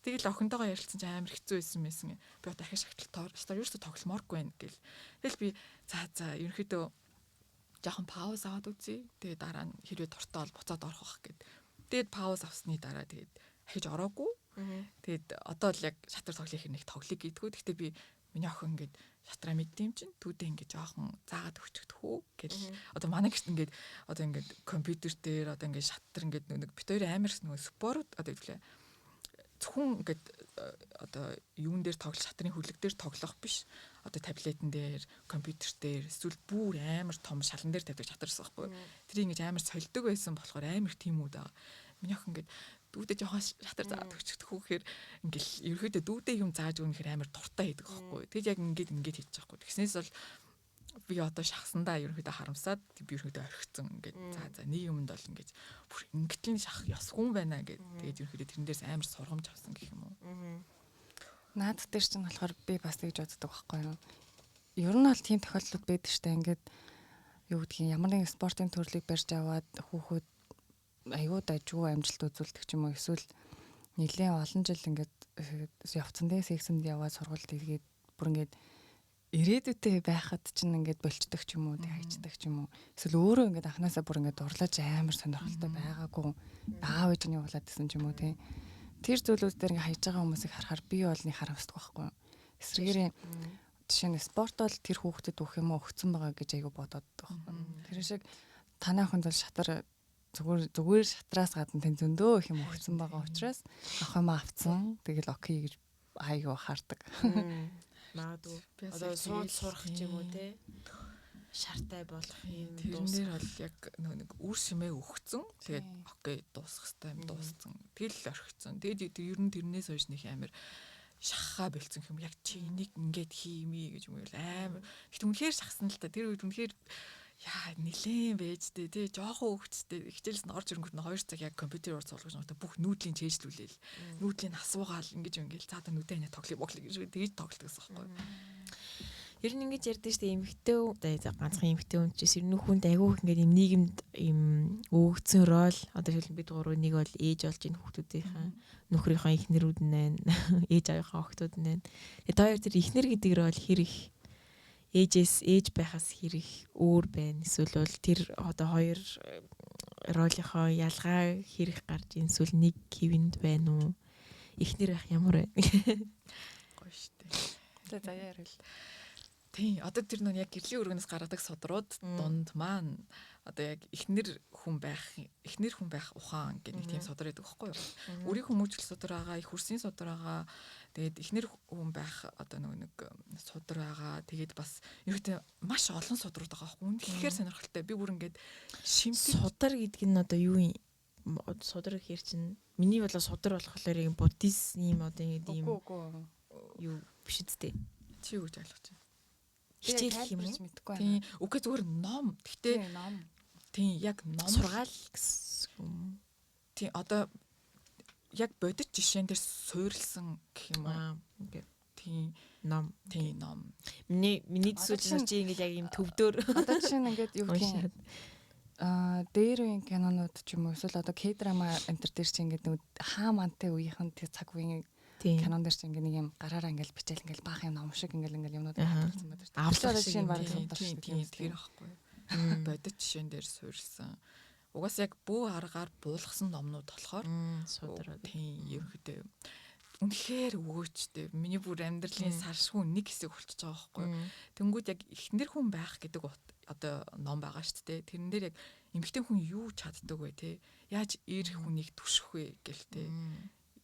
тэгэл охинтойгоо ярилцсан чинь амар хэцүү байсан байсан. Би одоо дахиад шагтал тоор ерөөсөө тогломооргүй байна гэл. Тэгэл би за ерөнхийдөө жоохон пауз аваад үзье. Тэгээ дараа нь хэрвээ дуртай бол буцаад орох бах гэд. Тэгээд пауз авсны дараа тэгээд ахиж ороогүй. Тэгээд одоо л яг шатар тоглох хэрэг нэг тоглоё гэдгүү. Гэхдээ би миний охин ингээд шатраа мэддэм чинь түүдээ ингээд жоохон заагаад өгчихдөх үү гэл. Одоо манай гэрт ингээд одоо ингээд компьютер дээр одоо ингээд шатар ингээд нэг бит хоёр амар нөгөө спорт одоо юу лээ зөвхөн ингээд одоо юун дээр тоглох шатрын хүлэг дээр тоглох биш. Одоо таблетэн дээр, компьютер дээр эсвэл бүр амар том шалан дээр тавьдаг шатарсан байхгүй. Тэрийг ингэж амар сольдог байсан болохоор амар тиймүүд байгаа. Миний охин ингээд дүүдээ жоохон шатар заадаг өчгөх хүүхээр ингээл ерөөдөө дүүдээ юм зааж өгнө гэхээр амар дуртай хийдэг байхгүй. Тэгэд яг ингээд ингээд хийж байгаа байхгүй. Тэгснээс бол би одоо шахсандаа ерөнхийдөө харамсаад би ерөнхийдөө орхицсан ингээд за нэг юмд бол ингээд бүр ингэтэл шах ёсгүй юм байна гэд тэгээд ерөнхийдөө тэрэн дээрс амар сургамж авсан гэх юм уу. Наад дээр чинь болохоор би бас тэгж боддог байхгүй юу. Ер нь бол тийм тохиолдлууд байдаг штэ ингээд юу гэдгийг ямар нэгэн спортын төрлийг барьж аваад хүүхэд аюу дажгүй амжилт үзүүлдэг ч юм уу эсвэл нэлээд олон жил ингээд явцсан дээр сексэнд яваад сургуульд тэгээд бүр ингээд ирээдүйтэй байхад чинь ингээд болчдөг ч юм уу тэг хайчдаг ч юм уу эсвэл өөрөө ингээд анханасаа бүр ингээд дурлаж амар сонирхолтой байгаагүй аав ээж нь явуулаад гэсэн ч юм уу тий. Тэр зүйлүүд дээр ингээд хайж байгаа хүмүүсийг харахаар би бол нэг харамсдаг байхгүй юу. Эсрэгээрээ жишээ нь спорт бол тэр хүүхдэд өгөх юм уу өгцөн байгаа гэж айгу бодоод байхгүй. Тэр шиг танай охинд бол шатар зүгээр шатраас гадна тэн зөндөө их юм өгцөн байгаа учраас ах юм авцсан тэгэл окей гэж айгу хардаг. Магадгүй. Одоо сууж сурах ч юм уу те. Шартай болох юм тэрэн дээр бол яг нэг үр шимээ өгцөн. Тэгээд окей дуусах хэвээр юм дууссан. Тэгэл орхицсан. Тэгээд ер нь тэрнээс хойш нэг амар шахаа бэлцэн юм. Яг чи энийг ингээд хиймээ гэж юм уу амар. Гэхдээ үнэхээр шахсан л та. Тэр үед үнэхээр яа нилээн байж тээ тий жоохон хөвгчтэй хичээлс нь орж ирэнгүүт нь 2 цаг яг компьютер уур суулгаж байгаа бүх нүүдлийн чэйжлүүлээл нүүдлийн асуугаал ингэж ингээл цаада нүдэ ханаа тоглоё боглоо гэж тэгж тоглолдог гэсэн байхгүй. Ер нь ингэж ярьдэн шүү дээ эмэгтэй ганцхан эмэгтэй хүн чинь ер нь хүнд айгүй ингээд юм нийгэмд юм өгөгдсөн рол одоо жишээлбэл бид гурав нэг бол ээж болж ийн хүүхдүүдийнхээ нөхрийнхөө эхнэрүүд нь байна ээж аавынхаа охтууд нь байна. Тэгээ та хоёр тэр эхнэр гэдэг рол хэр их ээжээс ээж байхаас хэр их өөр байна эсвэл бол тэр одоо хоёр ролынхоо ялгаа хэр их гарч ийн эсвэл нэг хэвэнд байна уу? Эхнэр байх ямар байна? Гоё штэ. За заяа ярил. Тийм одоо тэр нөө яг гэрлийн өргөнөөс гаргадаг судрууд дунд маань одоо яг эхнэр хүн байх ухаан гэх нэг тийм судар байдаг байхгүй юу? Үрийг хүмүүжил судар байгаа, их хөрсийн судар байгаа. Тэгээд эхнэр хүн байх одоо нөгөө нэг судар байгаа. Тэгээд бас ерөөдөө маш олон судрууд байгаа байхгүй юу? Үнэхээр сонирхолтой. Би бүр ингээд шимтэг судар гэдэг нь одоо юу юм? Судар гэхэр чинь миний болоо судар болохоор юм буддизм юм одоо ингээд ийм юу биш үстэй. Чи юу гэж ойлгож байна? Хичээл юм уу? Мэдэхгүй байна. Тийм. Үгүй зүгээр ном. Гэтэ Тийм ном. тийм яг ном Сургаал гэсэн юм. Тийм одоо яг бодит жишээн дээр суурилсан гэх юм уу? Аа, окей. Тийм Ном. тийм ном. Миний Одоо төсөөлж чинь- чи ингэж яг юм төвдөр Одоо жишээ нь ингээд юу гэх юм уншаад. аа дээр үеийн кинонууд ч юм уу эсвэл одоо К-драма энэ төр дээр чи ингээд нэг хаа мантай үеийнхэн тэр цаг үеийн Тийм. кинон дээр чи ингээд нэг юм гараараа ингээд бичээл ингээд баах юм ном шиг ингээд ингээд юмнууд Аха. хадгалсан байдаг шүү дээ. Авлах Тэр шиг жишээ нь юм, бараг Тийм судар тийм шүү тийм дээ. тэр ихгүй. Бодит жишээн дээр суурилсан. Угаасаа яг бүү аргаар буулгасан номнууд болохоор Судар. тийм ерөөхдөө үнэхээр өгөөчтэй. Миний бүр амьдралын саршгүй нэг хэсэг болчихж байгаа байхгүй юу? Тэнгүүд яг эхнэр хүн байх гэдэг одоо ном байгаа шүү дээ. Тэрэн дээр яг эмэгтэй хүн юу чаддаг вэ те? Яаж эр хүнийг түших вэ гэл те?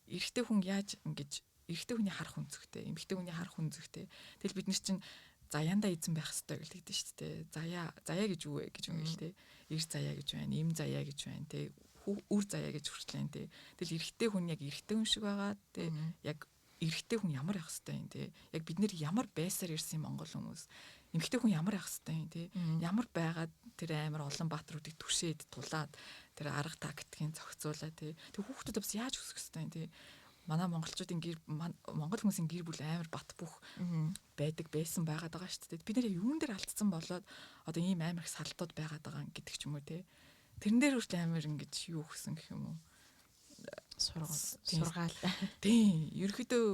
Эрэгтэй хүн яаж ингэж эрэгтэй хүний харах өнцөгтэй, эмэгтэй хүний харах өнцөгтэй. Тэгэл бид нар чинь заяандаа эзэн байх ёстой гэлдэг шүү дээ. Заяа, заяа гэж юу вэ гэж юм гэл те. Эр заяа гэж байна, эм заяа гэж байна те. Үр заяа гэж хүртлэн те. Тэгэл эрэгтэй хүн яг эрэгтэй хүн шиг байгаа те. Яг эрэгтэй хүн ямар байх ёстой юм те. Яг бид нэр ямар байсаар ирсэн монгол хүмүүс. Эмэгтэй хүн ямар байх ёстой юм те. Ямар байгаад тэр амар олон баатруудыг түшээд тулаад тэр арга тактикийг зохицуулаа те. Тэг хүүхдүүд бас яаж өсөх ёстой юм те. Манай монголчуудын гэр монгол хүмүүсийн гэр бүл амар бат бөх байдаг байсан байгаад байгаа шүү дээ. Бид нэр юун дээр алдсан болоод одоо ийм амар их салтууд байгаад байгаа гэдэг ч юм уу те. Тэрэн дээр хүртэл амар ингэж юу өгсөн гэх юм уу. Сургаал. Тийм, ерөөхдөө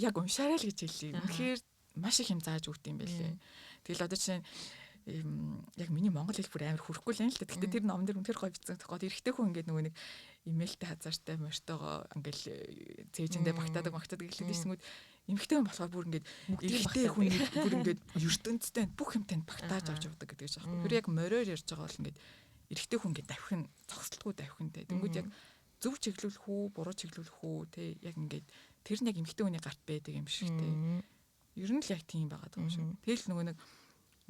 яг уншаарай л гэж хэлье. Үнэхээр маш их юм зааж өгд юм байлээ. Тэгэл одоо чинь яг миний монгол хэл бүр амар хүрхгүй л юм л да. Гэтэ тэр ном дээр үнэхээр гоё бичсэн. Тэгэхгүй эрэгтэй хүн ингээд нөгөө нэг имэйлтэй хазаартай морьтойгоо ингээл цээжэндээ багтаадаг гэлээд ирсэнгүүд эмэгтэй хүн болохоор бүр ингээд эрэгтэй хүн бүр ингээд ертөнцтэй бүх юмтай багтааж авч явдаг гэдэг чинь аахгүй. Тэр яг мориор ярьж байгаа бол ингээд эрэгтэй хүн ингээд давхин зогсолтгүй давхинтэй. Тэнгүүд яг зөв чиглүүлэх үү, буруу чиглүүлэх үү те яг ингээд тэр нь яг эмэгтэй хүний гарт байдаг юм шиг те. Ер нь л яг тийм байгаа юм шиг. Тэгэл нөгөө нэг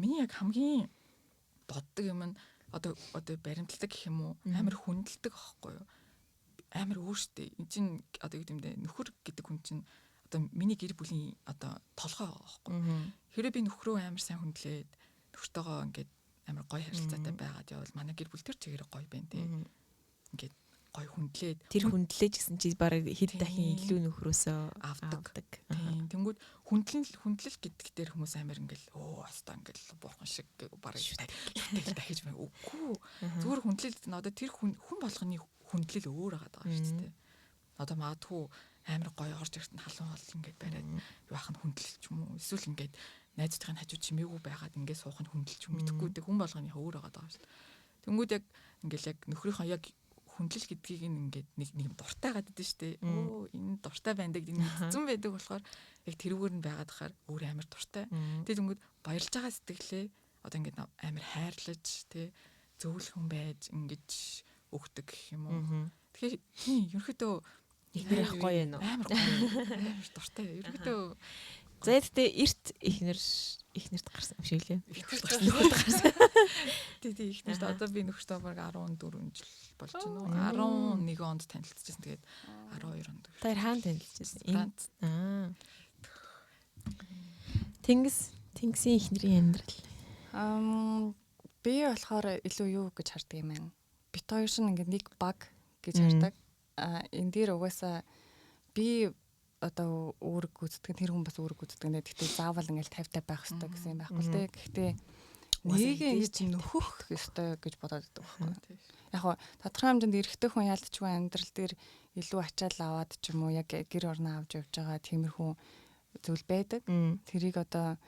миний яг хамгийн боддог юм нь одоо баримталдаг гэх юм уу амар хүндэлдэг аахгүй юу? Амар өөртөө эн чин одоо юу гэмдэ нөхөр гэдэг хүн чинь одоо миний гэр бүлийн одоо толгой байгаа аахгүй юу? Хэрвээ би нөхрөө амар сайн хүндлээд нөхөртөөгөө ингээд амар гоё харилцаатай байгаад явбал манай гэр бүл тэр чигээр гоё байна те. Ингээд гоё хүндлээд тэр хүндлээж гэсэн чи бараг хэд дахин илүү нөхрөөсөө авдаг. Тийм. Тэнгүүд хүндлэл гэдэг дээр хүмүүс амар ингээл өө хаста ингээл бурхан шиг бараг шүтэл дахиж мэ үгүй. Зүгээр хүндлэл гэдэг нь одоо тэр хүн болгоны хүндлэл өөр байгаа даа шүү дээ. Одоо магадгүй амар гоё орж ирсэн халуун хоол ингээд бариад юу ах нь хүндлэл ч юм уу. Эсвэл ингээд найзуудын хажуу чимээгүй байгаад ингээд суух нь хүндлэл ч юм мэдэхгүй дээ. Хүн болгоны өөр байгаа даа шүү дээ. Тэнгүүд яг ингээл яг нөхрийнхөө яг хүндлэл гэдгийг ингээд нэг юм дуртай гадаг дээ шүү дээ. Өө энэ дуртай байна гэдэг энэ мэдсэн байдаг болохоор яг тэрүүгээр нь байгаад хахаар өөр амар дуртай. Тэгээд өнгөд баярлж байгаа сэтгэлээ одоо ингээд амар хайрлаж тий зөөлхөн байж ингэж өгдөг гэх юм уу. Тэгэхээр тийм ерөнхийдөө ихнэр ах гоё юм уу? Амар гоё. Амар дуртай. Ерөнхийдөө за тэгтээ эрт ихнэрт гарсан юм шиг лээ. Ихнэрт гарсан. Тий, тий, ихнэрт одоо би нөхөртөө бараг 14 жил болж байна уу? 11 онд танилцчихсан. Тэгээд 12 онд. Та хаана танилцчихсан? Франц. Аа. Тэнгисийн ихнэрийн амьдрал. Би болохоор илүү юу гэж хардаг юм бэ? Бит хоёр шин ингээд нэг баг гэж хардаг. Аа энэ дээр угаасаа би одоо үүрэг гүйцэтгэх тэр хүн бас үүрэг гүйцэтгэх нэ. Гэхдээ заавал ингээл 50 50 байх ёстой гэсэн юм байхгүй л дээ. Гэхдээ нэг ингэж нөхөх ёстой гэж бодоод байдаг байхгүй. Яг хоо тодорхой хэмжээнд эрэгтэй хүн яалтчгүй амьдрал дээр илүү ачаал аваад ч юм уу яг гэр орноо авч явж байгаа тиймэрхүү зүйл байдаг. Тэрийг одоо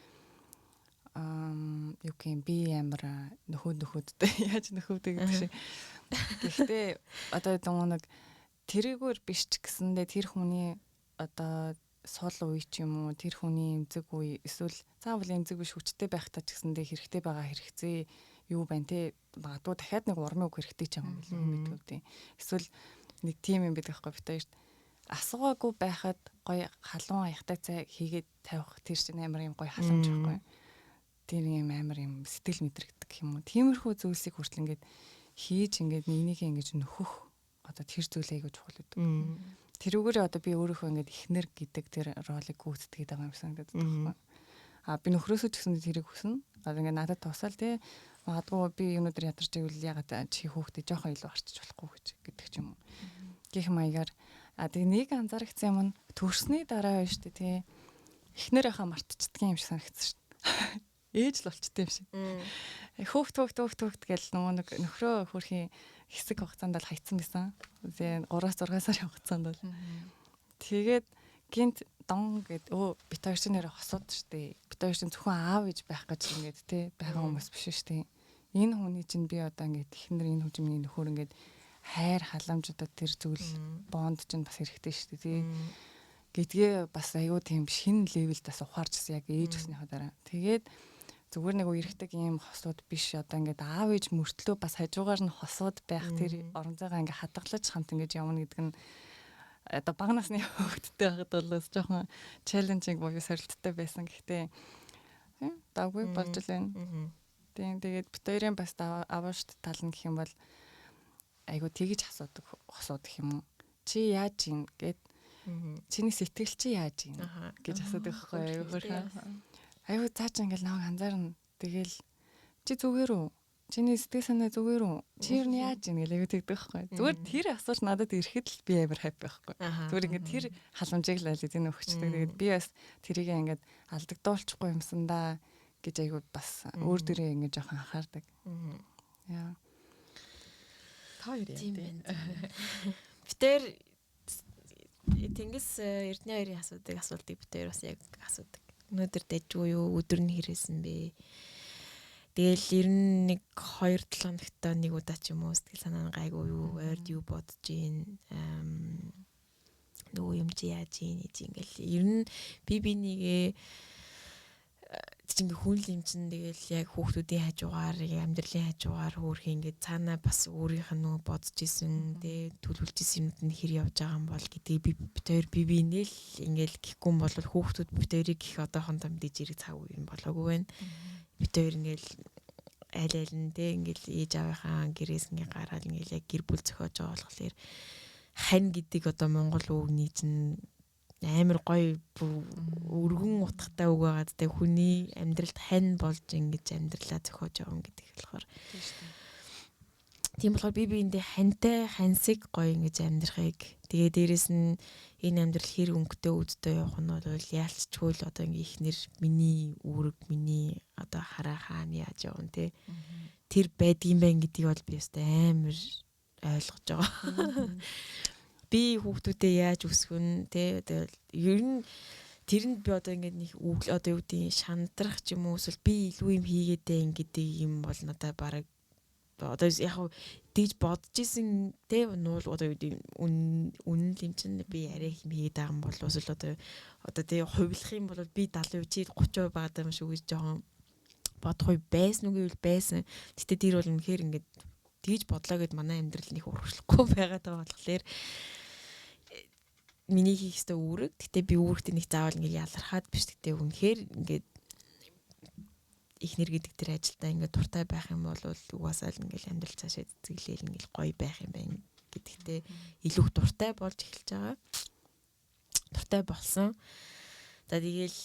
юу гэх юм би амар нөхөдтэй яаж нөхөвдөг гэдэг шиг. Гэхдээ одоо нэг тэрийгүүр биш ч гэсэндээ тэр хүний одоо сул үе ч юм уу тэр хүний эмзэг үе эсвэл заавал эмзэг биш хүчтэй байхдаа ч гэсэндээ хэрэгтэй байгаа хэрэгцээ юу байна те магадгүй дахиад нэг урмын үг хэрэгтэй ч юм билүү мэдгүй тийм эсвэл нэг тийм юм байдаг байхгүй бит хоёрт асуугаагүй байхад гоё халуун аяхтай цай хийгээд тавих тэр чинь амар юм гоё халамж байхгүй тэр юм амар юм сэтгэл мэдрэгдэх юм уу тиймэрхүү зүйлсийг хүртэл ингээд хийж ингээд нэг нэгэ ингэж нөхөх одоо тэр зүйл айгүй чухал гэдэг. Тэрүүгээр одоо би өөрийнхөө ингээд ихнэр гэдэг тэр ролыг гүйцэтгээд байгаа юм санагдаад байна. А би нөхрөөсөө ч гэсэн тэрийг хүснэ. А ингээд надад тусаал тий. Магадгүй би өнөөдөр ядарч ивэл ягаад чи хүүхдээ жоохон илүү арчиж болохгүй гэж гэдэг ч юм уу. Гэх маягаар а тэгээ нэг анзаарчихсан юм нь төрсний дараа байна шүү дээ тий. Эхнэрийнхээ мартчихдаг юм шиг санагдсан шүү дээ. Ээж л болчтой юм шиг. Хөөхт хөөхт хөөхт хөөхт гэл нөгөө нэг нөхрөө хөрхийн хэсэг хугацаанд л хайцсан байсан. Тэгээ 3-6 сарын хугацаанд бол. Тэгээд гинт дон гэд өө бит хоёр чинь нэрэ хосууд штэ. Бит хоёр чинь зөвхөн аав ээж байх гэж ингээд те байгаа хүмүүс биш штэ. Энэ хүний чинь би одоо ингээд эхнэр энэ хүн чинь миний нөхөр ингээд хайр халамж одоо тэр зүйл бонд чинь бас хэрэгтэй штэ тий. Гэдгээ бас айгүй тийм шинэ левелд бас ухаарчсан яг ээж өснийхөө дараа. Тэгээд зүгээр нэг үерхдэг ийм хосууд биш одоо ингээд аав ээж мөртлөө бас хажуугаар нь хосууд байх тэр орон зайгаа ингээд хадгалж хамт ингээд явна гэдэг нь одоо бага насны хүүхэдтэй байхад бол бас жоохон challenging буюу сорилттой байсан. Гэхдээ давгүй болж л байна. Тийм тэгээд бит хоёрын бас аваашт тал нь гэх юм бол айгу тэгж асуудаг хосууд гэх юм уу. Чи яаж юм гэд чиний сэтгэл чи яаж юм гэж асуудаг байхгүй айгу хөрхөн. Айгу цаа чи ингээл намайг анзаарна. Тэгэл чи зүгээр үү? Чиний сэтгэл санаа зүгээр үү? Чи ер нь яаж юм гэл айгу тэгдэг байхгүй. Зүгээр тэр асуулт надад ирэхэд л би амар happy байхгүй. Зүгээр ингээд тэр халамжийг л аль хэдийн өгчдөг. Тэгээд би бас тэрийг ингээд алдагдуулчихгүй юмсан да гэж айгу бас өөр дөрөө ингээд жоохон анхаардаг. Яа. Та хоёр яа тийм. Битэр Тэнгис Эрдэнэ хоёрын асуудаг асуултыг бит хоёр бас яг асуудаг. Өнөөдөр дэжгүй юу? Өдөр нь хэрээсэн бэ? Тэгэл ер нь нэг 2-7 хоногт нэг удаа ч юм уу сэтгэл санаа нь гайгүй юу? Ойрд юу бодож гин? Нөгөө юм чи яаж ийн гэж ингээл ер нь би бинийгээ чи ингээ хүн л юм чинь тэгэл яг хүүхдүүдийн хажуугаар амьдралын хажуугаар хөөрхи ингээ цаанаа бас өөрийнх нь нөгөө бодож исэн тэ төлөвлөж исэн юмд нь хэр явж байгаа юм бол гэдгийг би бит хоёр би бинээ л ингээл гэхгүй юм бол хүүхдүүд бит хоёрыг гих одоохондоо мэдээж эрэг цаг үе юм болоогүй байна. Бит хоёр ингээл аль аль нь тэ ингээл ээж аавынхаа гэрээс ингээ гараад ингээл яг гэр бүл зохиож байгаа болохоор хань гэдэг одоо монгол үгний чинь амар гоё өргөн утгатай үг байгаад тэ хүний амьдралд хань болж ингэж амьдралаа зохиож явна гэдэг болохоор тийм болохоор би биэндээ хантай хансыг гоё ингэж амьдрахыг тэгээ дээрэс нь энэ амьдрал хэр өнгөтэй үүдтэй явах нь бол яалчгүй л одоо ингээ ихнэр миний үүрэг миний одоо хараа хаана яаж явна те тэр байдгийм байх гэдгийг бол би өстой амар ойлгож байгаа. Би хүүхдүүдээ яаж өсгөн те тэгэл ер нь тэрэнд би одоо ингээд нэг үг одоо юу гэдгийг шантрах ч юм уу эсвэл би илүү юм хийгээд дээ гэдэг юм бол надад бараг одоо яг тэгж бодож исэн те нуул одоо юу гэдэг үнэн л юм чинь би арай их юм хийгээд байгаа юм бол эсвэл одоо те хувилах юм бол би 70% чи 30% байгаа юм шиг гэж жоохон бодох үе байсан үгүй бол байсан. Гэтэ тэр бол үнэхээр ингээд тэгж бодлоо гэд манай амьдрал нэг урагшлахгүй байгаа даа болохоор миний хийх ёстой үүрэг. Гэтэ би үүрэгтээ нэг заавал ингээд ялархаад биш. Гэтэ үнэхээр ингээд эхнэр гэдэг тэр ажилдаа ингээд дуртай байх юм бол угаасаа л ингээд амьдрал цаашаа цэцэглээл ингээд гоё байх юм байна гэдэгтээ илүү дуртай болж эхэлж байгаа. Дуртай болсон. За тэгээл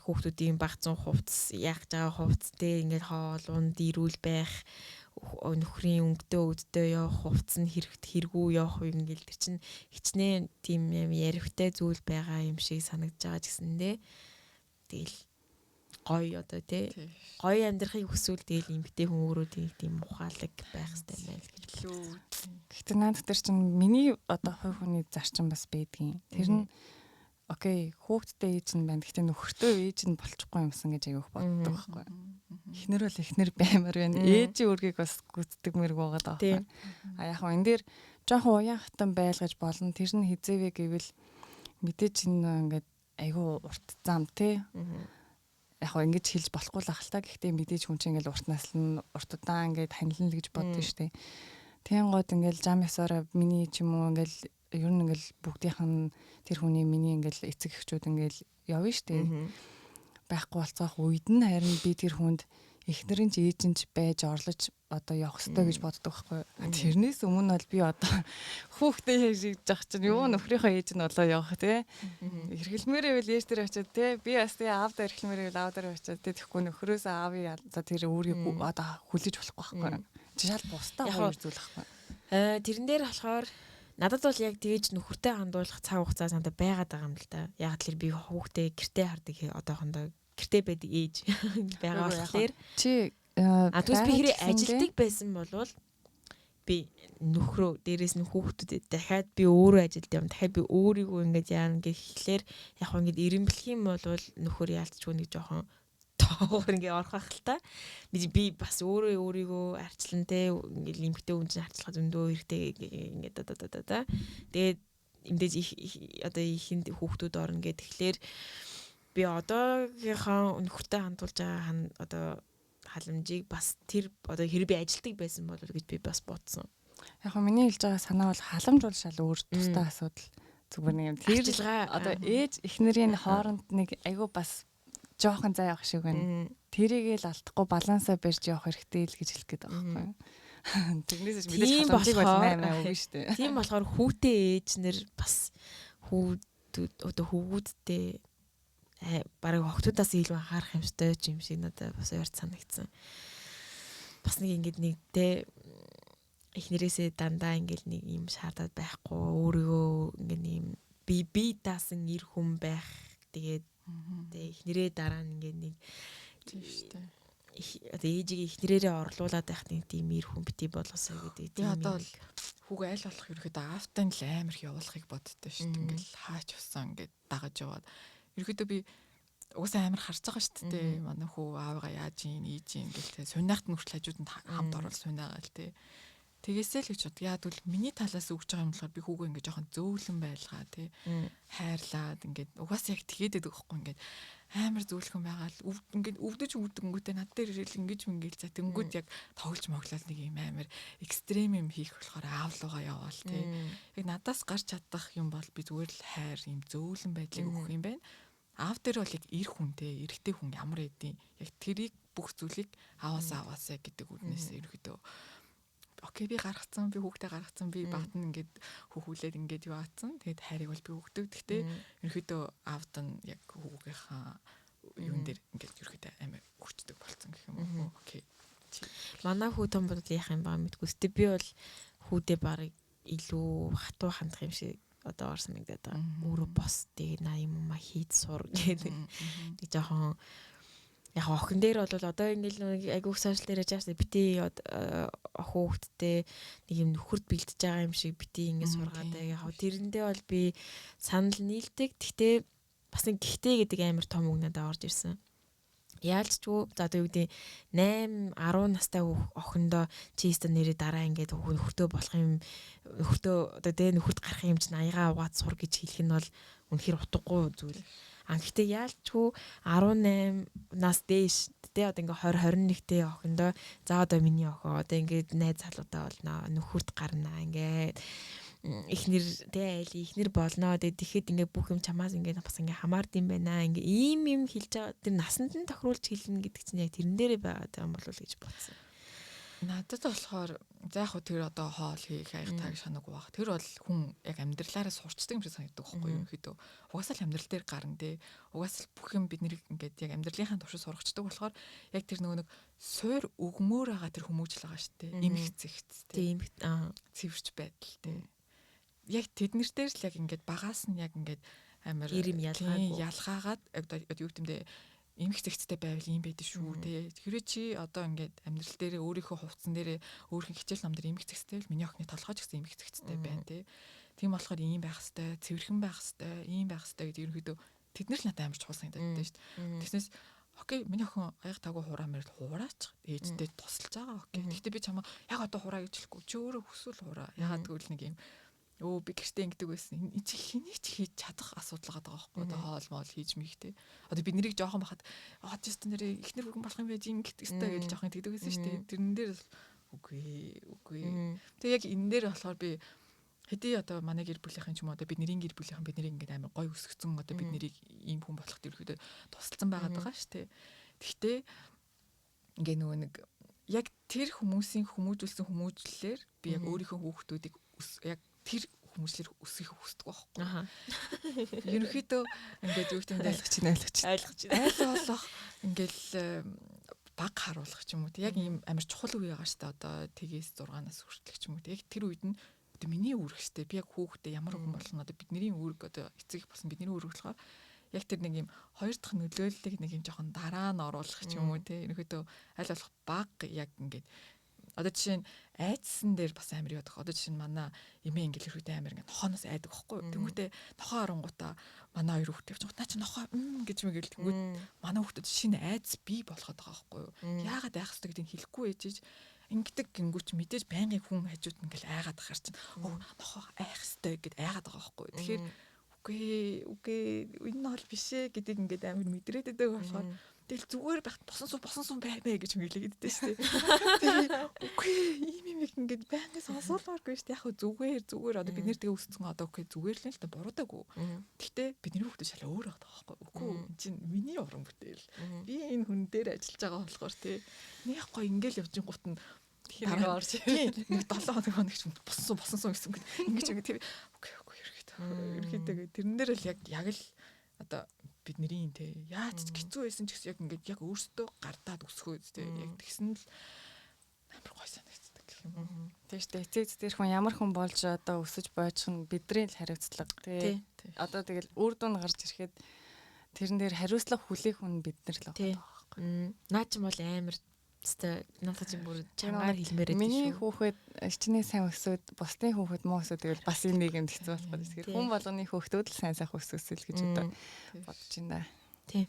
хүүхдүүдийн баг зүүн хувцас яах гэж байгаа хувцас те ингээд хоол унд ирүүл байх нөхрийн өнгөтэй үүдтэй явах хувцас нь хэрэгт хэрэгүү явах юм ингээл тэр чинь хичнээн тийм юм яривтай зүйл байгаа юм шиг санагдаж байгаа ч гэсэндээ тэгэл гоё одоо тий гоё амьдрахыг хүсвэл тэгэл эмгтэй хүн өөрөө тийм ухаалаг байх хэрэгтэй байна л гэж бодлоо. Гэхдээ наад дээр чинь миний одоо хувь хүний зарчим бас байдгийн. Тэр нь окей хүүхэдтэй ээж нь байна. Гэхдээ нөхөртөө ээж нь болчихгүй юмсан гэж айгүйх боддог байхгүй. Эхнэр бол эхнэр баймар байна. Ээжийн үүргийг бас гүйцэтгэмээр байгаа даа байхгүй. А яг хаа энэ дээр жоохон уян хатан байлгаж болно. Тэр нь хизээвэ гэвэл мэдээж энэ ингээд айгүй урт зам тий. Яг хаа ингэж хэлж болохгүй л ах л та. Гэхдээ мэдээж хүн чинь ингээд урт наслан урт удаан ингээд ханилна л гэж боддоо шүү дээ. Тэн гоод ингээд зам ёсоороо миний ч юм уу ингээд ер нь ингээл бүгдийнх нь тэр хүний миний ингээл эцэг эхчүүд ингээл явна штэ. Байхгүй болцоох үед нь харин би тэр хүнд эхнэр нь ч ээж нь ч байж орлож одоо явах хэрэгтэй гэж боддог байхгүй. Тэрнээс өмнө бол би одоо хүүхдээ хийж явах чинь юу нөхрийнхөө ээж нь болоо явах тий. Эргэлмээрээ байл ээж дээр очиод тий. Би бас тий аав дээр эргэлмээрээ байл аав дээр очиод тий. Тэгэхгүй нөхрөөс аавыг за тэр өөрийг одоо хүлээж болохгүй байхгүй. Чи шал бусдаа хоёр зүйл байхгүй. Тэрэн дээр болохоор надад бол яг тэгэж нөхөртэй хандуулах цаг хугацаа надад байгаад байгаа юм л да. Яг тэр би хүүхдээ гэртээ хардаг одоохондоо гэртээ байдаг ээж байгаа болохоор чи тэгвэл би хэрэг ажилтдаг байсан болвол би нөхрөө дээрээс нь хүүхдүүдэд дахиад би өөрөө ажилд явна. Дахиад би өөрийгөө ингэж яана гэхлээр яг хөө ингэж ирэмблэх юм бол нөхөр яалтчгүй нэг жоохон тоогоор ингээ орох байх л та. Би бас өөрөө өөрийгөө арчлан те ингээл эмгтэй хүн чинь арчлахад зөндөө хэрэгтэй ингээ да да да да. Тэгээд эмдээж их одоо ихэнд хүүхдүүд орно гэх тэгэхээр би одоогийнхоо нөхөртэй хандуулж байгаа одоо халамжийг бас тэр одоо хэрэг би ажилтдаг байсан бол гэж би бас бодсон. Яг нь миний хэлж байгаа санаа бол халамж бол шал өөр тустай асуудал. Зүгээр нэг юм тэр одоо ээж эхнэрийн хооронд нэг айгүй бас жоохон зай явах шиг байна. Тэрийг л алдахгүй балансаа барьж явах хэрэгтэй л гэж хэлэх гээд байгаа байхгүй юу? Тэрнээс ч мэдээж халамжийг бол 8 өгнө шүү дээ. Тийм болохоор хүүтэй ээж нэр бас хүүд одоо хүүгүүдтэй бараг охтуудаас илүү анхаарах юмстай ч юм шиг надад бас ойрт санагдсан. Бас нэг ингэж нэг те эхнэрээсээ дандаа ингээл нэг юм шаардаад байхгүй өөрийгөө ингээд нэг юм би даасан эр хүн байх. Тэгээд тэ эхнэрээ дараа нь ингээд нэг тийм шүү дээ. Одоо ээжигээ эхнэрээрээ орлуулад байх нэг тийм эр хүн бити болоосоо гэдэг тийм. Одоо бол хүүгээ аль болох ерөөхдөө аавтай л амар их явуулахыг боддоо шүү дээ. Ингээл хаач усан ингээд дагаж яваад ерөөхдөө би угаасаа амар харж байгаа шүү дээ. Манай хүү аавыгаа яаж ийн, ийж ийн гэл те. Сунаахт нь хүртэл хажууд нь хамт орол сунаагаал те. Тэгээсээ л гэж бод. Яа тэгвэл миний талаас өгч байгаа юм болохоор би хүүгээ ингээ жоохон зөөлөн байлгаа те. Хайрлаад ингээд угаасаа яг тэгээд байдаг байхгүй ингээд амар зөөлхөн байгаа л ингээд өвдөж өвдөнгүүтээ над дээр ирэл ингэж мингээл за тэнгүүд яг тоглож моглол нэг юм амар экстрем юм хийх болохоор аавлуугаа яваал те. Яг надаас гарч чадах юм бол би зүгээр л хайр юм зөөлөн байдлыг өгөх юм байна. Аав дээр бол яг эр хүн те, эрэгтэй хүн ямар эдийн яг тэрийг бүх зүйлийг ааваасаа аваасаа гэдэг үднээс ерөөхдөө окей би гаргацсан, би хүүхдээ гаргацсан, би багт нь ингээд хүүхүүлээд ингээд юу аацсан. Тэгээд хайрыг бол би өгдөг. Гэхдээ ерөөхдөө аавд нь яг хүүгийнхаа юун дээр ингээд ерөөхдөө амар өгчдөг болцсон гэх юм уу. Окей. Манай хүү том бол яах юм баа мэдгүй. Гэтэ би бол хүүдээ барыг илүү хатуу хандах юм шиг одоо орсон санагдаад байгаа. Өөрөө бос тэгээ на юм ума хийж сур гэдэг. Нэг жоохон яг охин дээр бол одоо ингээл нэг айгүйх сошиал дээр яж бити охин хүүхдтэй нэг юм нөхөрт бэлдэж байгаа юм шиг бити ингэ сургаад яг тэрэндээ бол би санал нийлдэг. Гэхдээ бас нэг гихтэй гэдэг амар том үг надад орж ирсэн. Яалчгүй за одоо юу гэдэг 8 10 настай охиндоо чи өстө нэрээ дараа ингээд нөхөртөө болох юм нөхөртөө одоо тэ нөхөрт гарах юм чинь аягаа угаад сур гэж хэлэх нь бол үнэхэр утгагүй зүйл. А гэхдээ яалчгүй 18 нас дээш тэ одоо ингээ 20 21-тэй охиндоо за одоо миний охин одоо ингээд найз залуутай болно нөхөрт гарнаа ингээд эхнэр тэ айл эхнэр болно тэгээ тэгэхэд ингээ бүх юм чамаас ингээ бас ингээ хамаард юм байна ингээ ийм юм хэлж байгаа тэр насанд нь тохируулж хэлнэ гэдэг чинь яг тэрэн дээрээ байгаа юм болов уу гэж бодсон. Надад болохоор за яг хөө тэр одоо хоол хийх аяг таг шанаг байх. Тэр бол хүн яг амьдралаараа сурчдаг юм шиг санагддаг байхгүй юу ерөнхийдөө. Угаасаа л амьдрал дээр гарна те. Угаасаа л бүх юм бид нэр ингээд яг амьдралынхаа туршид сургачдаг болохоор яг тэр нөгөө нэг суур өгмөр байгаа тэр хүмүүжил байгаа шүү дээ. Эмх зэгц те. Тийм цэвэрч байдал те. Яг тэднэр дээр л яг ингээд багаас нь яг ингээд амар ирэм ялгаагүй ялгаагаад одоо юу гэмдэ эмх зэгцтэй байвал ийм байдаг шүү те. Хэрвээ чи одоо ингээд амьдрал дээрээ өөрийнхөө хувцсан дээрээ өөрийнхөө хичээл ном дээр эмх зэгцтэй бол миний охины толгой ч гэсэн эмх зэгцтэй байна те. Тийм болохоор ийм байх хэвээр, цэвэрхэн байх хэвээр, ийм байх хэвээр гэдэг ерөнхийдөө тэд нар л надад амар чухал санагдаад байдаг шүү дээ. Тэгснээс окей миний охин аяг таагүй хураа мэрэл хураач ээжтэй тусалж байгаа окей. Гэхдээ би чамаа яг одоо хураа гэж хэлэхгүй. Чи өөрөө хүсвэл хураа. Ягаад гэвэл нэг юм өө би гэртээ ингэдэг байсан. Энэ чи хэнийг ч хийж чадах асуудал байгаа байхгүй. Одоо хоол моол хийж мийхтэй. Одоо би нэрийг жоохон бахад аа just нэрээ ихнэр бүрэн болох юм байж ингэдэг өстой гэж жоохон тэгдэг байсан шүү дээ. Тэрэн дээр үгүй. Тэгээ яг энэ дээр болохоор би хэдий одоо манай гэр бүлийнхэн ч юм уу одоо бид нэрийн гэр бүлийнхэн бид нэрийг ингээд амар гой өсгцэн одоо бид нэрийг ийм хүн болоход ерөөхдөө тусалсан байгаад байгаа шүү дээ. Тэгтээ ингээ нөгөө нэг Яг тэр хүмүүсийн хүмүүжүүлсэн хүмүүжлэлээр би яг өөрийнхөө хүүхдүүдийг яг тэр хүмүүжлэлээр өсгөхийг хүсдэг байхгүй. Ерөнхийдөө ингээд юу гэдэг ойлгож байна, ойлгож байна. Ойлгож байна. Аль болох ингээл баг харуулах ч юм уу. Яг ийм амар чухал үе байгаа шүү дээ. Одоо тэгээс 6-наас хүртэл ч юм уу. Яг тэр үед нь одоо миний үүрэг шүү дээ. Би яг хүүхдээ ямар хүн болно, одоо бидний үүрэг, одоо эцэг их болсон бидний үүрэг болохоор яг тэр нэг юм хоёр дахь нөлөөллийг нэг юм жоохон дараа нь оруулах ч юм уу те. Ерөнхийдөө аль болох баг яг ингээд одоо жишээ нь айдсан дээр бас амар явдаг. Одоо жишээ нь манай эмээ ингээл ерөөдөө амар ингээд нохооноос айдаг байхгүй. Тэнгүүтээ нохоо оронгуудаа манай хоёр хүүхдээ явж, наа чи нохоо гэж мэгэл тэнгүүт манай хүүхдүүд шинэ айдас бий болгоод байгаа байхгүй юу. Яагаад айх хэвтэй гэдгийг хэлэхгүй ээжиж ингэдэг гингүүч мэдээж байнгын хүн хажууд ингээл айгаад ахаар чинь нохоо айх хэвтэй гэд айгаад байгаа байхгүй юу. Тэгэхээр үгүй үгүй энэ нь бол биш ээ гэдгийг ингээд амар мэдрээд байдаг болохоор тэгэл зүгээр байхад босон сум бай мэ гэж мэлээд иддэг шүү дээ. Тэгээ үгүй ийм юм ингээд байнгын сонсоолооргүй шүү дээ. Яг зүгээр зүгээр одоо бид нэр тэгээ өссөн одоо үгүй зүгээр л л та буруудаагүй. Гэхдээ бидний хүүхдүүд шал өөр байгаа байхгүй. Үгүй эн чинь миний уран бүтээл. Би энэ хүн дээр ажиллаж байгаа болохоор тий. Нэг гоё ингээл явж гин гут нь хэрэг орж нэг 7 хоног ч босон сум гэсэн ингэж ингэ тий. Үгүй үгүй ерөөхдөө тэрэн дээр л яг л одоо бидний те яаж ч хэцүү байсан ч гэсэн яг ингээд яг өөрсдөө гардаад өсгөөд те яг тэгсэн л амар гой санагддаг гэх юм уу. Тийм шүү дээ. Эцэг дээр хүн ямар хүн болж одоо өсөж бойчих нь бидний л хариуцлага тий. Одоо тэгэл үр дүн гарч ирэхэд тэрэн дээр хариуцлага хүлээх хүн бид нар л байгаа байхгүй. Наа чи бол амар хэвээ надад чинь бүр чангаар хэлмээр байдаг шүү. Миний хүүхэд хичнээн сайн өсөөд бусдын хүүхэд муу өсөөд тэгэл бас энэ нийгэмд хэцүү болох байх. Тэгэхээр хүн болгоны хүүхдүүд л сайн сайхан өсөөсэй л гэж одоо бодож байна. Тийм.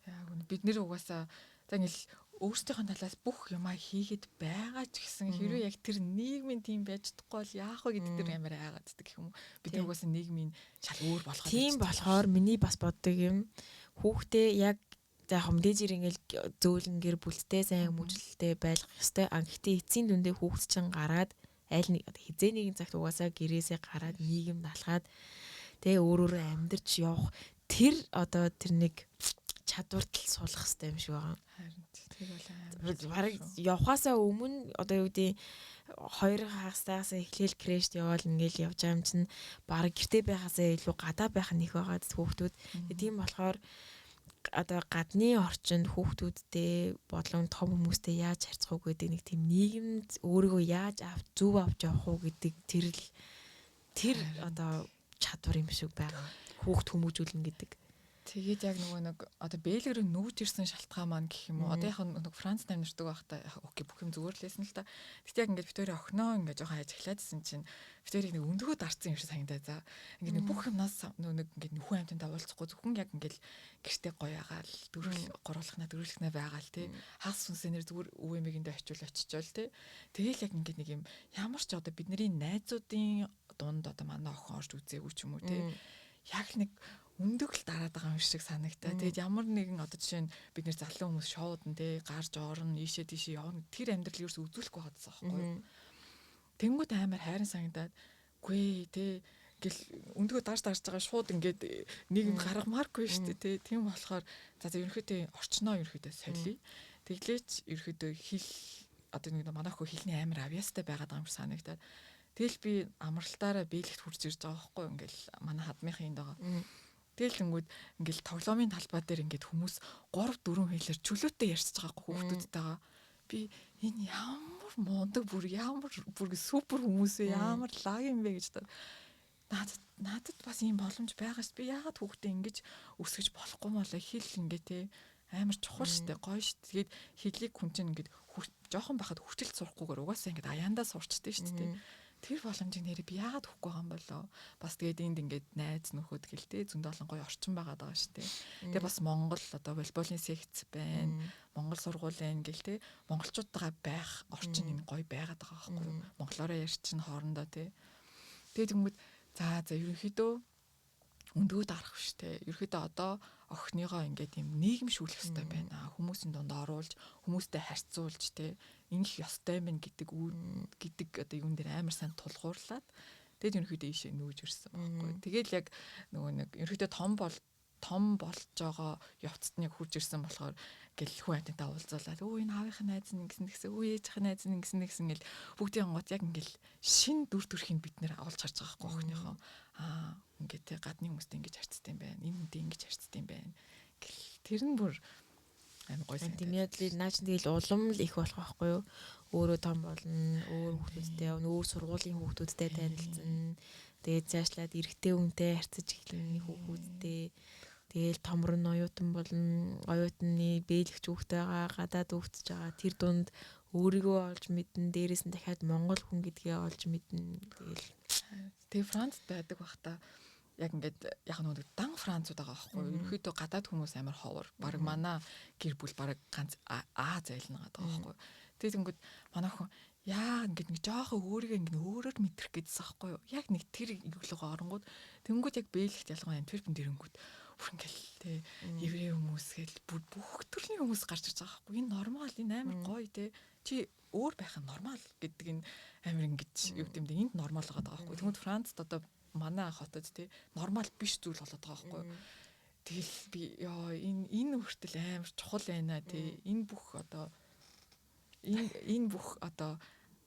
Яг үнэ бид нэр угаасаа за ингээл өөрсдийнхөө талаас бүх юмаа хийгээд байгаа ч гэсэн хэрвээ яг тэр нийгмийн тийм байж чадахгүй бол яах вэ гэдэг тэр амар айгааддаг гэх юм уу. Бид нар угаасаа нийгмийн шал өөр болохоор. Тийм болохоор миний бас боддог юм хүүхдээ яг за яг мэдээж ингээл зөөлөн гэр бүлтэй сайн хүмүүжлэлтэй байх ёстой. А гэхдээ эцсийн дүндээ хүүхд чинь гараад аль нэг хизээ нэгэн цагт угаасаа гэрээсээ гараад нийгэмд алхаад тэгээ өөрөөрөө амьдарч явах тэр одоо тэр нэг чадварт л суулгах хэрэгтэй юм шиг байгаа. Харин тэр бол амар. Бараг явхаасаа өмнө одоо юу гэдэг хоёр хагастаас эхлээл крэшт яваал ингээл явж байгаа юм чинь бараг гэрте байхаасаа илүү гадаа байх нь их байгаа хүүхдүүд. Тийм болохоор одоо гадны орчинд хүүхдүүдтэй болон том хүмүүстэй яаж харьцах уу гэдэг нэг тийм нийгэмд өөрийгөө яаж зөв авч явах уу гэдэг тэр одоо чадвар юм шиг байгаа. Хүүхд хүмүүжүүлнэ гэдэг. Тэгээд яг нөгөө нэг одоо Бельгэр нүүж ирсэн шалтгаан маань гэх юм уу. Одоо яг нэг Францд амьдардаг байхдаа окей бүх юм зүгээр л байсан л та. Гэтэ яг ингээд бид хоёрын охиноо ингээд жоохон ажиглаадсэн чинь бид хоёрыг нэг өндөгөө дарцсан юм шиг санагдаа за. Ингээд нэг бүх юмнаас нөгөө нэг ингээд нөхөн амьтанд уулзахгүй зөвхөн яг ингээд гэртээ гоё агаал дөрвөл гуруулхнаа дөрвөлхнаа байгаал тий. Хагас сүнсэнээр зүгээр өвөө эмээгэндээ очивол очичоол тий. Тэгээл яг ингээд нэг юм ямар ч одоо бидний найзуудын дунд одоо манай охин орж үзээгүй ч юм уу тий. Яг нэг өндөгл дараад байгаа юм шиг санагтаа. Тэгээд ямар нэгэн одоо жишээ нь бид нэр залуу хүмүүс шоудна те гарч орно, ийшээ тийшээ явна. Тэр амьдрал ерөөс үзүүлэхгүй байгаадсан байхгүй юу? Тэнгүүд амар хайрын санагдаад үгүй те гэл өндгөө дарж байгаа шууд ингээд нийгэм гаргамааргүй шүү дээ те. Тийм болохоор за ерөнхийдөө орчноо ерөнхийдөө солиё. Тэглээч ерөнхийдөө хэл одоо нэг манай охин хэлний амар авьяастай байгаад байгаа юм шиг санагдаад. Тэгэл би амралтаараа Бэлэгт хурж ирж байгаа байхгүй юу? Ингээл манай хадмынхын энд байгаа. Тэгэл тэнгүүд ингээл тоглоомын талбай дээр ингээд хүмүүс 3 4 хэлээр чөлөөтэй ярьцж байгаа хүүхдүүдтэйгээ. Би энэ ямар мундаг бүр ямар бүр супер хүмүүс вэ? Ямар лаг юм бэ гэж надад бас ийм боломж байгаа ш. Би яагаад хүүхдээ ингэж өсгөж болохгүй юм болоо хэл ингээ те амар чухал штэ гоё штэ. Тэгээд хэлийг хүн чинь ингээд жоохон байхад хүчилт сурахгүйгээр угаасаа ингээд аяандаа сурчдээ штэ те. Тэр боломжийг нэрээ би яагаад өгөхгүй байгаа юм болоо. Бас тэгээд энд ингээд найз нөхөд гэл те зөндөө олон гоё орчин байгаа даа шүү дээ. Тэгээ бас Монгол одоо волейболын секц байна. Монгол сургууль байна гэл те монголчуудтайгаа байх орчин энэ гоё байгаад байгаа байхгүй юу. Монголоороо ярьчин хоорондоо те. Тэгээд тэнгүүд за ерөнхийдөө өндгөө дарах биш те. Ерөнхийдөө одоо охиныгоо ингээд юм нийгэмшүүлэх хэрэгтэй байна. Хүмүүсийн дунд оруулж, хүмүүстэй харьцуулж те. Ингэх ёстой мэн гэдэг гэдэг одоо юун дээр амар сайн тулгуурлаад тэгээд ерөнхийдөө ийшээ нүүж ирсэн байхгүй. Тэгэл яг нөгөө нэг ерөнхийдөө том болж том болж байгаа явцад нь яг хурж ирсэн болохоор гэл хүн амьтантай уулзуулаад өө энэ аавынхаа найз нь ингэсэн тэгсэн, өө ээжийнхээ найз нь ингэсэн тэгсэн гэл бүгдийн гот яг ингээл шин дүр төрхийг бид нэр олж харж байгаа байхгүй охиныхоо. Аа ингээд те гадны хүмүүстэй ингэж харьцдаг юм байна. Энэ хүнтэй ингэж харьцдаг юм байна. Гэл тэр нь бүр амар гоё санагдав. Тийм яг л наа чин тэгэл улам л их болох байхгүй юу? Өөрөө том болно, өөр хүүхдүүдтэй явна, өөр сургуулийн хүүхдүүдтэй танилцсан. Тэгээд цаашлаад эрэгтэй хүнтэй харьцаж эхэлнэ хүүхдүүдтэй. Тэгэл томрон оюутан болно. Оюутны бэлэгч хүүхдтэйгээ гадаад хүүхдж байгаа. Тэр дунд өөрийгөө олж мэднэ. Дээрээс нь дахиад монгол хүн гэдгээ олж мэднэ. Тэгэл тэгээ Францд байдаг бахта яг ингээд яг нэг дан францууд байгаа байхгүй юу. Ерөнхийдөө гадаад хүмүүс амар ховор. Бараг манай гэр бүл бараг ганц А зайлна гэдэг байгаа байхгүй юу. Тэгээд ингээд манай хүн яа ингээд нэг жоохон өөрийгөө ингээд өөрөөр мэдрэх гэдсэн байхгүй юу. Яг нэг тэр өглөөгөө оронгууд тэнгууд яг бэлэгт ялангуяа Антверпен дэрэнгүүд бүр ингээл те еврей хүмүүс гэл бүр бүх төрлийн хүмүүс гарч ирж байгаа байхгүй. Энэ нормал, энэ амар гоё те. Чи өөр байх нь нормал гэдэг энэ амар ингэж юу гэдэм бэ энд нормал байгаа байхгүй. Тэнгүүд Францд одоо манай хотод те нормал биш зүйл болоод байгаа байхгүй. Тэгэл би ёо энэ хүртэл амар чухал байна те. Энэ бүх одоо энэ бүх одоо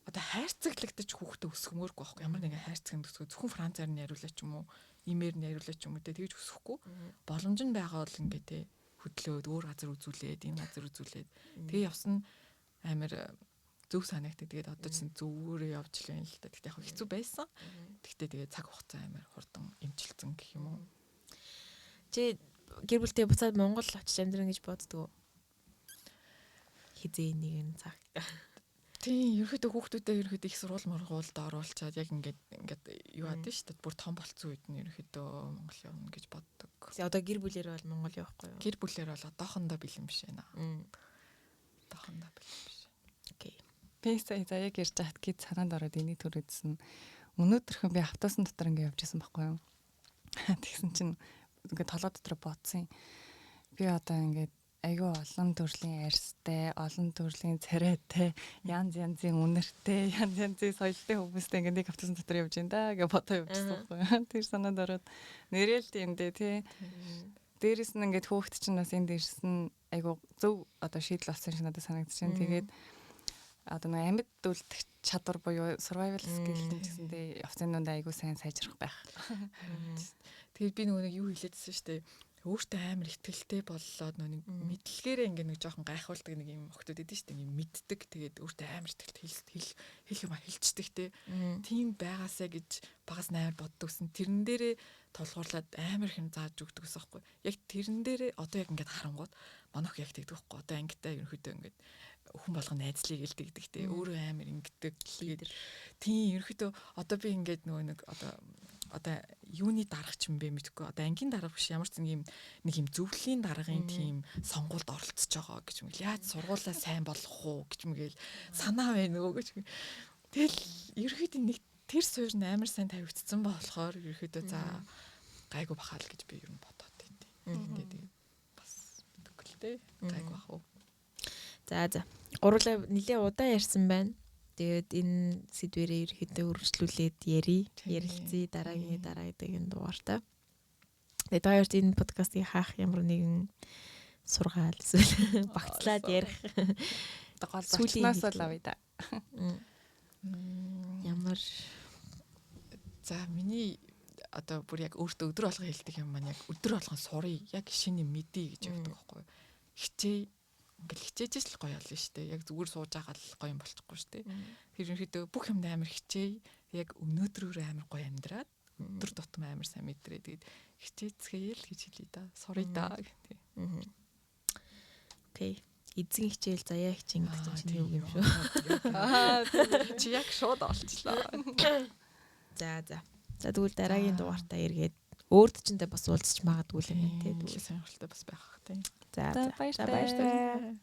хайрцаглагдаж хүүхдээ өсгөмөргүй байхгүй. Ямар нэгэн хайрцаг өсгөө зөвхөн францаар нь яриулаа ч юм уу, имээр нь яриулаа ч юм уу те тэгж өсөхгүй. Боломж нь байгаа бол ингээ те хөдлөөд өөр газар үзүүлээд, энэ газар үзүүлээд тэгээ явсан амар зөв санагддаг. Тэгээд одоо ч зөвөөрөө явж л байна л та. Тэгтээ яг хэцүү байсан. Тэгтээ тэгээд цаг хугацаа амар хурдан эмчилсэн гэх юм уу. Чи гэр бүлтэй буцаад Монгол очиж амьдран гэж боддгоо? Хизээ нэгэн цаг. Тийм, ерөөхдөө хүүхдүүдээ ерөөхдөө их сургууль мургуулд оруулчаад яг ингээд юу ядсан шүү дээ. Бүр том болцсон үед нь ерөөхдөө Монгол явна гэж боддог. Одоо гэр бүлээр бол Монгол явахгүй юу? Гэр бүлээр бол одоохондоо бэлэн биш байна. Одоохондоо бэлэн биш. Окей. Би сая заяаг ярьж байхад гид санаанд ороод энийг төрөөдсөн. Өнөөдрхөн би автобусын дотор ингээд явж исэн байхгүй юу? Тэгсэн чинь ингээд толгой дотор бодсон. Би одоо ингээд айгүй олон төрлийн арьстай, олон төрлийн царайтай, янз янзын үнэртэй, янз янзын соёлтой хүмүүстэй ингээд нэг автобусын дотор явж байна да гэж бодоо явчихсан байхгүй юу? Тэр санаанд ороод нэрэл тийм дээ тий. Дээрээс нь ингээд хөөхт чинь бас энд ирсэн айгүй зөв одоо шийдэл болсон шиг надад санагдчихэв. Тэгээд одоо нэг амьд үлдэх чадвар буюу survival skill ч гэсэндээ явцын дунд айгүй сайн сайжрах байх. Тэгээд би нөгөө нэг юу хэлээдсэн шүү дээ. Өөртөө амар ихтгэлтэй боллоод нөгөө нэг мэдлэгээрээ ингээ нэг жоохон гайхуулдаг нэг юм охтууд идэв шүү дээ. Ингээ мэддэг. Тэгээд өөртөө амар ихтгэлтэй хэл юм хэлцдэг те. Тийм байгаасаа гэж багас амар боддогсэн. Тэрэн дээрээ тулгуурлаад амар их юм зааж өгдөг гэсэн байхгүй. Яг тэрэн дээрээ одоо яг ингээд харангууд манайх яг тэгдэг байхгүй. Одоо ангитай ерөнхийдөө ингээд хүн болгоно найзлыг гэлдэг гэдэг те. Өөрөө амар ингэдэг. Лидер. Тийм ерөнхийдөө одоо би ингээд нөгөө нэг одоо юуны дарга ч юм бэ мэдэхгүй. Одоо ангийн дарга биш ямар ч нэг юм зөвлөлийн даргын тийм сонгуульд оролцож байгаа гэж юм. Яаж сургуулаа сайн болгох уу гэж мгээл санаа байна нөгөө гэж. Тэгэл ерөнхийдөө нэг тэр суурь нь амар сайн тавигдсан болохоор ерөнхийдөө за гайгүй бахаал гэж би ер нь бодоод байт. Тэгээд бас мэдэхгүй л дээ. Гайгүй бах уу. За за. Гурлаа нэлээ удаан ярьсан байна. Тэгээд энэ сэдвэрээ ерөнхийдөө үргэлжлүүлээд ярилцъя дараагийн дараагийн дугаартаа. Тэгээд та хоёрт энэ подкастыг хаах ямар нэгэн сургаал эсвэл багцлаад ярих гол зочноос л авъя да. Ямар за миний одоо бүр яг өөртөө өдөр болгон хэлдэг юм маань яг өдөр болгон сурыг яг шинэ мэдээ гэж явдаг байхгүй юу. Хичээ ингээл хичээж л гоё болно шүү дээ. Яг зүгээр сууж байгаа л гоё юм болчихгүй шүү дээ. Тэр ерөнхийдөө бүх юмд амар хичээе. Яг өнөөдрөөр амар гоё амьдраад өдөр тутам амар сайн мэдрээ. Тэгээд хичээцгээе л гэж хэлье да. Сурыг да гэх. Окей. Эзэн хичээл заяа хичээн гэдэг чинь юу юм шүү. Аа чи яг шууд олчлоо. За за. За тэгвэл дараагийн дугаартаа эргээд өөрт чиндээ бас уулзч магадгүй юм тий. Тэгвэл сонирхолтой бас байх тий. За баярлалаа.